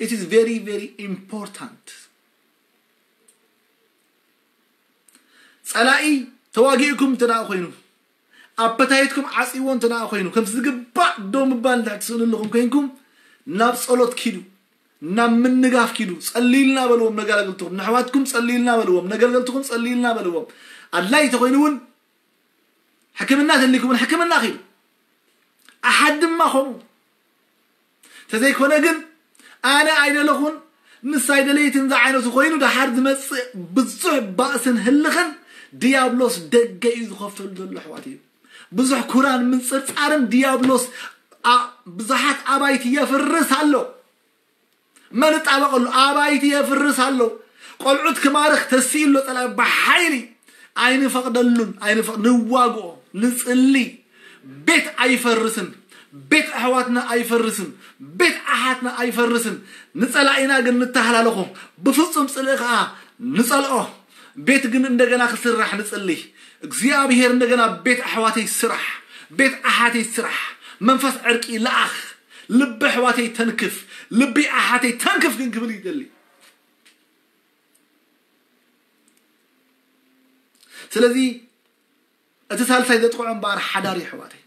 it is very very important። ጸላኢ ተዋጊእኩም እንተ ደኣ ኮይኑ፣ ኣፐታይትኩም ዓጽይዎ እንተ ደኣ ኮይኑ፣ ከምቲ ዝግባእ ደው ምባል እንድሕር ትስእኑ ኣለኹም ኮይንኩም፣ ናብ ጸሎት ኪዱ፣ ናብ ምንጋፍ ኪዱ። ጸልይልና በልዎም ነጋለገልትኹም፣ ንኣሕዋትኩም ጸልይልና በልዎም፣ ነገልገልትኹም ጸልይልና በልዎም። ኣድላይ እንተኾይኑ እውን ሕክምና ተልይኩም እውን ሕክምና ኪዱ። ኣሓት ድማ ከምኡ። ተዘይኮነ ግን ኣነ ኣይደለኹን ንሳ ኣይደለይትን ዝዓይነቱ ኮይኑ ደሓር ዝመጽእ ብዙሕ ባእስን ህልኽን ድያብሎስ ደገ እዩ ዝኸፍተሉ ዘሎ ኣሕዋት እዩ። ብዙሕ ኩራን ምንጽርጻርን ድያብሎስ ኣ- ብዙሓት ኣባይቲ የፍርስ ኣሎ። መን ጣበቀሉ ኣባይቲ የፍርስ ኣሎ። ቆልዑት ክማርኽ ተስኢሎ ጸላኢ ብሓይሊ ኣይንፈቅደሉን ኣይንፈቅ ንዋግኦ ንጽሊ። ቤት ኣይፈርስን። ቤት ኣሕዋትና ኣይፈርስን። ቤት ኣሓትና ኣይፈርስን። ንጸላኢና ግን ንተሃላለኾ። ብፍጹም ጽልኢ ከዓ ንጸልኦ። ቤት ግን እንደገና ክስራሕ ንጽሊ። እግዚኣብሔር እንደገና ቤት ኣሕዋተይ ስራሕ፣ ቤት ኣሓተይ ስራሕ። መንፈስ ዕርቂ ለኣኽ። ልቢ ኣሕዋተይ ተንክፍ። ልቢ ኣሓተይ ተንክፍ ግን ክብል ይደሊ። ስለዚ እቲ ሳልሳይ ዘጥቅዖ እምበኣር ሓዳር እዩ ኣሕዋተይ።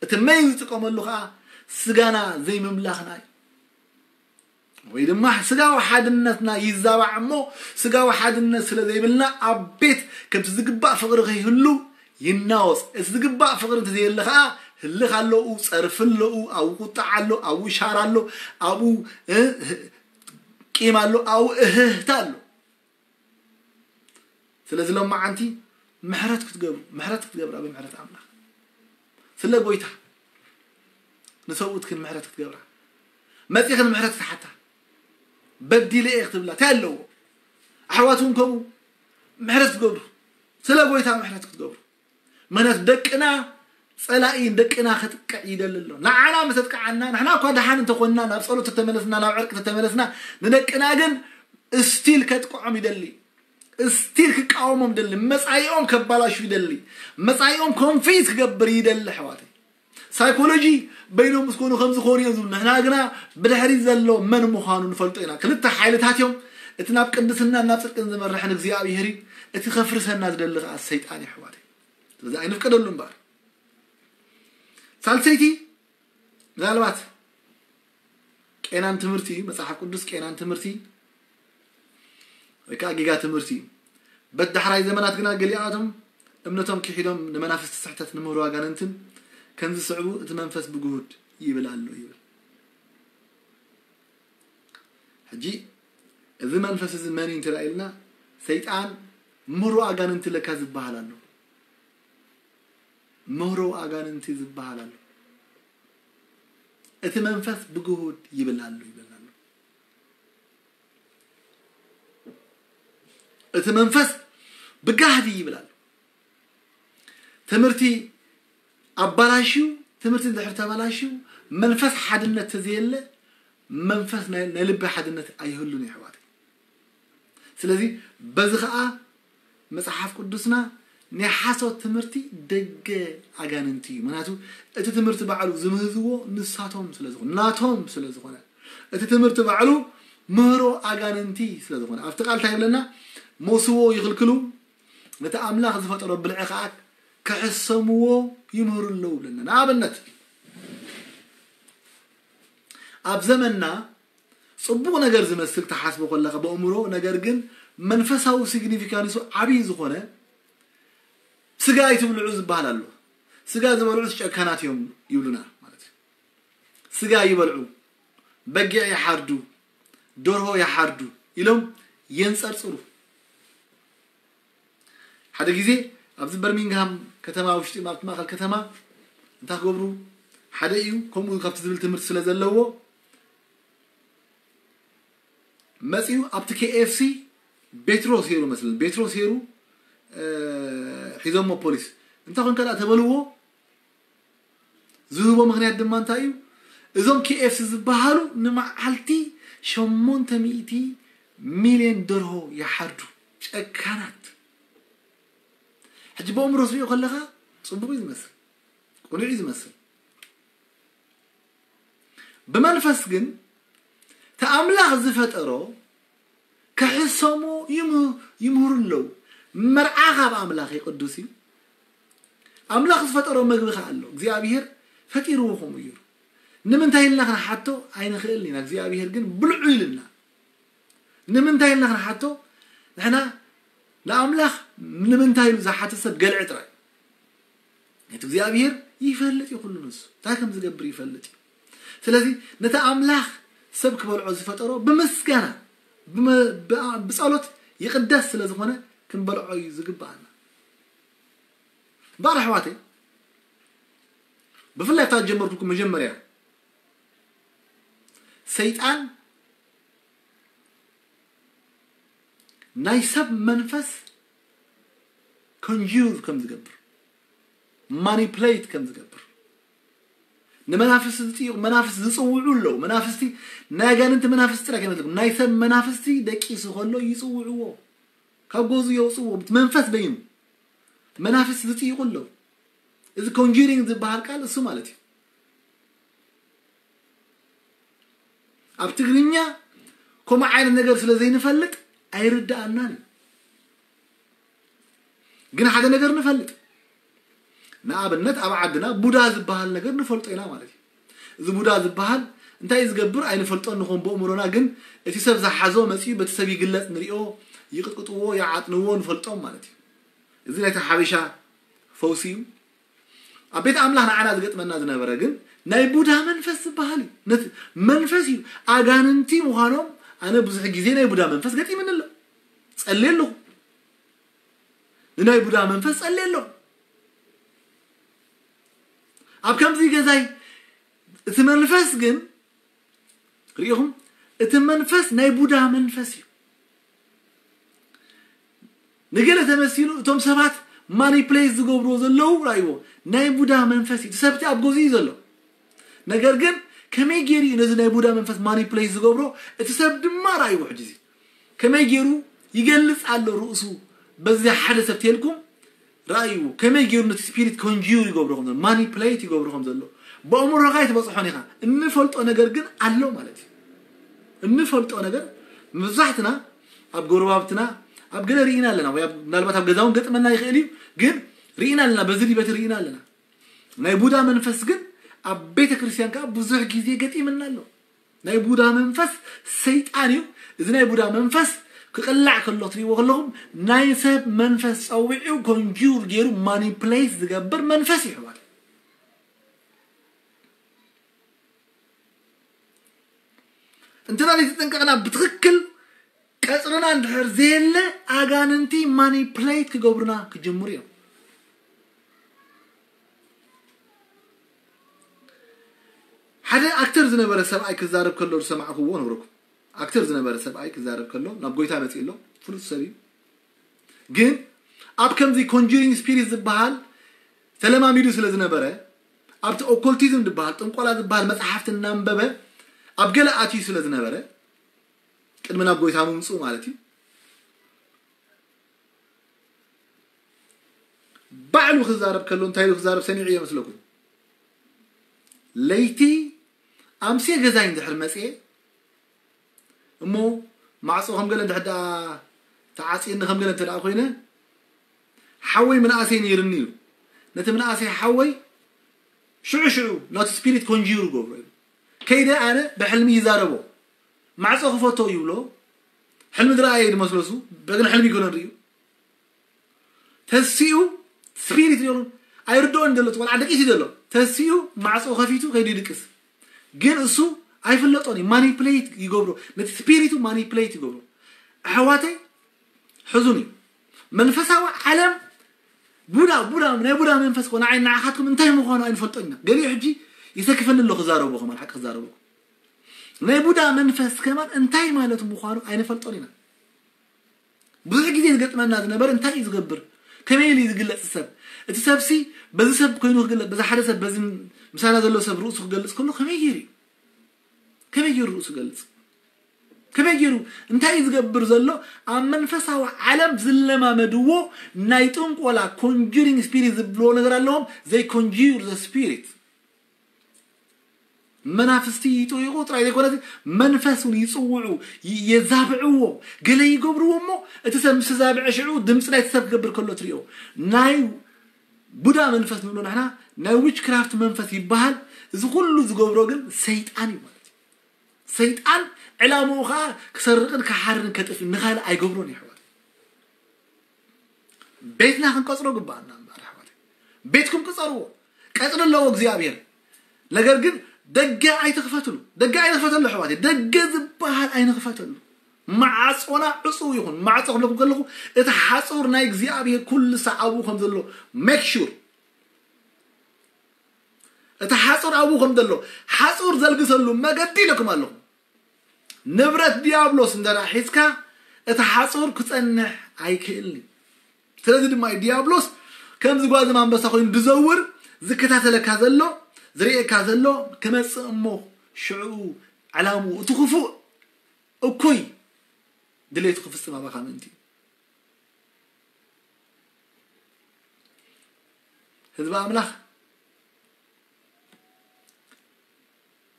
እቲ መይን ዝጥቀመሉ ከዓ ስጋና ዘይምምላኽና እዩ። ወይ ድማ ስጋዊ ሓድነትና ይዛባዕ እሞ ስጋዊ ሓድነት ስለ ዘይብልና ኣብ ቤት ከምቲ ዝግባእ ፍቕሪ ከይህሉ ይናወፅ። እቲ ዝግባእ ፍቕሪ እንተዘየለ ከዓ ህልኽ ኣለኡ፣ ፀርፊ ኣለኡ፣ ኣብኡ ቁጣዕ ኣሎ፣ ኣብኡ ሻር ኣሎ፣ ኣብኡ እ፣ ቂም ኣሎ፣ ኣብኡ እህህታ ኣሎ። ስለዚ ሎማዓንቲ ምሕረት ክትገብሩ ምሕረት ክትገብራ ብምሕረት ኣምላኽ ስለ ጎይታ ንሰብኡትክን ምሕረት ክትገብራ መፂኽን ምሕረት ክትሓታ በዲለ እየ ክትብላ እንታይ ኣለዎ? ኣሕዋት እውን ከምኡ ምሕረት ክትገብሩ ስለ ጎይታ ምሕረት ክትገብሩ ምክንያቱ ደቅና ፀላኢ ደቅና ከጥቅዕ ይደሊ ኣሎ። ንዓና ምስ ኣጥቅዓና ንሕና እኳ ደሓን እንተኮንና ናብ ፀሎት ተተመለስና ናብ ዕርቂ ተተመለስና ንደቅና ግን ስቲል ከጥቅዖም ይደሊ። ስቲል ክቃወሞም ይደሊ። መፃኢኦም ከባላሹ ይደሊ። መፃኢኦም ኮንፊዝ ክገብር ይደሊ ኣሕዋተይ። ሳይኮሎጂ በይኖም ምስ ኮኑ ከም ዝኾኑ እዮም ዝብሉ። ንሕና ግና ብድሕሪት ዘሎ መን ምዃኑ ንፈልጦ ኢና። ክልተ ሓይልታት እዮም። እቲ ናብ ቅድስናን ናብ ፅድቅን ዝመርሕን እግዚኣብሄር እዩ። እቲ ከፍርሰና ዝደሊ ከዓ ሰይጣን እዩ ኣሕዋተይ። ስለዚ ኣይንፍቀደሉ እምበኣር። ሳልሰይቲ ምናልባት ቄናን ትምህርቲ እዩ። መፅሓፍ ቅዱስ ቄናን ትምህርቲ ወይ ከዓ ጌጋ ትምህርቲ እዩ። በዳሕራይ ዘመናት ግና ገሊኣቶም እምነቶም ክሒዶም ንመናፍስቲ ስሕተት ንምህሮ ኣጋንንትን ከምዝስዕቡ እቲ መንፈስ ብግሁድ ይብል ኣሎ ይብል። ሕጂ እዚ መንፈስ እዚ መን እዩ እንተኢልና ሰይጣን ምህሮ ኣጋንንቲ ለካ ዝበሃል ኣሎ። ምህሮ ኣጋንንቲ ዝበሃል ኣሎ። እቲ መንፈስ ብግሁድ ይብል ኣሎ ይብል ኣሎ። እቲ መንፈስ ብጋህዲ ይብል ኣሎ። ትምህርቲ ኣባላሽዩ ትምህርቲ እንድሕር ተባላሽዩ መንፈስ ሓድነት ተዘየለ መንፈስ ናይ ናይ ልቢ ሓድነት ኣይህሉን እዩ ኣሕዋተይ። ስለዚ በዚ ከዓ መፅሓፍ ቅዱስና ናይ ሓሶት ትምህርቲ ደገ ኣጋንንቲ እዩ። ምክንያቱ እቲ ትምህርቲ ባዕሉ ዝምህዝዎ ንሳቶም ስለዝኾነ ናቶም ስለዝኾነ እቲ ትምህርቲ ባዕሉ ምህሮ ኣጋንንቲ ስለዝኾነ ኣብቲ ቃል እንታይ ይብለና? ሞስዎ ይኽልክሉ ነቲ ኣምላኽ ዝፈጠሮ ብልዒ ከዓ ክሕሰምዎ ይምህሩ ኣለዉ ብለና። ንኣብነት ኣብ ዘመንና ፅቡቕ ነገር ዝመስል ተሓስቦ ከለካ ብእምሮ ነገር ግን መንፈሳዊ ሲግኒፊካንሱ ዓብዪ ዝኾነ ስጋ ኣይትብልዑ ዝበሃል ኣሎ። ስጋ ዝበልዑ ጨካናት እዮም ይብሉና ማለት እዩ። ስጋ ይበልዑ፣ በጊዕ ይሓርዱ፣ ደርሆ ይሓርዱ ኢሎም የንፀርፅሩ። ሓደ ግዜ ኣብዚ በርሚንግሃም ከተማ ውሽጢ ኣብቲ ማእኸል ከተማ እንታይ ክገብሩ ሓደ እዩ ከምኡ ካብቲ ዝብል ትምህርቲ ስለ ዘለዎ መፂኡ ኣብቲ ኬኤፍሲ ቤትሮ ሴሩ መስለን ቤትሮ ሴሩ ሒዞሞ ፖሊስ እንታይ ኮንካ ደኣ ተበልዎ። ዝህቦ ምኽንያት ድማ እንታይ እዩ? እዞም ኬኤፍሲ ዝበሃሉ ንመዓልቲ ሸሞንተ ሚእቲ ሚልዮን ደርሆ ይሓርዱ። ጨካናት። ሕጂ ብኣእምሮ ዝሪኦ ከለኻ ጽቡቕ እዩ ዝመስል፣ ቅኑዕ እዩ ዝመስል። ብመንፈስ ግን እቲ ኣምላኽ ዝፈጠሮ ክሕሰሙ ይም- ይምህሩ ኣለዉ። መርዓ ካብ ኣምላኽ እዩ፣ ቅዱስ እዩ። ኣምላኽ ዝፈጠሮ መግቢ ከኣ ኣሎ። እግዚኣብሔር ፈጢርዎ ከምኡ ገይሩ። ንምንታይ ኢልና ክንሓቶ ኣይንኽእልን ኢና። እግዚኣብሔር ግን ብልዑ ኢልና። ንምንታይ ኢልና ክንሓቶ? ንሕና ንኣምላኽ ንምንታይ ኢሉ ዝሓትት ሰብ ገልዒ ጥራይ። እቲ እግዚኣብሔር ይፈልጥ እዩ፣ ኩሉ ንሱ እንታይ ከም ዝገብር ይፈልጥ እዩ። ስለዚ ነቲ ኣምላኽ ሰብ ክበልዖ ዝፈጠሮ ብምስጋና፣ ብመ- ብኣ- ብጸሎት ይቕደስ ስለ ዝኾነ ክንበልዖ እዩ ዝግብኣና። እምበኣር ኣሕዋተይ፣ ብፍላይ እታ ዝጀመርኩልኩም መጀመርያ፣ ሰይጣን ናይ ሰብ መንፈስ ኮንጁር ከም ዝገብር፣ ማኒፕሌት ከም ዝገብር፣ ንመናፍስቲ ዝጥይቑ መናፍስቲ ዝጽውዑ ኣለዉ። መናፍስቲ፣ ናይ ኣጋንንቲ መናፍስቲ ጥራይ ከይመስለኩም፣ ናይ ሰብ መናፍስቲ ደቂሱ ከሎ ይጽውዕዎ፣ ካብ ገዝኡ የውጽዎ፣ እቲ መንፈስ በይኑ። መናፍስቲ ዝጥይቑ ኣለዉ። እዚ ኮንጁሪንግ ዝበሃል ቃል እሱ ማለት እዩ። ኣብ ትግርኛ ከምኡ ዓይነት ነገር ስለ ዘይንፈልጥ ኣይርድኣናን እዩ። ግን ሓደ ነገር ንፈልጥ። ንኣብነት ኣብ ዓድና ቡዳ ዝበሃል ነገር ንፈልጦ ኢና ማለት እዩ። እዚ ቡዳ ዝበሃል እንታይ እዩ ዝገብር ኣይንፈልጦን ንኾን ብእምሮና፣ ግን እቲ ሰብ ዝሓዞ መጺኡ በቲ ሰብ ይግለጽ፣ ንሪኦ፣ ይቕጥቅጥዎ፣ ይዓጥንዎ፣ ንፈልጦም ማለት እዩ። እዚ ናይቲ ሓበሻ ፈውሲ እዩ። ኣብ ቤት ኣምላኽ ንዓና ዝገጥመና ዝነበረ ግን ናይ ቡዳ መንፈስ ዝበሃል እዩ። ነቲ መንፈስ እዩ። ኣጋንንቲ ምዃኖም ኣነ ብዙሕ ግዜ ናይ ቡዳ መንፈስ ገጢምኒ ኣሎ። ጸልየ ኣለኹ። ንናይ ቡዳ መንፈስ ጸልየ ኣሎ። ኣብ ከምዚ ገዛይ እቲ መንፈስ ግን ርኢኹም፣ እቲ መንፈስ ናይ ቡዳ መንፈስ እዩ። ንገለ ተመሲሉ እቶም ሰባት ማኒፕሌት ዝገብርዎ ዘለዉ ራእይዎ ናይ ቡዳ መንፈስ እዩ። እቲ ሰብቲ ኣብ ገዝኡ እዩ ዘሎ። ነገር ግን ከመይ ገይሩ እዩ ነዚ ናይ ቡዳ መንፈስ ማኒፕሌት ዝገብሮ? እቲ ሰብ ድማ ራእይዎ። ሕጂ እዚ ከመይ ገይሩ ይገልጽ ኣሎ ርእሱ በዚ ሓደ ሰብ ተልኩም ራእይዎ። ከመይ ገይሩ ነቲ ስፒሪት ኮንጁር ይገብሮ ከም ዘሎ፣ ማኒፕሌት ይገብሮ ከም ዘሎ ብኣእምሮኻ ኣይትበጽሖን ኢኻ። እንፈልጦ ነገር ግን ኣሎ ማለት እዩ። እንፈልጦ ነገር መብዛሕትና ኣብ ጎረባብትና ኣብ ገለ ርኢና ኣለና፣ ወይ ኣብ- ምናልባት ኣብ ገዛውን ገጥመና ይኽእል እዩ፣ ግን ርኢና ኣለና፣ በዚ ሪበቲ ርኢና ኣለና። ናይ ቡዳ መንፈስ ግን ኣብ ቤተ ክርስቲያን ከዓ ብዙሕ ግዜ ገጢምና ኣሎ። ናይ ቡዳ መንፈስ ሰይጣን እዩ። እዚ ናይ ቡዳ መንፈስ ክቕላዕ ከሎ ትሪእዎ ከለኹም ናይ ሰብ መንፈስ ጸዊዑ ኮንጁር ገይሩ ማኒፕሌት ዝገብር መንፈስ እዩ። ሕዋት እንትና ዘይተጠንቀቕና ብትኽክል ቀጽርና እንድሕር ዘየለ ኣጋንንቲ ማኒፕሌት ክገብሩና ክጅምሩ እዮም። ሓደ ኣክተር ዝነበረ ሰብኣይ ክዛረብ ከሎ ዝሰማዕክዎ ነግረኩም። ኣክተር ዝነበረ ሰብኣይ ክዛረብ ከሎ ናብ ጎይታ መጺእ ኣሎ፣ ፍሉጥ ሰብ እዩ። ግን ኣብ ከምዚ ኮንጁሪንግ ስፒሪት ዝበሃል ተለማሚዱ ስለ ዝነበረ ኣብቲ ኦኮልቲዝም ዝበሃል ጥንቆላ ዝበሃል መጽሓፍቲ እናንበበ ኣብ ገለ ኣትዩ ስለ ዝነበረ ቅድሚ ናብ ጎይታ ምምፅኡ ማለት እዩ። ባዕሉ ክዛረብ ከሎ እንታይ ኢሉ ክዛረብ ሰሚዑ እየ መስለኩም? ለይቲ ኣምስየ ገዛይ እንድሕር መፅየ እሞ ማዕፆ ከም ገለ እንድሕር ደኣ ተዓፅየኒ ከም ገለ እንተ ደኣ ኮይነ ሓወይ ምንኣሰይ ነይርኒ ኢሉ ነቲ ምንኣሰይ ሓወይ ሽዑ ሽዑ ናቱ ስፒሪት ኮንጂሩ ገብሮ ኢሉ ከይደ ኣነ ብሕልሚ ይዛረቦ ማዕፆ ክፈቶ ይብሎ ሕልሚ ዝረኣየ ድመስለሱ በግን ሕልሚ ይኮነ ንርእዩ ተሲኡ ስፒሪት ይብሉ ኣይርድኦን ዘሎ ቆልዓ ደቂሱ ዘሎ ተሲኡ ማዕፆ ከፊቱ ከይዱ ይድቅስ ግን እሱ ኣይፍለጦን እዩ ማኒፕሌት ይገብሮ ነቲ ስፒሪቱ ማኒፕሌት ይገብሮ ኣሕዋተይ ሕዙን እዩ መንፈሳዊ ዓለም ቡዳ ቡዳ ናይ ቡዳ መንፈስ ኮነ ዓይን ንዓኻትኩም እንታይ ምዃኑ ኣይንፈልጦን ኢና ገሊኡ ሕጂ ይሰክፈኒ ኣሎ ክዛረቦ ከማን ሓቂ ክዛረበኩም ናይ ቡዳ መንፈስ ከማን እንታይ ማለት ምዃኑ ኣይንፈልጦን ኢና ብዙሕ ግዜ ዝገጥመና ዝነበረ እንታይ እዩ ዝገብር ከመይ ኢሉ ዝግለጽ ሰብ እቲ ሰብሲ በዚ ሰብ ኮይኑ ክግለጽ በዚ ሓደ ሰብ በዚ ምሳና ዘሎ ሰብ ርእሱ ክገልጽ ከሎ ከመይ ገይሩ እዩ? ከመይ ገይሩ ርእሱ ገልጽ? ከመይ ገይሩ? እንታይ እዩ ዝገብር ዘሎ? ኣብ መንፈሳዊ ዓለም ዝለማመድዎ ናይ ጥንቆላ conjuring spirit ዝብልዎ ነገር ኣለዎም። They conjure the spirit። መናፍስቲ ይጥይቁ ጥራይ ዘይኮነ፣ መንፈስ እውን ይጽውዑ፣ ይ- የዛብዕዎ፣ ገለ ይገብርዎ እሞ እቲ ሰብ ምስ ተዛብዐ ሽዑ ድምፂ ናይቲ ሰብ ክገብር ከሎ ትሪኦ። ናይ ቡዳ መንፈስ ንብሎ ንሕና፣ ናይ ዊች ክራፍት መንፈስ ይበሃል። እዚ ኩሉ ዝገብሮ ግን ሰይጣን እዩ ማለት እዩ። ሰይጣን ዕላምኡ ከዓ ክሰርቅን ክሓርን ከጥፍእ፣ ንኻልእ ኣይገብሮን እዩ ኣሕዋት። ቤትና ክንቀፅሮ ግባኣና እምበኣር ኣሕዋት፣ ቤትኩም ቅፀርዎ። ቀፅሪ ኣለዎ እግዚኣብሔር። ነገር ግን ደገ ኣይትኽፈትሉ። ደገ ኣይንኽፈተሉ ኣሕዋት፣ ደገ ዝበሃል ኣይንኽፈተሉ። ማዕፆና ዕፁው ይኹን። ማዕፆ ክብለኩም ከለኹ እቲ ሓፁር ናይ እግዚኣብሔር ኩሉ ሳዕ ኣብኡ ከም ዘሎ make sure። እቲ ሓፁር ኣብኡ ከም ዘሎ፣ ሓፁር ዘልግሰሉ መገዲ ኢለኩም ኣለኹ። ንብረት ዲያብሎስ እንተ ደኣ ሒዝካ እቲ ሓፁር ክፀንሕ ኣይክእልን እዩ። ስለዚ ድማ እዩ ዲያብሎስ ከምዚ ጓዝም ኣንበሳ ኮይኑ ዝዘውር፣ ዝከታተለካ ዘሎ፣ ዝርእየካ ዘሎ፣ ክመፅእ እሞ ሽዕኡ ዕላምኡ እቲ ክፉእ እኩይ ድሌቱ ክፍፅም ኣባኻ ምእንቲ እዩ። ህዝቢ ኣምላኽ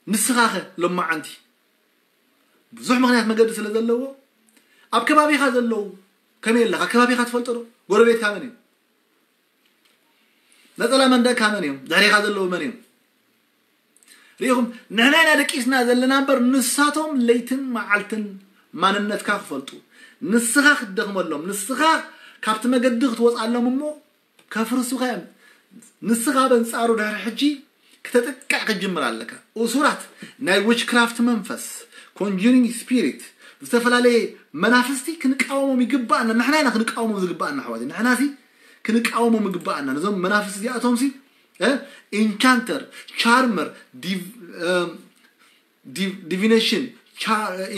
ንስኻኸ ሎማዓንቲ ብዙሕ ምኽንያት መገዲ ስለ ዘለዎ ኣብ ከባቢኻ ዘለዉ ከመይ ኣለኻ? ከባቢኻ ትፈልጦ ዶ? ጎረቤትካ መን እዮም? ነፀላ መንደቕካ መን እዮም? ድሕሬኻ ዘለዉ መን እዮም? ሪኢኹም፣ ንሕና ኢና ደቂስና ዘለና እምበር ንሳቶም ለይትን መዓልትን ማንነትካ ክፈልጡ፣ ንስኻ ክትደኽመሎም፣ ንስኻ ካብቲ መገዲ ክትወፅኣሎም እሞ ከፍርሱኻ እዮም። ንስኻ በንጻሩ ድሕሪ ሕጂ ክተጥቅዕ ክትጅምር ኣለካ። እሱራት ናይ ዊችክራፍት መንፈስ፣ ኮንጁሪንግ ስፒሪት፣ ዝተፈላለየ መናፍስቲ ክንቃወሞም ይግባኣና። ንሕና ኢና ክንቃወሞም ዝግባኣና ኣሕዋት፣ ንሕናሲ ክንቃወሞም ይግባኣና። ነዞም መናፍስቲ እዚኣቶምሲ ኢንቻንተር፣ ቻርመር፣ ዲቪኔሽን፣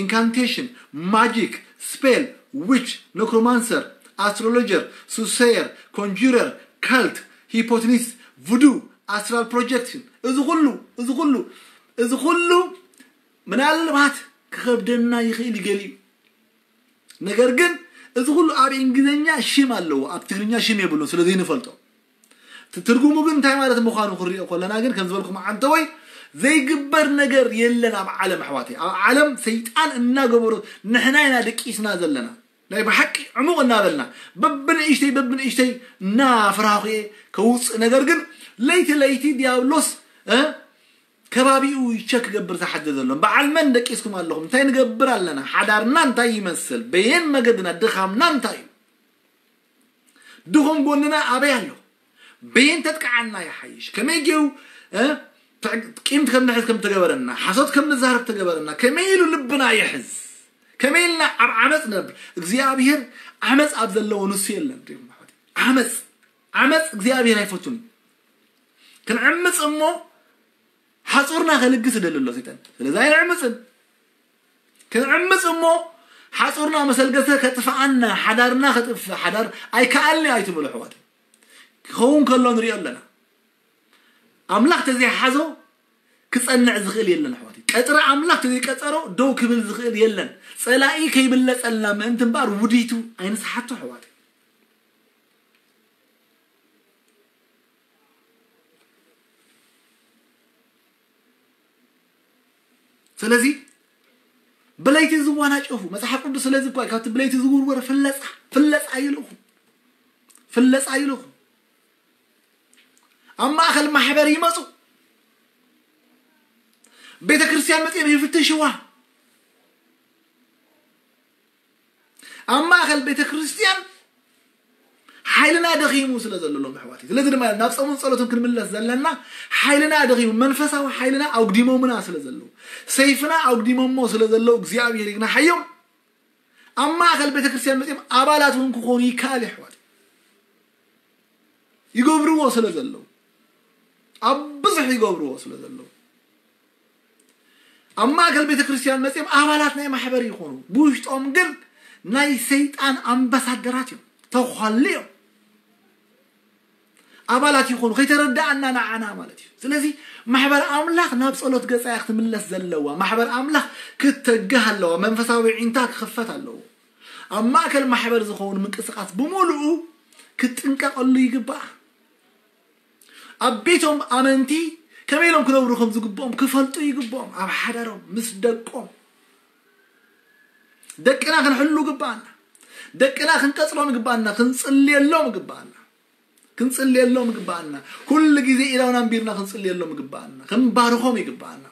ኢንካንቴሽን፣ ማጂክ ስፔል፣ ዊች፣ ነክሮማንሰር፣ ኣስትሮሎጀር፣ ሱሰየር፣ ኮንጁረር፣ ካልት፣ ሂፖትኒስ፣ ቭዱ፣ ኣስትራል ፕሮጀክሽን፣ እዚ ኩሉ እዚ ኩሉ እዚ ኩሉ ምናልባት ክኸብደና ይኽእል ይገል እዩ። ነገር ግን እዚ ኩሉ ኣብ እንግሊዝኛ ሽም ኣለዎ፣ ኣብ ትግርኛ ሽም የብሉን፣ ስለ ዘይንፈልጦ። እቲ ትርጉሙ ግን እንታይ ማለት ምዃኑ ክንሪኦ ከለና ግን ከም ዝበልኩም ዓንተወይ ዘይግበር ነገር የለን ኣብ ዓለም ኣሕዋተይ። ኣብ ዓለም ሰይጣን እናገበሮ ንሕና ኢና ደቂስና ዘለና። ናይ ብሓቂ ዕሙቕ እናበልና በብንእሽተይ በብንእሽተይ እናፍራኹየ ከውፅእ። ነገር ግን ለይቲ ለይቲ ዲያብሎስ እ ከባቢኡ ይቸክ ክገብር ዝሓደ ዘሎ በዓል መን ደቂስኩም ኣለኹም? እንታይ ንገብር ኣለና? ሓዳርና እንታይ ይመስል? በየን መገድና? ድኻምና እንታይ እዩ? ድኹም ጎንና ኣበይ ኣሎ? በየን ተጥቅዓና ይሓይሽ? ከመይ ገይሩ እ፣ ተ- ቂም ከም ንሕዝ ከም ተገበረና፣ ሓሶት ከም ንዛረብ ተገበረና፣ ከመይ ኢሉ ልብና ይሕዝ? ከመይ ኢልና ኣብ ዓመፅ ነብር? እግዚኣብሔር ዓመፅ ኣብ ዘለዎ ንሱ የለን። ሪኢኹም ኣሕዋተይ? ዓመፅ ዓመፅ እግዚኣብሔር ኣይፈቱን እዩ። ክንዕምፅ እሞ ሓፁርና ከልግስ ይደሊ ኣሎ ሰይጣን። ስለዚ ኣይንዕምፅን። ክንዕምፅ እሞ ሓፁርና መሰልገሰ ከጥፍኣና፣ ሓዳርና ከጥፍእ፣ ሓዳር ኣይከኣልን ኣይትበሉ ኣሕዋት። ክኸውን ከሎ ንሪኦ ኣለና። ኣምላኽ ተዘይሓዞ ክፀንዕ ዝኽእል የለን ኣሕዋት። ቀፅሪ ኣምላኽ ተዘይቀፀሮ ደው ክብል ዝኽእል የለን። ፀላኢ ከይብለፀልና ምእንቲ እምበኣር ውዲቱ ኣይንስሓቶ ኣሕዋት። ስለዚ ብለይቲ ዝዋናጨፉ መፅሓፍ ቅዱስ ስለዚ እኳ ካብቲ ብለይቲ ዝውርወር ፍለፃ ፍለፃ ይልእኹም፣ ፍለፃ ይልእኹም። ኣብ ማእኸል ማሕበር ይመፁ፣ ቤተ ክርስቲያን መፅኦም ይፍትሽዋ። ኣብ ማእኸል ቤተ ክርስቲያን ሓይልና ደኺሙ ስለ ዘሎ ሎም ኣሕዋት፣ ስለዚ ድማ ናብ ፆምን ፀሎትን ክንምለስ ዘለና። ሓይልና ደኺሙ፣ መንፈሳዊ ሓይልና ኣጉዲሞምና ስለ ዘለዉ፣ ሰይፍና ኣጉዲሞሞ ስለ ዘለዉ እግዚኣብሔር ይግናሓዮም። ኣብ ማእኸል ቤተ ክርስቲያን መፅኦም ኣባላት እውን ክኾኑ ይከኣል ኣሕዋት፣ ይገብርዎ ስለ ዘለዉ፣ ኣብ ብዙሕ ይገብርዎ ስለ ዘለዉ ኣብ ማእከል ቤተ ክርስቲያን መፅኦም ኣባላት ናይ ማሕበር ይኾኑ፣ ብውሽጦም ግን ናይ ሰይጣን ኣምባሳደራት እዮም፣ ተዃሉ እዮም። ኣባላት ይኾኑ፣ ከይተረዳኣና ንዓና ማለት እዩ። ስለዚ ማሕበር ኣምላኽ ናብ ጸሎት ገጻ እያ ክትምለስ ዘለዋ። ማሕበር ኣምላኽ ክትተግህ ኣለዋ። መንፈሳዊ ዒንታ ክኽፈት ኣለዎ። ኣብ ማእከል ማሕበር ዝኸውን ምንቅስቃስ ብምሉኡ ክትጥንቀቐሉ ይግባእ። ኣብ ቤቶም ኣመንቲ ከመይ ኢሎም ክነብሩ ከም ዝግብኦም ክፈልጡ ይግብኦም። ኣብ ሓዳሮም ምስ ደቆም ደቅና ክንሕሉ ግባኣና። ደቅና ክንቀጽሎም ግባኣና፣ ክንጽልየሎም ግባኣና። ክንጽልየሎም ግባኣና። ኩሉ ግዜ ኢላውና ኣንቢርና ክንጽልየሎም ግባኣና። ክንባርኾም ይግባኣና።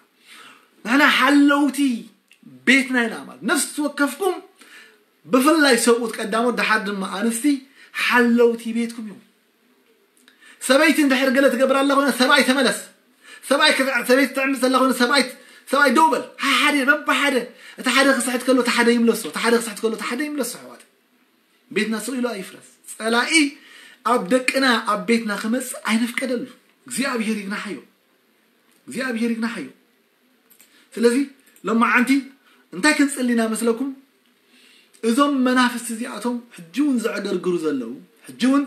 ንሕና ሓለውቲ ቤትና ኢና ማለት ነፍሲ ወከፍኩም፣ ብፍላይ ሰብኡት ቀዳሞት፣ ደሓር ድማ ኣንስቲ ሓለውቲ ቤትኩም እዮም። ሰበይቲ እንድሕር ገለ ትገብር ኣላ ኮይና፣ ሰብኣይ ተመለስ። ሰብኣይ ክት- ሰበይቲ ትዕምፅ ዘላ ኮይና፣ ሰብኣይ ሰብኣይ ደው በል። ሓደ በብሓደ፣ እቲ ሓደ ክስሕት ከሎ እቲ ሓደ ይምለሶ፣ እቲ ሓደ ክስሕት ከሎ እቲ ሓደ ይምለሶ። ኣሕዋት፣ ቤትና ስቕ ኢሉ ኣይፍረስ። ጸላኢ ኣብ ደቅና ኣብ ቤትና ክመጽእ ኣይንፍቀደሉ። እግዚኣብሔር ይግናሓዮ፣ እግዚኣብሔር ይግናሓዮ። ስለዚ ሎማዓንቲ እንታይ ክንጽሊ ኢና መስለኩም? እዞም መናፍስቲ እዚኣቶም ሕጂ እውን ዘዕገርግሩ ዘለዉ፣ ሕጂ እውን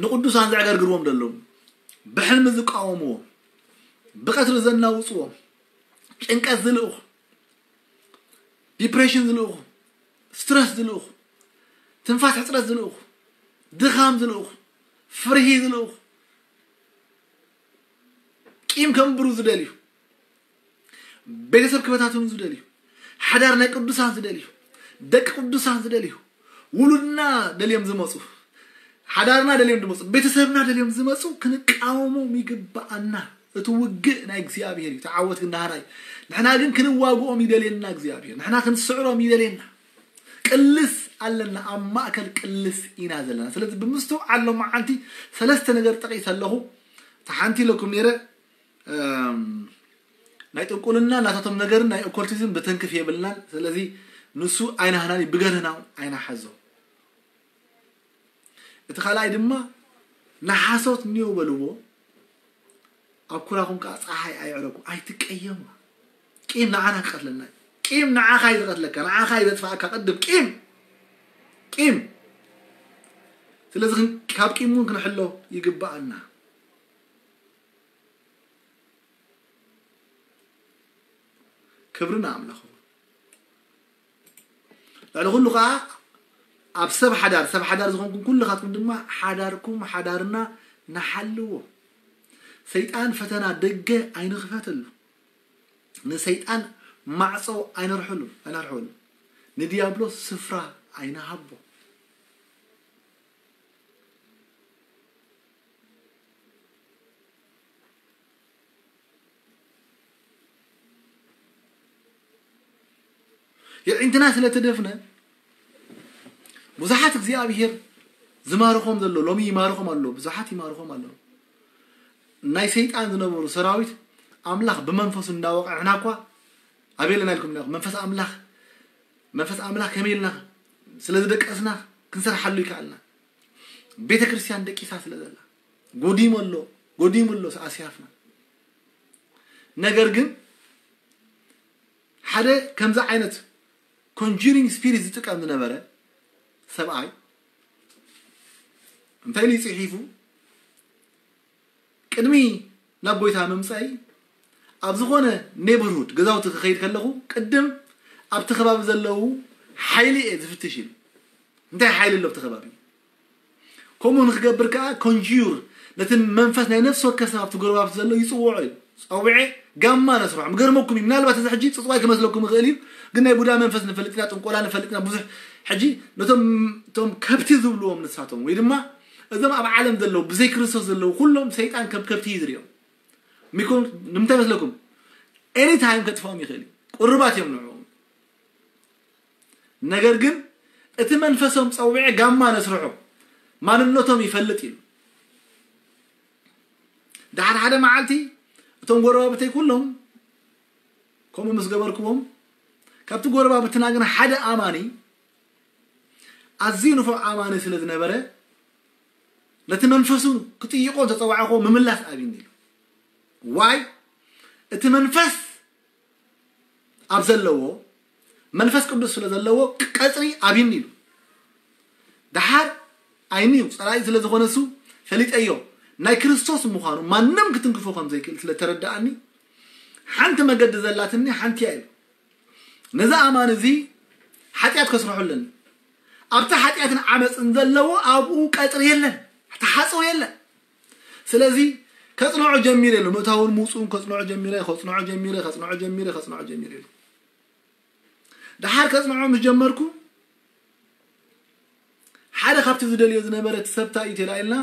ንቅዱሳን ዘዕገርግርዎም ዘለዉ፣ ብሕልሚ ዝቃወምዎም፣ ብቀትሪ ዘናውፅዎም፣ ጭንቀት ዝልእኹ፣ ዲፕሬሽን ዝልእኹ፣ ስትረስ ዝልእኹ፣ ትንፋስ ሕፅረት ዝልእኹ፣ ድኻም ዝልእኹ፣ ፍርሂ ዝልእኹ፣ ቂም ከንብሩ ዝደልዩ፣ ቤተሰብ ክበታትኑ ዝደልዩ፣ ሓዳር ናይ ቅዱሳን ዝደልዩ፣ ደቂ ቅዱሳን ዝደልዩ፣ ውሉድና ደልዮም ዝመፁ፣ ሓዳርና ደልዮም ዝመፁ፣ ቤተሰብና ደልዮም ዝመፁ ክንቃወሞም ይግብኣና። እቲ ውግእ ናይ እግዚኣብሔር እዩ፣ ተዓወት ግን ናህና እዩ። ንሕና ግን ክንዋግኦም ይደልየና እግዚኣብሔር፣ ንሕና ክንስዕሮም ይደልየና። ቅልስ ኣለና፣ ኣብ ማእከል ቅልስ ኢና ዘለና። ስለዚ ብምስትውዓል ሎማዓንቲ ሰለስተ ነገር ጠቒሰ ኣለኹ። እቲ ሓንቲ ኢለኩም ነይረ፣ እም፣ ናይ ጥንቁልና ናታቶም ነገርን ናይ ኦኮልቲዝም ብተንክፍ የብልናን። ስለዚ ንሱ ኣይናህናን ብገርህና ኣይናሓዞ። እቲ ካልኣይ ድማ ንሓሶት እኒዮ በልዎ፣ ኣብ ኩራኹም ከዓ ፀሓይ ኣይዕረጉ፣ ኣይትቀየሙ። ቂም ንዓና ክቀትለና እዩ። ቂም ንዓኻ እዩ ዝቀትለካ፣ ንዓኻ እዩ ዘጥፍኣካ። ቅድም ቂም ቂም። ስለዚ ክን- ካብ ቂም እውን ክንሕሎ ይግብኣና። ክብሪ ንኣምላኽ። ልዕሊ ኩሉ ከዓ ኣብ ሰብ ሓዳር ሰብ ሓዳር ዝኾንኩም ኩልኻትኩም ድማ ሓዳርኩም ሓዳርና ንሓልዎ። ሰይጣን ፈተና ደገ ኣይንኽፈተሉ። ንሰይጣን ማዕጾ ኣይነርሕሉ ኣይነርሕሉ። ንዲያብሎስ ስፍራ ኣይንሃቦ። የዒንትና ስለ ተደፍነ ብዙሓት እግዚኣብሔር ዝማርኾም ዘሎ ሎሚ ይማርኾም ኣሎ። ብዙሓት ይማርኾም ኣሎ። ናይ ሰይጣን ዝነበሩ ሰራዊት ኣምላኽ ብመንፈሱ እንዳወቀ ንሕና እኳ ኣበይ ኣለና ኢልኩም ኢኹም። መንፈስ ኣምላኽ መንፈስ ኣምላኽ ከመይ ኢልና ስለ ዝደቀስና ክንሰርሓሉ ይከኣልና። ቤተ ክርስቲያን ደቂሳ ስለ ዘላ ጎዲሙ ኣሎ፣ ጎዲሙ ኣሎ ኣስያፍና። ነገር ግን ሓደ ከምዚ ዓይነት ኮንጁሪንግ ስፒሪት ዝጥቀም ዝነበረ ሰብኣይ እንታይ ኢሉ ይፅሒፉ? ቅድሚ ናብ ጎይታ ምምፃይ ኣብ ዝኾነ ኔበርሁድ ገዛውቲ ክኸይድ ከለኹ ቅድም ኣብቲ ከባቢ ዘለዉ ሓይሊ እየ ዝፍትሽ ኢሉ። እንታይ ሓይሊ ኣሎ ኣብቲ ከባቢ? ከምኡ ንክገብር ከዓ ኮንጁር ነቲ መንፈስ ናይ ነፍሲ ወከፍ ሰብ ኣብቲ ጎረባብቲ ዘሎ ይፅውዖ እዩ። ፀዊዐ ጋማ ነስርሖ። ምገርመኩም እዩ፣ ምናልባት እዚ ሕጂ ፅፅዋይ ክመስለኩም ይኽእል እዩ፣ ግን ናይ ቡዳ መንፈስ ንፈልጥ ኢና፣ ጥንቆላ ንፈልጥ ኢና፣ ብዙሕ። ሕጂ ነቶም እቶም ከብቲ ዝብልዎም ንሳቶም ወይ ድማ እዞም ኣብ ዓለም ዘለዉ ብዘይ ክርስቶስ ዘለዉ ኩሎም ሰይጣን ከም ከብቲ እዩ ዝሪኦም። ሚኮን ንምንታይ መስለኩም? ኤኒ ታይም ከጥፍኦም ይኽእል እዩ። ቁርባት እዮም ንዕኦም። ነገር ግን እቲ መንፈሶም ፀዊዐ ጋማ ነስርሖ፣ ማንነቶም ይፈልጥ ኢሉ። ድሓር ሓደ መዓልቲ እቶም ጎረባብተይ ኩሎም ከምኡ ምስ ገበርክዎም፣ ካብቲ ጎረባብትና ግን ሓደ ኣማኒ ኣዝዩ ንፉዕ ኣማኒ ስለ ዝነበረ ነቲ መንፈሱ ክጥይቆ እንተፀዋዕኮ ምምላስ ኣብኒ ኢሉ። ዋይ እቲ መንፈስ ኣብ ዘለዎ መንፈስ ቅዱስ ስለ ዘለዎ ቀፅሪ ኣብኒ ኢሉ። ደሓር ዓይኒ እዩ ጸላኢ ስለ ዝኾነ እሱ ፈሊጠዮ ናይ ክርስቶስ ምዃኑ ማንም ክትንክፎ ከም ዘይክእል ስለ ተረዳኣኒ ሓንቲ መገዲ ዘላትኒ ሓንቲ እያ ኢሉ። ነዚ ኣማን እዚ ሓጢኣት ከስርሖ ኣለኒ። ኣብቲ ሓጢኣትን ዓመፅን ዘለዎ ኣብኡ ቀፅሪ የለን፣ ተሓፅቦ የለን። ስለዚ ከፅንዖ ጀሚረ ኢሉ። ምእታውን ምውፅኡን ከፅንዖ ጀሚረ፣ ከፅንዖ ጀሚረ፣ ከፅንዖ ጀሚረ፣ ከፅንዖ ጀሚረ ኢሉ። ደሓር ከፅንዖ ምስ ጀመርኩ ሓደ ካብቲ ዝደልዮ ዝነበረ እቲ ሰብታ እዩ ተላኢልና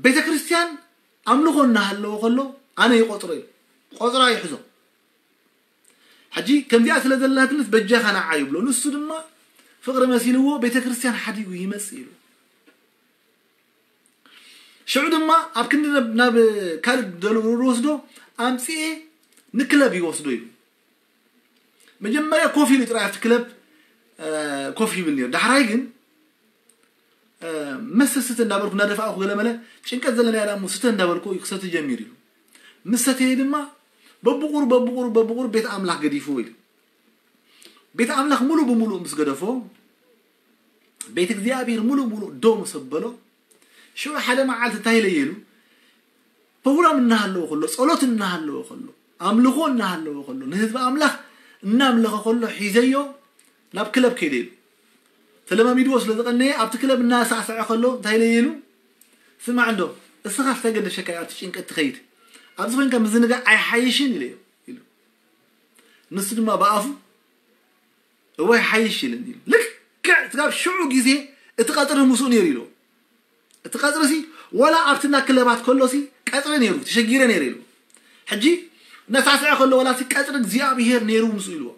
ቤተ ክርስቲያን ኣምልኾ እናሃለዎ ከሎ ኣነ ይቆፅሮ እዩ ቆፅራ ይሕዞ። ሕጂ ከምዚኣ ስለ ዘላትንስ በጃኻ ንዓ ይብሎ። ንሱ ድማ ፍቕሪ መሲልዎ ቤተ ክርስቲያን ሓዲጉ ይመጽእ ኢሉ። ሽዑ ድማ ኣብ ክንዲ ናብ ካልእ ደሉ ወስዶ ኣምፅኤ ንክለብ ይወስዶ ኢሉ። መጀመርያ ኮፍ ኢሉ ጥራይ ኣብቲ ክለብ ኮፍ ይብል ነይሩ። ዳሕራይ ግን መስተ ስተ እንዳበልኩ እናደፋእኩ ገለመለ ጭንቀት ዘለና ያላ እሞ ስተ እንዳበልኩ ክሰቲ ጀሚሩ ኢሉ። ምስ ሰተየ ድማ በብቑሩ በብቑሩ በብቑሩ ቤት ኣምላኽ ገዲፉ ኢሉ። ቤት ኣምላኽ ሙሉ ብሙሉ ምስ ገደፎ ቤት እግዚኣብሔር ሙሉ ብሙሉ ዶ ምስ ኣበሎ ሽዑ ሓደ መዓልቲ እንታይ ኢለ ኢሉ ፕሮግራም እናሃለዎ ከሎ ጸሎት እናሃለዎ ከሎ ኣምልኾ እናሃለዎ ከሎ ንህዝቢ ኣምላኽ እናምለኸ ከሎ ሒዘዮ ናብ ክለብ ከይደ ኢሉ። ተለማሚድዎ ስለ ዝቐነየ ኣብቲ ክለብ እናሳዕሰዐ ከሎ እንታይ ኢለ ኢሉ ስማዕ እንዶ እስኻ ዝተገደሸካ ኣብቲ ጭንቀት ትኸይድ ኣብዚ ኮይንካ ምዝንጋዕ ኣይሓይሽን ኢለዮ ኢሉ። ንሱ ድማ ብኣፉ እወ ይሓይሽ ኢልኒ ኢሉ። ልክዕ ስጋብ ሽዑ ግዜ እቲ ቀፅሪ ምስኡ ነይሩ ኢሉ። እቲ ቀፅሪ ሲ ወላ ኣብቲ እና ክለባት ከሎ ሲ ቀፅሪ ነይሩ ተሸጊረ ነይሩ ኢሉ። ሕጂ ነሳስዐ ከሎ ወላ ሲ ቀፅሪ እግዚኣብሄር ነይሩ ምስኡ ኢልዎ።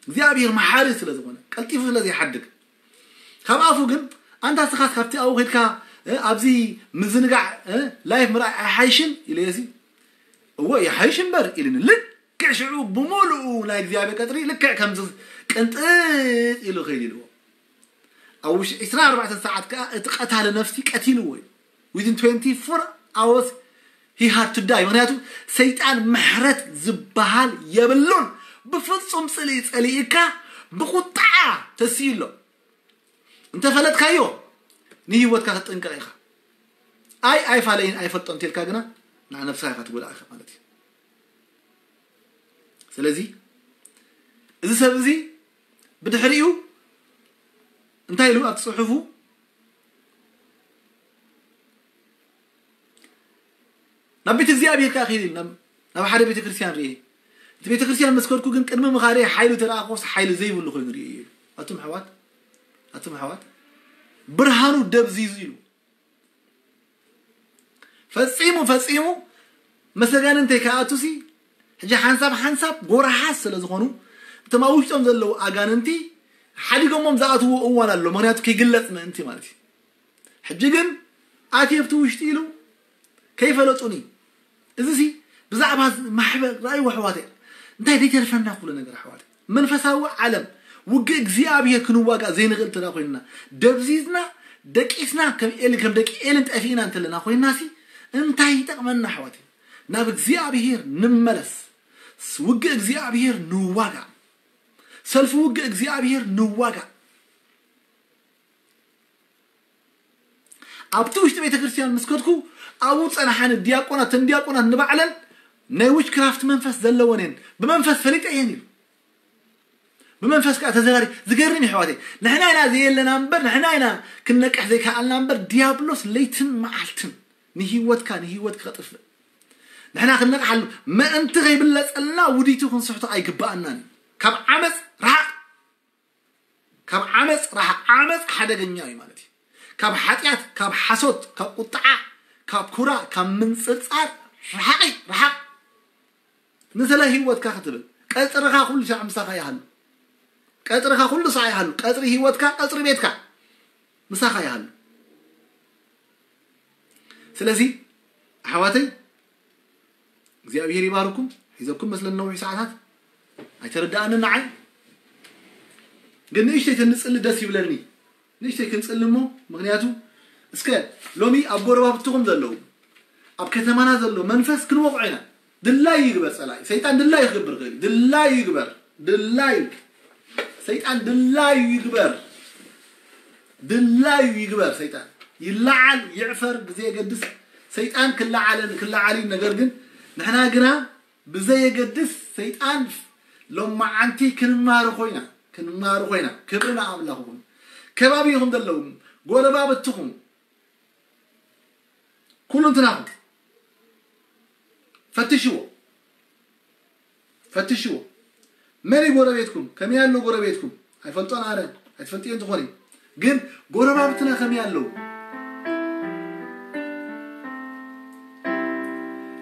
እግዚኣብሄር መሓሪ ስለ ዝኾነ ቀልጢፉ ስለ ዘይሓድግ ካብ ኣፉ ግን ኣንታ ስኻስ ካብቲ ኣብኡ ከድካ ኣብዚ ምዝንጋዕ ላይፍ ምርኣይ ኣይሓይሽን ኢለዮ ሲ እወ ይሓይሽ እምበር ኢልኒ። ልክዕ ሽዑ ብምሉኡ ናይ እግዚኣብሔር ቀፅሪ ልክዕ ከምዚ ቅንጥጥ ኢሉ ከይድ ኢልዎ። ኣብ ውሽጢ ዕስራን ኣርባዕተን ሰዓት ከዓ እቲ ቀታሊ ነፍሲ ቀቲልዎ እዩ። Within twenty-four hours he had to die። ምክንያቱ ሰይጣን ምሕረት ዝበሃል የብሉን። ብፍፁም ፅልኢ ፀሊእካ ብቁጣዓ ተስዩ ኣሎ። እንተፈለጥካዮ ንህይወትካ ክትጥንቀቕ ኢኻ። ኣይ ኣይፋለይን ኣይፈልጦን እንተልካ ግና ንዓ ነብስኻ ኢኻ ትጎድኣ ኢኻ ማለት እዩ። ስለዚ እዚ ሰብ እዚ ብድሕሪኡ እንታይ ኢሉ ኣብቲ ፅሑፉ ናብ ቤተ እግዚኣብሔር ከዓ ከይደ ናብ ሓደ ቤተ ክርስቲያን ርኤ። እቲ ቤተ ክርስቲያን ምስ ከድኩ ግን ቅድሚ ምኻደይ ሓይሊ ተረኣኽዎስ ሓይሊ ዘይብሉ ኮይኑ ርኤ እዩ። ኣቱም ኣሕዋት ኣቱም ኣሕዋት ብርሃኑ ደብዚዙ ኢሉ ፈጺሙ ፈጺሙ መሰጋንንተይ ከኣቱ ሲ ሕጂ ሓንሳብ ሓንሳብ ጎራሓት ስለ ዝኾኑ እቶም ኣብ ውሽጦም ዘለዉ ኣጋንንቲ ሓዲጎሞም ዝኣትዎ እዋን ኣሎ። ምክንያቱ ከይግለጽ ምእንቲ ማለት እዩ። ሕጂ ግን ኣትየ ኣብቲ ውሽጢ ኢሉ ከይፈለጡኒ እዚ ሲ ብዛዕባ ማሕበር ራእይ ኣሕዋተይ እንታይ ዘይተርፈና ኩሉ ነገር ኣሕዋተይ መንፈሳዊ ዓለም ውግእ እግዚኣብሔር ክንዋጋእ ዘይንኽእል እንተና ኮይንና ደብዚዝና ደቂስና ከም ኤሊ ከም ደቂ ኤልን ጠፊእና እንተለና ኮይንና ሲ እንታይ ይጠቕመና ኣሕዋተይ ናብ እግዚኣብሔር ንመለስ ውግእ እግዚኣብሔር ንዋጋእ ሰልፊ ውግእ እግዚኣብሔር ንዋጋእ ኣብቲ ውሽጢ ቤተክርስትያን ምስ ከድኩ ኣብኡ ፀናሓኒ ዲያቆናት ተን ዲያቆናት ንባዕለን ናይ ዊች ክራፍት መንፈስ ዘለወን እየን ብመንፈስ ፈሊጠ እየን ኢሉ ብመንፈስ ከዓ ተዘራሪ ዝገርም ይሕዋተይ ንሕና ኢና ዘየለና እምበር ንሕና ኢና ክንነቅሕ ዘይከኣልና እምበር ዲያብሎስ ለይትን መዓልትን ንህይወትካ ንህይወት ከጥፍእ ንሕና ክንነቅሓሉ ምእንቲ ከይብለፀልና ውዲቱ ክንስሕቶ ኣይግበኣናን እዩ ካብ ዓመፅ ርሓቅ ካብ ዓመፅ ርሓቅ ዓመፅ ሓደገኛ እዩ ማለት እዩ ካብ ሓጢኣት ካብ ሓሶት ካብ ቁጥዓ ካብ ኩራ ካብ ምንፅርፃር ርሓቂ ርሓቅ ንስለ ህይወትካ ክትብል ቀፅርኻ ኩሉ ሳዕ ምሳኻ ይሃሉ ቀፅርኻ ኩሉ ሳዕ ይሃሉ ቀፅሪ ህይወትካ ቀፅሪ ቤትካ ምሳኻ ይሃሉ ስለዚ ኣሕዋተይ እግዚኣብሔር ይባርኩም ሒዘኩም መስለን ነዊሕ ሰዓታት ኣይተረዳኣንን ንዓይ ግን ንእሽተይ ተንፅሊ ደስ ይብለኒ ንእሽተይ ክንፅሊ እሞ ምክንያቱ እስከ ሎሚ ኣብ ጎረባብትኹም ዘለዉ ኣብ ከተማና ዘሎ መንፈስ ክንወቕዖ ኢና ድላይ ይግበር ፀላኢ ሰይጣን ድላይ ክገብር ክእል ድላይ ይግበር ድላይ ሰይጣን ድላይ ይግበር ድላዩ ይግበር ሰይጣን፣ ይለዓል ይዕፈር ብዘየገድስ፣ ሰይጣን ክለዓለን ክለዓል እዩ። ነገር ግን ንሕና ግና ብዘየገድስ ሰይጣን ሎማዓንቲ ክንማርኾ ኢና፣ ክንማርኾ ኢና። ክብሪ ንኣምላኽ ይኹን። ከባቢኹም ዘለዉ ጎረባብትኹም ኩሉ እንትናኹም ፈትሽዎ፣ ፈትሽዎ። መን እዩ ጎረቤትኩም? ከመይ ኣሎ ጎረቤትኩም? ኣይፈልጦን ኣነ፣ ኣይትፈልጥዮ እንትኾኒ። ግን ጎረባብትና ከመይ ኣለዉ?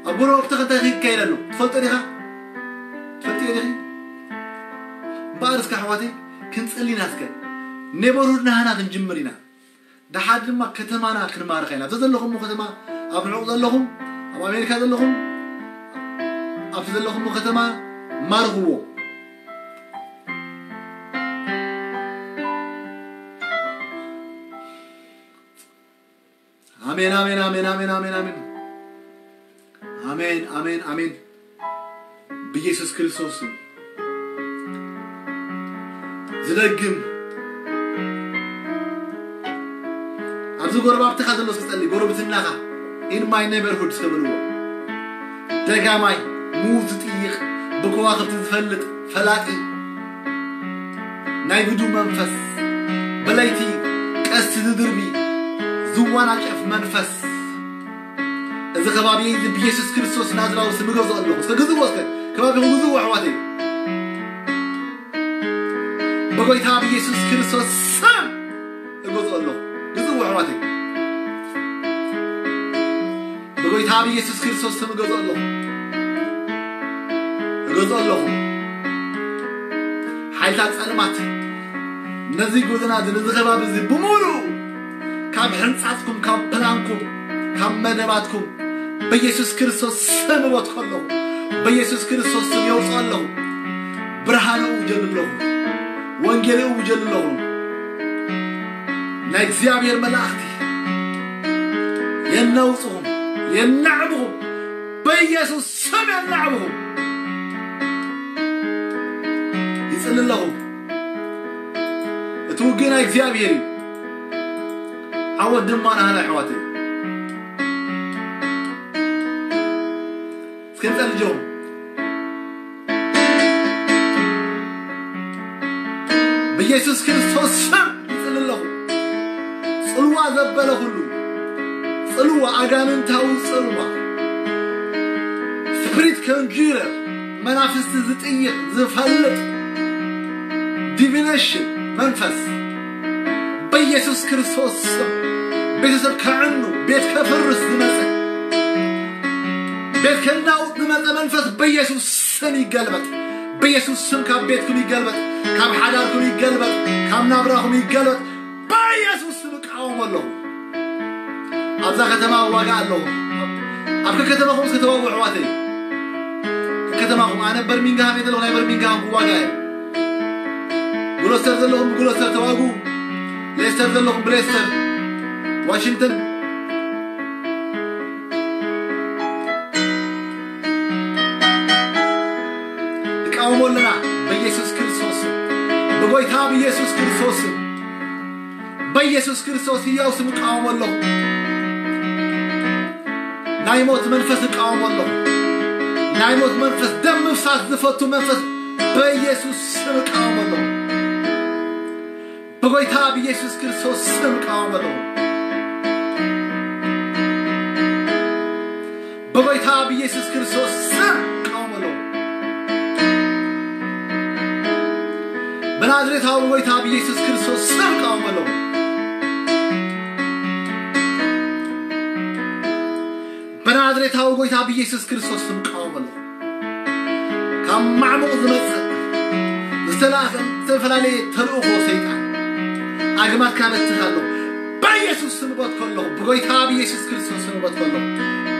ኣብ ጎረባብትኻ እንታይ ይካየድ ኣሎ? ትፈልጦ ዲኻ? ትፈልጥዮ ዲኺ? እምበኣር እስከ ኣሕዋተይ ክንጽሊ ኢና እስከ። ኔበርሁድ ናህና ክንጅምር ኢና። ደሓር ድማ ከተማና ክንማርኻ ኢና። ኣብቲ ዘለኹም ከተማ፣ ኣብ ርሑቕ ዘለኹም፣ ኣብ ኣሜሪካ ዘለኹም፣ ኣብቲ ዘለኹም ከተማ ማርኽዎ። ኣሜን፣ ኣሜን፣ ኣሜን፣ ኣሜን፣ ኣሜን፣ ኣሜን። ኣሜን፣ ኣሜን፣ ኣሜን። ብኢየሱስ ክርስቶስ ስም ዝደግም፣ ኣብዚ ጎረባብትኻ ዘሎ እስኪ ጸሊ፣ ጎረብትናኻ፣ in my neighborhood እስከ በልዎ። ደጋማይ፣ ምዉት ዝጥይቕ፣ ብከዋኽብቲ ዝፈልጥ ፈላጢ፣ ናይ ብዱ መንፈስ፣ ብለይቲ ቀስቲ ዝድርቢ፣ ዝዋናጨፍ መንፈስ፣ እዚ ከባቢ እዚ ብኢየሱስ ክርስቶስ ናዝራዊ ስም እገዝኦ ኣለኹ። እስከ ግዝዎ፣ እስከ ከባቢኹም ግዝዎ ኣሕዋተይ። ብጎይታ ብኢየሱስ ክርስቶስ ስም እገዝኦ ኣለኹ። ግዝዎ ኣሕዋተይ። ብጎይታ ብኢየሱስ ክርስቶስ ስም እገዝኦ ኣለኹ። እገዝኦ ኣለኹ። ሓይልታት ጸልማት ነዚ ጎደና እዚ፣ ነዚ ከባቢ እዚ ብምሉኡ ካብ ሕንጻጽኩም፣ ካብ ፕላንኩም፣ ካብ መደባትኩም ብኢየሱስ ክርስቶስ ስም እበትኮ ኣለኹ። ብኢየሱስ ክርስቶስ ስም የውጽኦ ኣለኹ። ብርሃን እውጀሉ ኣለኹ። ወንጌል እውጀሉ ኣለኹ። ናይ እግዚኣብሔር መላእኽቲ የናውጽኹም፣ የናዕብኹም። በኢየሱስ ስም የናዕብኹም። ይጽሊ ኣለኹ። እቲ ውግእ ናይ እግዚኣብሔር እዩ። ዓወት ድማ ናህና ኣሕዋተይ። እስከ ንጸሊ ጆም። ብኢየሱስ ክርስቶስ ስም ይጽሊ ኣለኹ። ጽልዋ ዘበለ ኩሉ፣ ጽልዋ፣ ኣጋንንታዊ ጽልዋ፣ spirit conjurer፣ መናፍስቲ ዝጥይቕ፣ ዝፈልጥ፣ divination መንፈስ፣ በኢየሱስ ክርስቶስ ስም ቤተሰብ ከዕኑ፣ ቤት ከፍርስ ዝመጸ፣ ቤት ከናውጥ ዝመጸ መንፈስ በኢየሱስ ስም ይገልበጥ። በኢየሱስ ስም ካብ ቤትኩም ይገልበጥ፣ ካብ ሓዳርኩም ይገልበጥ፣ ካብ ናብራኹም ይገልበጥ። በኢየሱስ ስም እቃወሞ ኣለኹ። ኣብዛ ከተማ ዋጋ ኣለኹ። ኣብ ከከተማኹም እስከ ተዋጉ ኣሕዋተይ። ከከተማኹም፣ ኣነ በርሚንግሃም እየ ዘለኹ፣ ናይ በርሚንግሃም ክዋጋ እየ። ግሎስተር ዘለኹም ብግሎስተር ተዋጉ። ሌስተር ዘለኹም ብሌስተር። ዋሽንግተን ንቃወሞ ኣለና ብኢየሱስ ክርስቶስ ስም። ብጎይታ ብኢየሱስ ክርስቶስ ስም። በኢየሱስ ክርስቶስ ህያው ስም እቃወሞ ኣለኹ። ናይ ሞት መንፈስ እቃወሞ ኣለኹ። ናይ ሞት መንፈስ፣ ደም ምፍሳስ ዝፈቱ መንፈስ በኢየሱስ ስም እቃወሞ ኣለኹ። ብጎይታ ብኢየሱስ ክርስቶስ ስም እቃወሞ ኣለኹ። ብጎይታ ብኢየሱስ ክርስቶስ ስም እቃወሞ ኣለኹ። ብናዝሬታዊ ጎይታ ብኢየሱስ ክርስቶስ ስም እቃወሞ ኣለኹ። ብናዝሬታዊ ጎይታ ብኢየሱስ ክርስቶስ ስም እቃወሞ ኣለኹ። ካብ ማዕሙቕ ዝመጽእ ዝተላእከ ዝተፈላለየ ተልእኾ ሰይጣን ኣግማድካ በትኽ ኣለኹ። ብኢየሱስ ስም እበትኮ ኣለኹ። ብጎይታ ብኢየሱስ ክርስቶስ ስም እበትኮ ኣለኹ።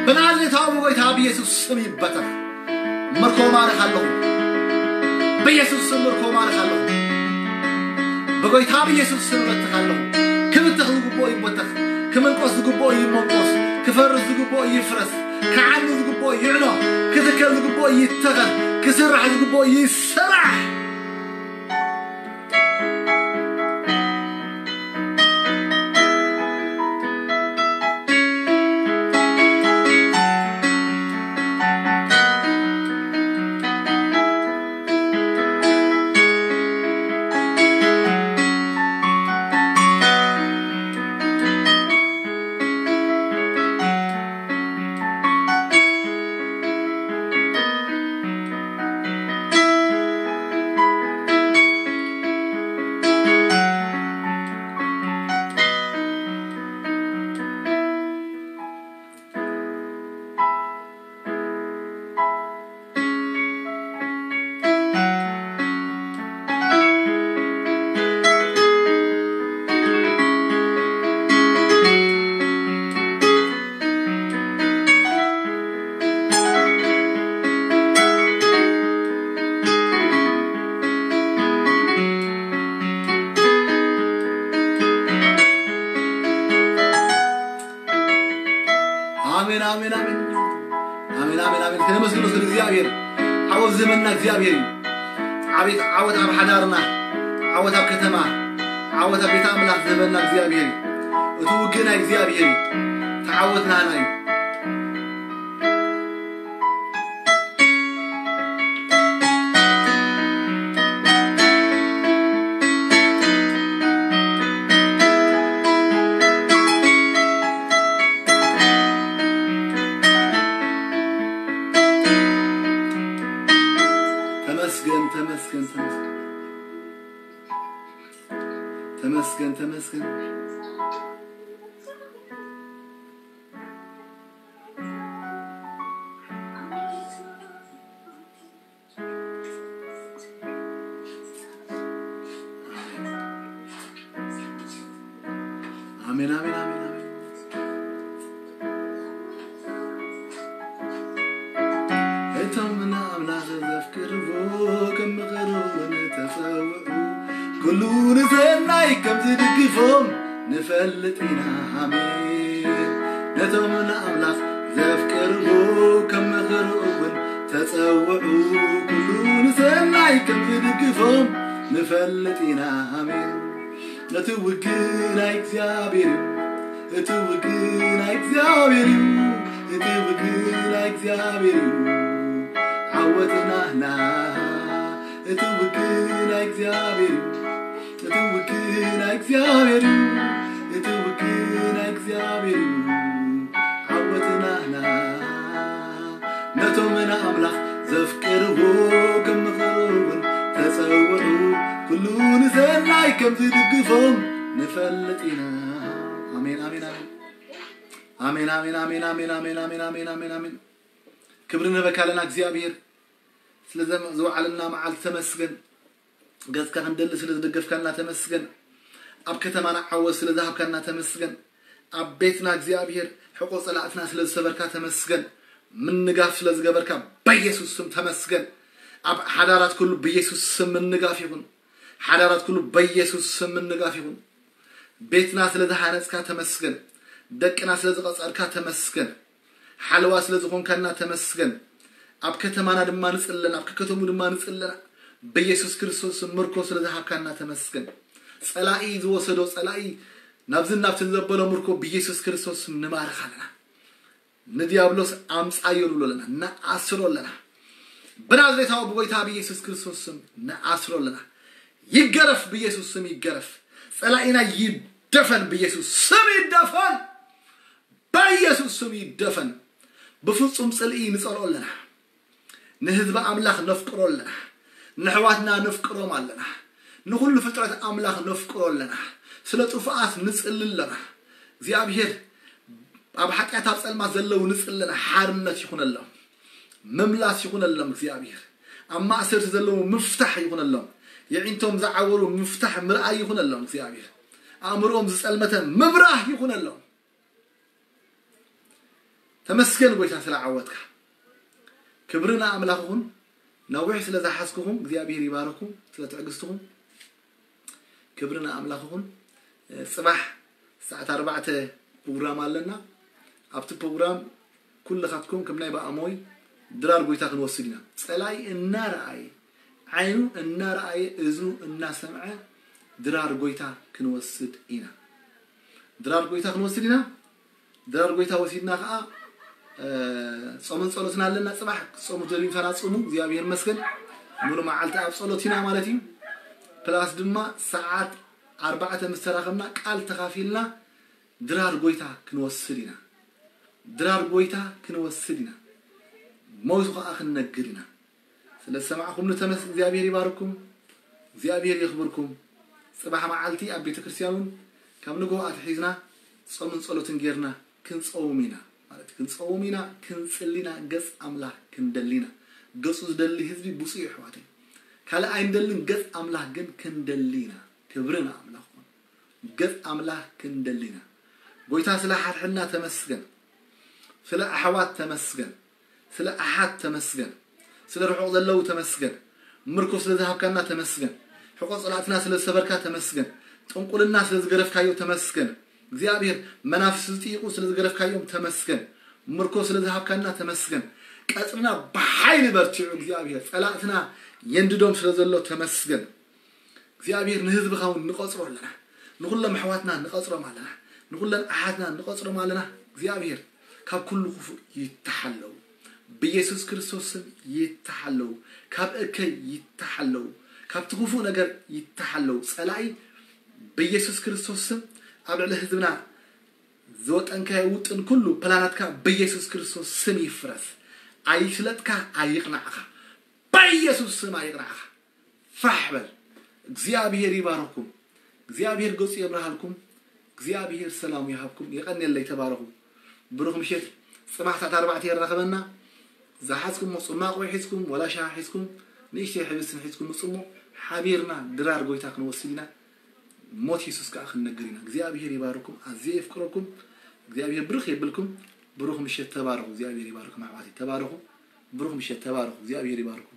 ብናዝሬታዊ ጎይታ ብኢየሱስ ስም ይበተኽ። ምርኮ ማርኽ ኣለኹ። ብኢየሱስ ስም ምርኮ ማርኽ ኣለኹ። ብጎይታ ብኢየሱስ ስም እበትኽ ኣለኹ። ክብተኽ ዝግብኦ ይበተኽ። ክምንቆስ ዝግብኦ ይመንቆስ። ክፈርስ ዝግብኦ ይፍረስ። ክዓኑ ዝግብኦ ይዕኖ። ክትከል ዝግብኦ ይተኸል። ክስራሕ ዝግብኦ ይስራሕ። ኣሜን ኣሜን ኣሜን ኣሜን ኣሜን። ከነመስግኖ ስለ እግዚኣብሔር። ዓወት ዝህበና እግዚኣብሔር እዩ። ዓቤት ዓወት ኣብ ሓዳርና፣ ዓወት ኣብ ከተማ፣ ዓወት ኣብ ቤተ ኣምላኽ ዝህበና እግዚኣብሔር እዩ። እቲ ውግእ ናይ እግዚኣብሔር እዩ። ተዓወት ናህና እዩ። ተመስገን ተመስገን ተመስገን ተመስገን ተመስገን። ኣሜን ኣሜን ኣሜን ኣሜን። እቶም ንኣምላኽ ዘፍቅርዎ ከም ምኽሩ እውን ተጸውዑ፣ ኩሉ ንሰናይ ከም ዝድግፎም ንፈልጥ ኢና። ኣሜን። ነቶም ንኣምላኽ ዘፍቅርዎ ከም ምኽሩ እውን ተጸውዑ፣ ኩሉ ንሰናይ ከም ዝድግፎም ንፈልጥ ኢና። ኣሜን። እቲ ውግእ ናይ እግዚኣብሔር እዩ። እቲ ውግእ ናይ እግዚኣብሔር እዩ። እቲ ውግእ ናይ እግዚኣብሔር እዩ። ዓወትና ና። እቲ ውግእ ናይ እግዚኣብሔር እዩ። እቲ ውግእ ናይ እግዚኣብሔር እዩ። እቲ ውግእ ናይ እግዚኣብሔር እዩ። ዓወትና ና። ነቶም ንኣምላኽ ዘፍቅርዎ ከም ምኽሩ እውን ተጸውዑ፣ ኩሉ ንሰናይ ከም ዝድግፎም ንፈልጥ ኢና። ኣሜን ኣሜን ኣሜን። ኣሜን ኣሜን ኣሜን ኣሜን ኣሜን ኣሜን ኣሜን ኣሜን ኣሜን። ክብሪ ንህበካ ኣለና እግዚኣብሔር። ስለ ዘም- ዝወዓለና መዓልቲ ተመስገን። ገጽካ ክንደሊ ስለ ዝደገፍካና ተመስገን። ኣብ ከተማና ዓወት ስለ ዝሃብካና ተመስገን። ኣብ ቤትና እግዚኣብሔር ሕቆ ጸላእትና ስለ ዝሰበርካ ተመስገን። ምንጋፍ ስለ ዝገበርካ በኢየሱስ ስም ተመስገን። ኣብ ሓዳራት ኩሉ በኢየሱስ ስም ምንጋፍ ይኹን። ሓዳራት ኩሉ በኢየሱስ ስም ምንጋፍ ይኹን። ቤትና ስለ ዝሃነጽካ ተመስገን። ደቅና ስለ ዝቐጸርካ ተመስገን። ሓለዋ ስለ ዝኾንካና ተመስገን። ኣብ ከተማና ድማ ንጽለና፣ ኣብ ከከተሙ ድማ ንጽለና። በኢየሱስ ክርስቶስ ምርኮ ስለ ዝሃብካና ተመስገን። ጸላኢ ዝወሰዶ፣ ጸላኢ ናብዝን ናብትን ዘበሎ ምርኮ ብኢየሱስ ክርስቶስ ስም ንባርኽ ኣለና። ንዲያብሎስ ኣምጻዮ ንብሎ ኣለና፣ ንኣስሮ ኣለና። ብናዝሬታዊ ብጎይታ ብኢየሱስ ክርስቶስ ስም ንኣስሮ ኣለና። ይገረፍ፣ ብኢየሱስ ስም ይገረፍ። ጸላኢና ይደፈን፣ ብኢየሱስ ስም ይደፈን። በኢየሱስ ስም ይደፈን። ብፍጹም ጽልኢ ንጸልኦ ኣለና። ንህዝቢ ኣምላኽ ነፍቅሮ ኣለና። ንሕዋትና ነፍቅሮም ኣለና። ንኹሉ ፍጥረት ኣምላኽ ነፍቅሮ ኣለና። ስለ ጥፉኣት ንጽሊ ኣለና። እግዚኣብሔር ኣብ ሓጢኣት ኣብ ጸልማት ዘለዉ ንጽሊ ኣለና። ሓርነት ይኹነሎም። ምምላስ ይኹነሎም እግዚኣብሔር። ኣብ ማእሰርቲ ዘለዉ ምፍታሕ ይኹነሎም። የዒንቶም ዝዓወሩ ምፍታሕ ምርኣይ ይኹነሎም እግዚኣብሔር። ኣእምሮኦም ዝጸልመተ ምብራህ ይኹነሎም። ተመስገን ጎይታ ስለ ዓወትካ። ክብሪ ንኣምላኽ ይኹን። ነዊሕ ስለ ዝሓዝኩኹም እግዚኣብሔር ይባርኩም ስለ ትዕግስትኹም። ክብሪ ንኣምላኽ ይኹን። ጽባሕ ሰዓት ኣርባዕተ ፕሮግራም ኣለና። ኣብቲ ፕሮግራም ኩልኻትኩም ከም ናይ በኣሞይ ድራር ጎይታ ክንወስድ ኢና። ጸላኢ እናረኣየ ዓይኑ እናረኣየ እዝኑ እናሰምዐ ድራር ጎይታ ክንወስድ ኢና። ድራር ጎይታ ክንወስድ ኢና። ድራር ጎይታ ወሲድና ከዓ እ፣ ጾምን ጸሎትን ኣለና። ጽባሕ ክትጾሙ ትደልዩ ምሳና ጽሙ። እግዚኣብሔር ይመስገን። ሙሉ መዓልቲ ኣብ ጸሎት ኢና ማለት እዩ። ፕላስ ድማ ሰዓት ኣርባዕተ ምስ ተራኸብና ቃል ተኻፊልና ድራር ጎይታ ክንወስድ ኢና። ድራር ጎይታ ክንወስድ ኢና። ሞይቱ ከዓ ክንነግር ኢና። ስለ ዝሰማዕኹምኒ ተመስ እግዚኣብሔር ይባርኩም። እግዚኣብሔር የኽብርኩም። ጽባሕ መዓልቲ ኣብ ቤተ ክርስቲያን እውን ካብ ንግሆ ኣትሒዝና ጾምን ጸሎትን ጌርና ክንጸውም ኢና ማለት ክንጸውም ኢና፣ ክንጽሊ ኢና፣ ገጽ ኣምላኽ ክንደሊ ኢና። ገጹ ዝደሊ ህዝቢ ብፁዕ እዩ ኣሕዋተይ። ካልእ ኣይንደልን፣ ገጽ ኣምላኽ ግን ክንደሊ ኢና። ክብሪ ንኣምላኽ ይኹን። ገጽ ኣምላኽ ክንደሊ ኢና። ጎይታ ስለ ሓድሕድና ተመስገን። ስለ ኣሕዋት ተመስገን። ስለ ኣሓት ተመስገን። ስለ ርሑቕ ዘለዉ ተመስገን። ምርኮ ስለ ዝሃብካና ተመስገን። ሕቆ ጸላእትና ስለ ዝሰበርካ ተመስገን። ጥንቁልና ስለ ዝገረፍካዮ ተመስገን። እግዚኣብሔር መናፍስቲ ዝጥይቑ ስለ ዝገረፍካዮም ተመስገን። ምርኮ ስለ ዝሃብካና ተመስገን። ቀጽርና ብሓይሊ በርቲዑ እግዚኣብሔር ጸላእትና የንድዶም ስለ ዘሎ ተመስገን። እግዚኣብሔር ንህዝብኻ እውን ንቐጽሮ ኣለና። ንኹሎም ኣሕዋትና ንቐጽሮም ኣለና። ንኹለን ኣሓትና ንቐጽሮም ኣለና። እግዚኣብሔር ካብ ኩሉ ክፉእ ይተሓለው። ብኢየሱስ ክርስቶስ ስም ይተሓለው። ካብ እከይ ይተሓለው። ካብቲ ክፉእ ነገር ይተሓለው። ጸላኢ ብኢየሱስ ክርስቶስ ስም ኣብ ልዕሊ ህዝብና ዝወጠንካዮ ውጥን ኩሉ ፕላናትካ ብኢየሱስ ክርስቶስ ስም ይፍረስ። ኣይስለጥካ ኣይቕናዕካ። ብኢየሱስ ስም ኣይቕናዕካ። ፋሕ በል። እግዚኣብሔር ይባርኩም። እግዚኣብሔር ገጹ የብርሃልኩም። እግዚኣብሔር ሰላሙ ይሃብኩም። የቐንየለይ። ተባረኹ። ብሩኽ ምሸት። ጽባሕ ሰዓት ኣርባዕተ የራኸበና። ዝሓዝኩሞ ጽማቑ ሒዝኩም ወላ ሻሂ ሒዝኩም ንእሽተይ ሕብስትን ሒዝኩም ምጹሞ ሓቢርና ድራር ጎይታ ክንወስድ ኢና። ሞት የሱስ ከዓ ክንነግር ኢና። እግዚኣብሔር ይባርኩም። ኣዝየ የፍቅረኩም። እግዚኣብሔር ብርኽ የብልኩም። ብሩኽ ምሸት። ተባረኹ። እግዚኣብሔር ይባርኩም ኣሕዋተይ። ተባረኹ። ብሩኽ ምሸት። ተባረኹ። እግዚኣብሔር ይባርኩም።